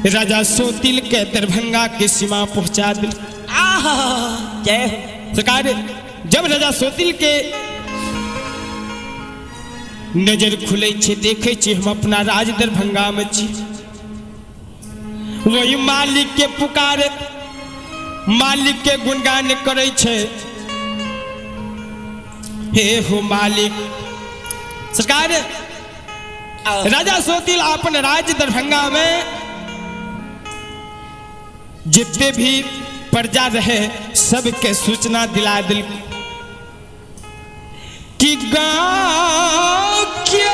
राजा सोतिल के दरभंगा के सीमा पहुंचा दिल। आह जय हो। सरकार जब राजा सोतिल के नजर खुले छे देखे छे हम अपना राज दरभंगा में छी, वही मालिक के पुकार मालिक के गुणगान करे छे हे हो मालिक। सरकार राजा सोतिल अपन राज दरभंगा में जितने भी प्रजा रहे सबके सूचना दिला दिल कि गाँव के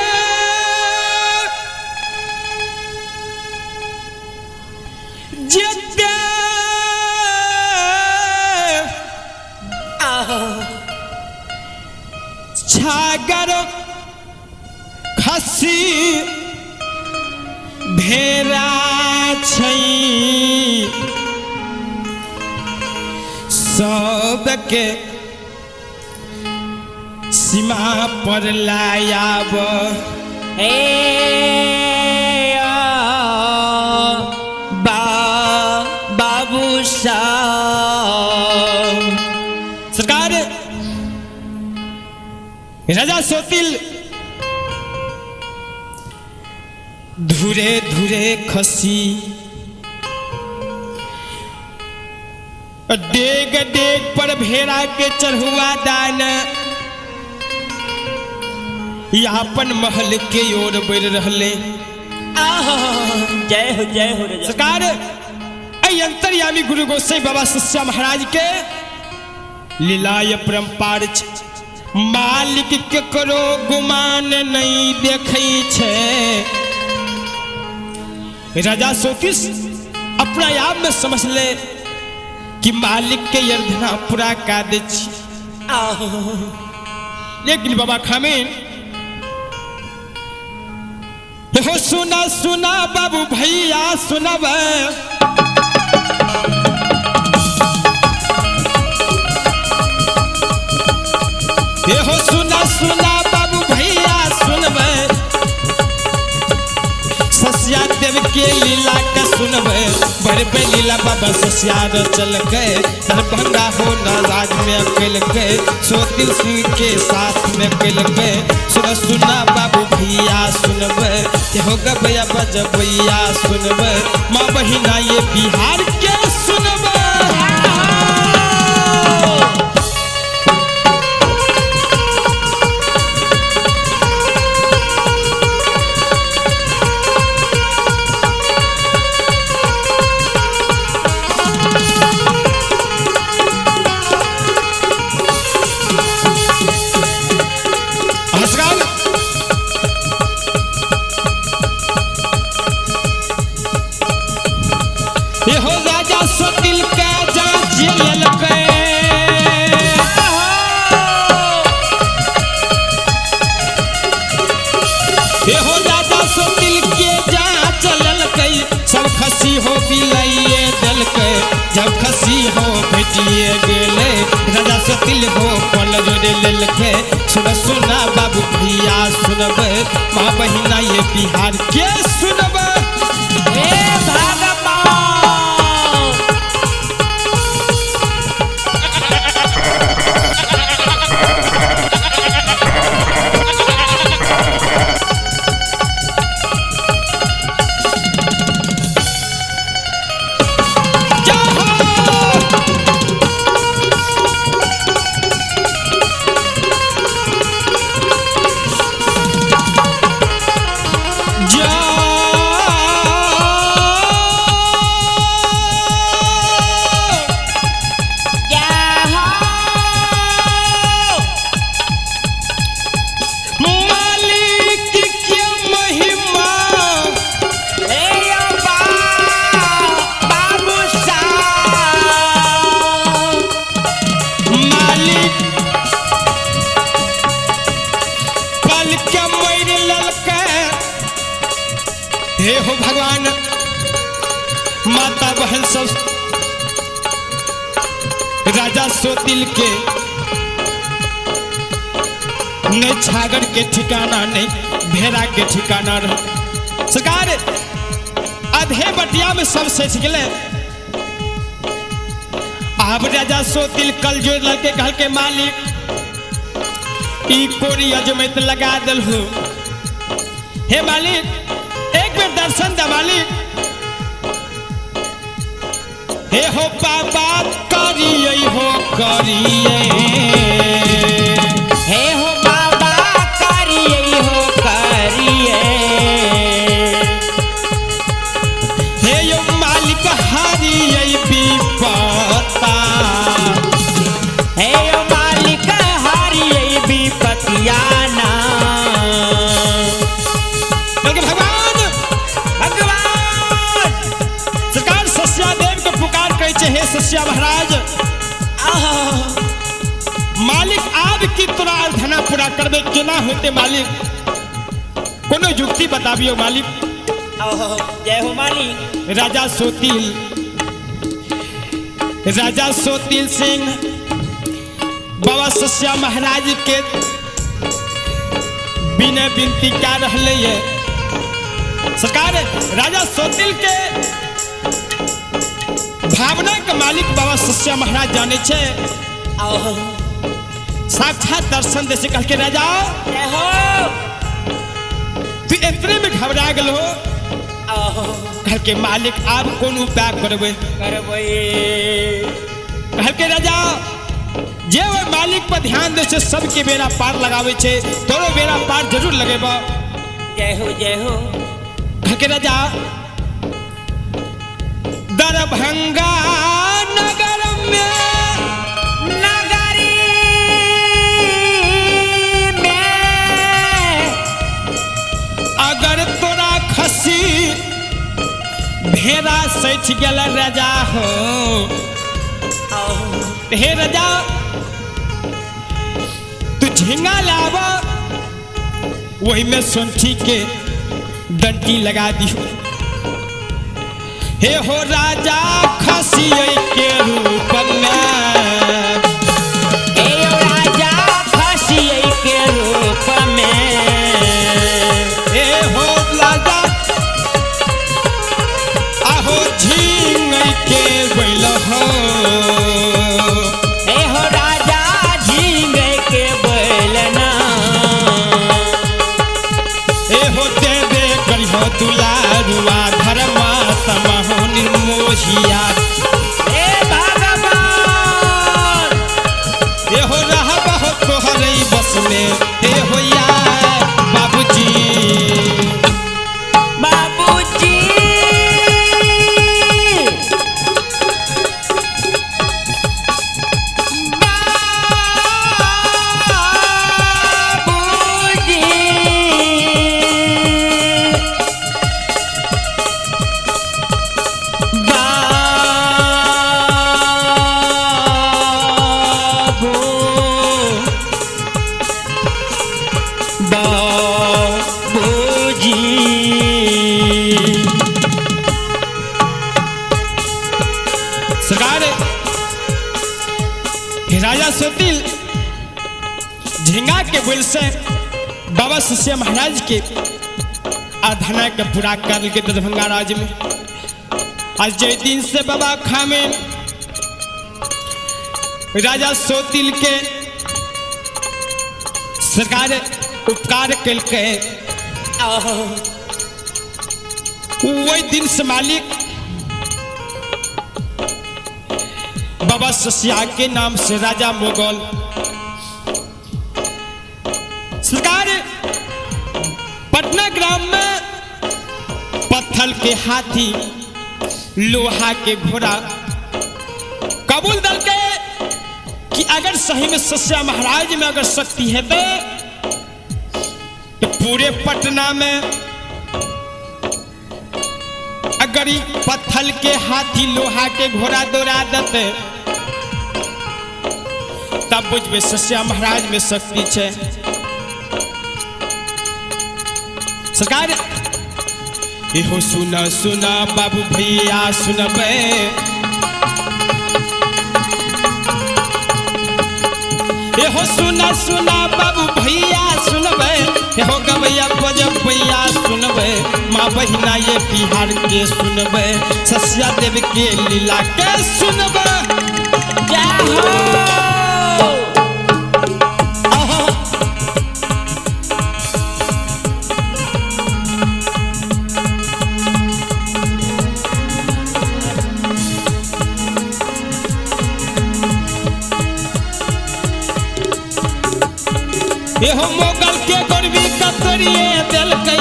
जितने छागर खसी भेड़ा छै सबके सीमा पर लायाब। हे बा बाबू साहब। सरकार राजा सोतिल धुरे धुरे खसी डेग डेग पर भेड़ा के चढ़ुआ दान अपन महल के ओर बढ़ रहले। आह जय हो जय हो राजा। सरकार अंतर्यामी गुरु गोसाई बाबा सस्या महाराज के लीलाय परम्पार मालिक के करो गुमान नहीं देखै छे। राजा सोतिस अपना आप में समझ ले कि मालिक के अर्धना पूरा का दे छी। लेकिन बाबा खामीन हो सुना सुना बाबू भैया सुनब हो सुना सुना बाबू भैया सुनब के लीला के सुनबे बड़ लीला बाबा ससियार चलके दरभंगा हो नाराज में केलके सोतिल सिंह के साथ में केलके। सुन सुना बाबू भैया सुनबे हो गबैया बजबैया सुनबे माँ बहिना ये बिहार के सुनबे। हो राजा सोतिल के जांच लेलकै हो राजा सोतिल के जांच लेलकै सब खसी हो बिलाइए देलकै जब खसी हो भेटिए गेलै राजा सोतिल हो पल जोड़े लेलकै। सुन सुना बाबू भैया सुनबै माँ बहिना ये बिहार के सुनबै। हे हो भगवान माता बहन सब राजा सोतिल के नहीं छागर के ठिकाना नहीं भेड़ा के ठिकाना रह। सरकार आधे बटिया में सब सच गए। अब राजा सोतिल कल जोड़ लड़के कहल के मालिक ई कोरी अजमैत लगा दल हो। हे मालिक एक बेर दर्शन दे मालिक। हे हो बाबा करिए हो करिए हे हो बाबा करिए हो करिए हे यो मालिक हरिए विपता हे यो मालिक हरिए विपतिया ना। हे सस्या महाराज मालिक आब की तोरा अर्धना पूरा करबे केना होते मालिक कोनो युक्ति बताबियो मालिक। जय हो मालिक। राजा सोतिल सिंह बाबा सस्या महाराज के बिना विनती का रहले है। सरकार राजा सोतिल के भावना के मालिक बाबा सस्या महाराज जाने छे। साक्षात दर्शन दे से कहके राजा तू इतने में घबरा गल हो। कहके मालिक आप कौन उपाय करबे करबे। कहके राजा जे वो मालिक पर ध्यान दे छे सबके बेड़ा पार लगावे छे तोरो बेड़ा पार जरूर लगेबा। जय हो जय हो। कहके राजा दरभंगा नगर में नगरी में अगर तोरा खसी भेड़ा सच गेल राजा हो। हे राजा तू झिंगा लावा वही में सोंठी के डंटी लगा दी। हे हो राजा खसियै के रूप में हे हो राजा खसियै के रूप में हे हो राजा एहो देवे करिहो दुलारुआ धर्मा तमहो निर्मोहिया। हे भगवान एहो रहबहो तोहरे बस में एहो यार बाबूजी। बाबूजी बाबूजी बाबू बाबूजी। सरकार राजा सोतिल झिंगा के बोल से बाबा सुशिया महाराज के आधना के पूरा कर के दरभंगा राज में। आज जय दिन से बाबा खामे राजा सोतिल के सरकार उपकार कलके वही दिन से मालिक बाबा ससिया के नाम से राजा मुगल सरकार पटना ग्राम में पत्थर के हाथी लोहा के घोड़ा कबूल दल के कि अगर सही में ससिया महाराज में अगर शक्ति है तो पूरे पटना में अगर ई पत्थर के हाथी लोहा के घोड़ा दौड़ा देते तब बुझबे ससिया महाराज में शक्ति है। सरकार इहो सुना सुना बाबू भैया सुनबे एहो सुना सुना बाबू भैया सुनबे एहो गवैया बजबैया सुनबे माँ बहिना ये बिहार के सुनबे ससिया देव के लीला के सुनबे। जय हो। आहा। एहो मोगल के गोरबी कतरिए देलकै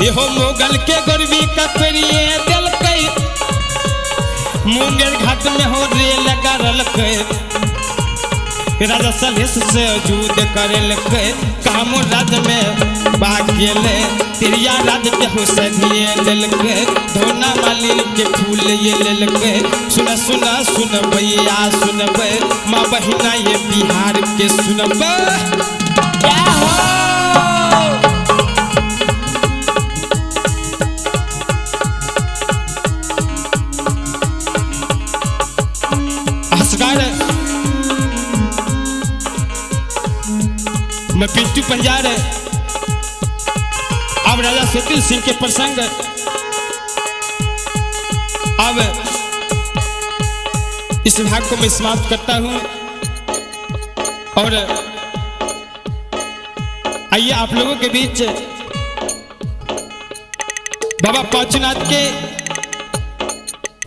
एहो मोगल के गोरबी कतरिए देलकै मुंगेर घाट में हो रेल गरलकै राजा सलहेश से जुद करलकै कामो राज में बागेले तिरिया राज के हो सधिए लेलकै धोना मालिन के फूल ये लेलकै। सुना सुना सुनबैया सुनबै माँ बहिना ये बिहार के सुनबै। जय हो। हसगार मैं पिंटू पंजार अब राजा सुशील सिंह के प्रसंग अब इस भाग को मैं समाप्त करता हूं और आइए आप लोगों के बीच बाबा पांचूनाथ के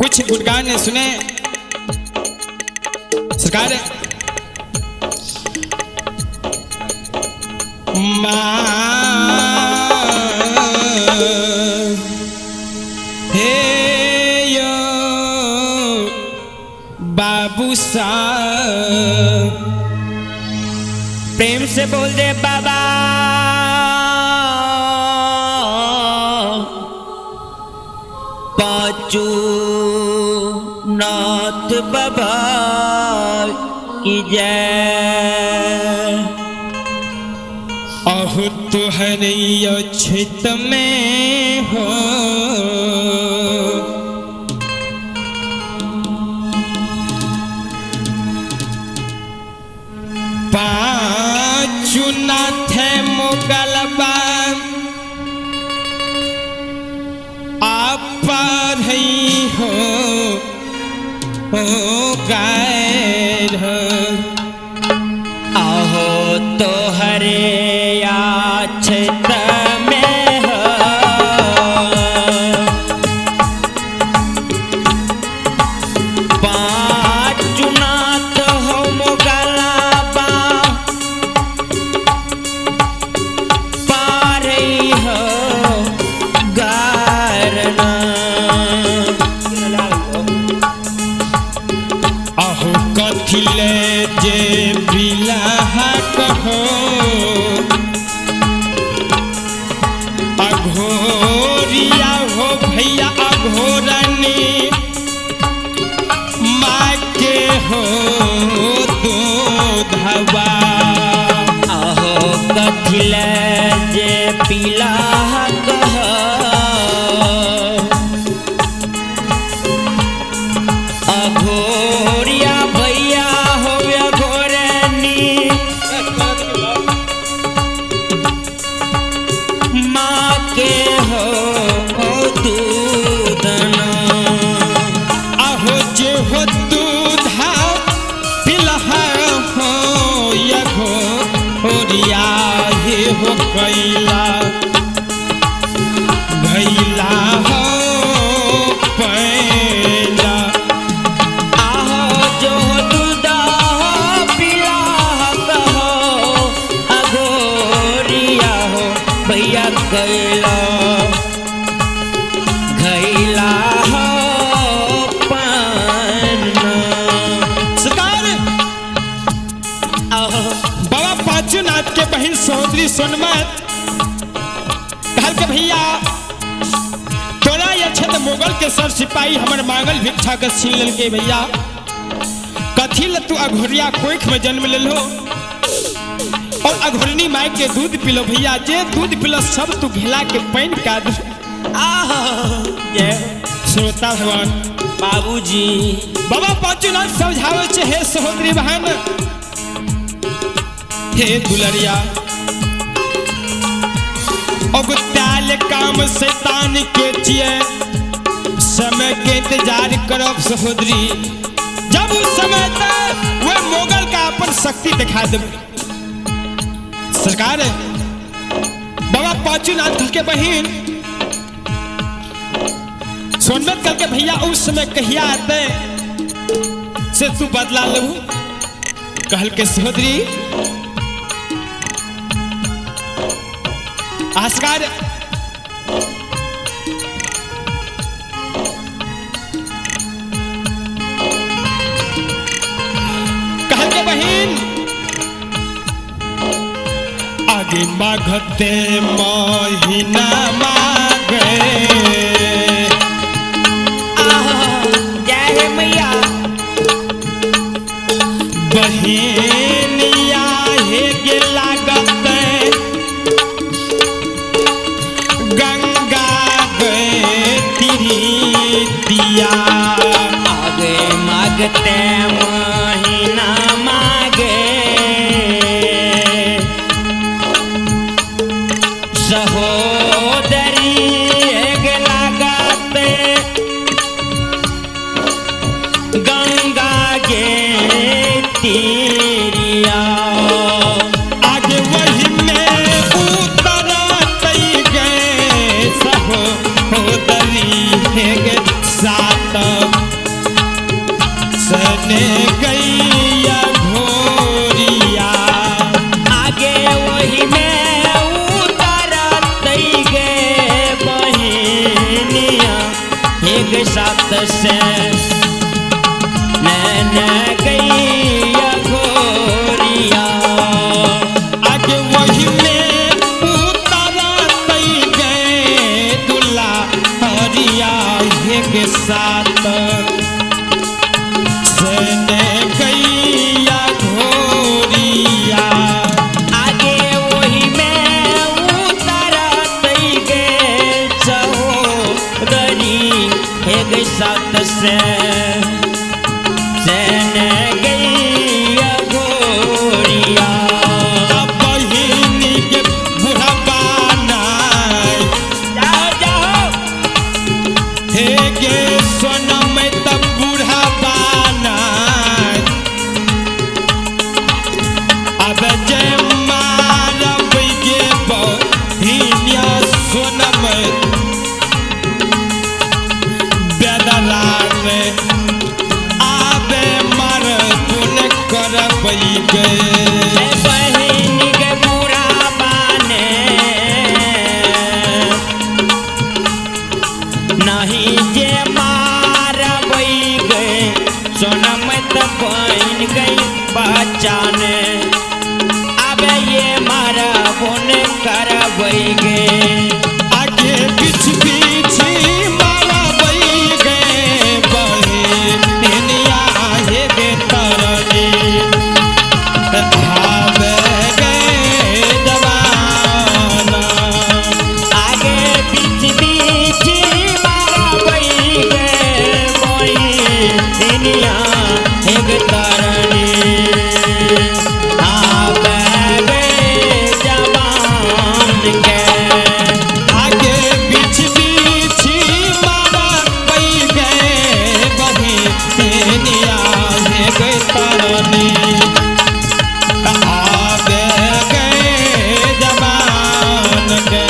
कुछ गुणगान सुने। सरकार माँ हे यो बाबू सा प्रेम से बोल दे बाबा पांचू नाथ बाबा की जय। अहु तुहरे अछित में हो पांचू नाथ मुगलबा आप रही हो गैर आहो तोहरे आछत में हो पाँचुनाथ हो मुगलाबा पारई हो गारना। अहो कथिले जे बिलाहा कहो अघोरिया हो भैया अघोरनी माँ के हो दूधवा। अहो कथिल जे पिला कह अघोरिया भैया हो अघोरनी माँ के हो दूधना। अहो जे हो दूधा पिलहा हो अघोरिया हे हो कैला भैला हो पैला। आहो जो दूधा हो पिला कहो अघोरिया हो भैया कैला घैला हो पाना। सरकार आहो बाबा पांचूनाथ के बहन सहोदरी सोनमत कहल के भैया तोरा ये छत मुगल के सर सिपाही हमर मांगल भिक्षा के छीन लेलके भैया, कथी ल तू अघोरिया कोख में जन्म लेलो और अघोरनी माई के दूध पिलो भैया, जे दूध पिलो सब तू घिला के पानी का दे। आहो जय श्रोता भगवान बाबूजी बाबा पांचूनाथ समझावे छे हे सहोदरी बहन हे दुलरिया अगुताल काम शैतान के चिए समय के इंतजार करब सहोदरी, जब उस समय तक वे मुगल का अपन शक्ति दिखा देब। सरकार बाबा पांचूनाथ के बहन सोनमत करके भैया उस समय कहिया आते से तू बदला लेबू। कहल के सहोदरी आस्कार कहल के बहन आगे माघते महीना मागे आहो जय हे मैया बहिनिया हे गे लागत गंगा गे तिरितिया। आगे मागते महीना मागे सहोदरी एक लागते गंगा गे तीरिया। आगे वही में उतरत गए सहोदरी हे गे सात सने गैया घोरिया। आगे वही में उतरत गे बहिनिया एक सात से नैन गैया घोरिया। आगे वही में उतरत गए दुल्हा हरिया हे गे सात सने गैया घोरिया। आगे वही में उतरत गे सहोदरी एक सात से सैन गैया घोरिया। बहिनी के बुढ़बा नाय जाओ जाओ हे गे सोनम तब बुढ़बा नाय अब जय गे। आगे पीछ पीछ मारा गे बहिनिया हे गे तरनी आवे गे जवाना। आगे पीछ पीछ मारा गे बहिनिया हे गे तरनी आवे गे जवान के। आगे पीछ पीछ मारा गे बहिनिया हे गे तरनी आवे गे जवान के।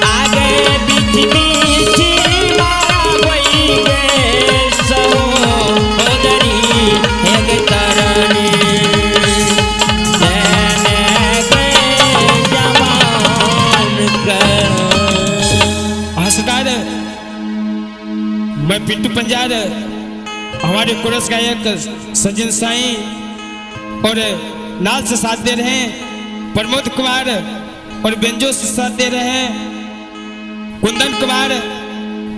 आगे बीच बीच मारा गे सहोदरी हे गे तरनी देने गे जवान के। हसदार मैं पिंटू पंजार, हमारे कोरस गायक सचिन साई और नाल से साथ दे रहे हैं प्रमोद कुमार और बेंजो से साथ दे रहे हैं कुंदन कुमार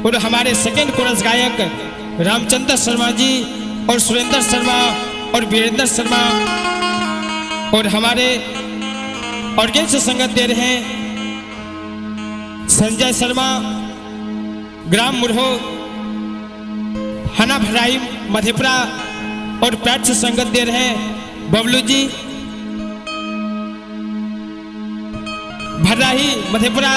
और हमारे सेकंड कोरस गायक रामचंद्र शर्मा जी और सुरेंद्र शर्मा और वीरेंद्र शर्मा और हमारे ऑर्गेन से संगत दे रहे हैं संजय शर्मा, ग्राम मुरहो, हना भराई, मधेपुरा और पैट से संगत दे रहे हैं बबलू जी, भर्राही, मधेपुरा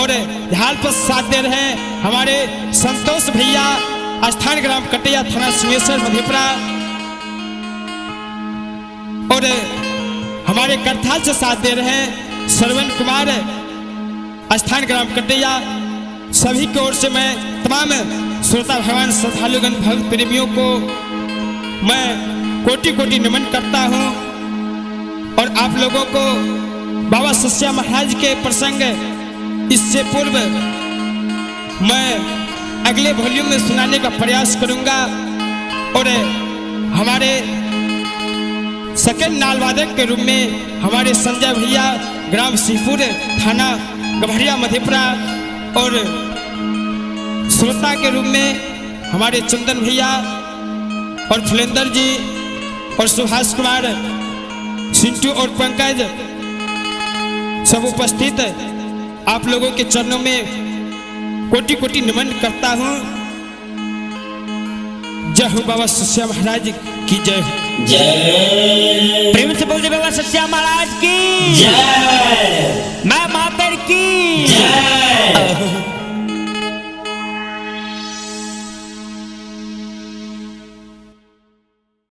और झाल पर साथ दे रहे हैं हमारे संतोष भैया, स्थान ग्राम कटिया, थाना सिंहेश्वर, मधेपुरा और हमारे करथाल से साथ दे रहे हैं श्रवण कुमार, स्थान ग्राम कटिया। सभी की ओर से मैं तमाम श्रोता भगवान श्रद्धालुगण भक्त प्रेमियों को मैं कोटि कोटि नमन करता हूं और आप लोगों को बाबा सस्या महाराज के प्रसंग इससे पूर्व मैं अगले वॉल्यूम में सुनाने का प्रयास करूंगा। और हमारे सेकंड नालवादक के रूप में हमारे संजय भैया, ग्राम सिंहपुर, थाना गभरिया, मधेपुरा और श्रोता के रूप में हमारे चंदन भैया और फुलेंदर जी और सुभाष कुमार, सिंटू और पंकज सब उपस्थित आप लोगों के चरणों में कोटि कोटि नमन करता हूँ। जय हो बाबा सस्या महाराज की जय हो। जय। प्रेम से बोल दे बाबा सस्या महाराज की जय। मैं मातर की जय।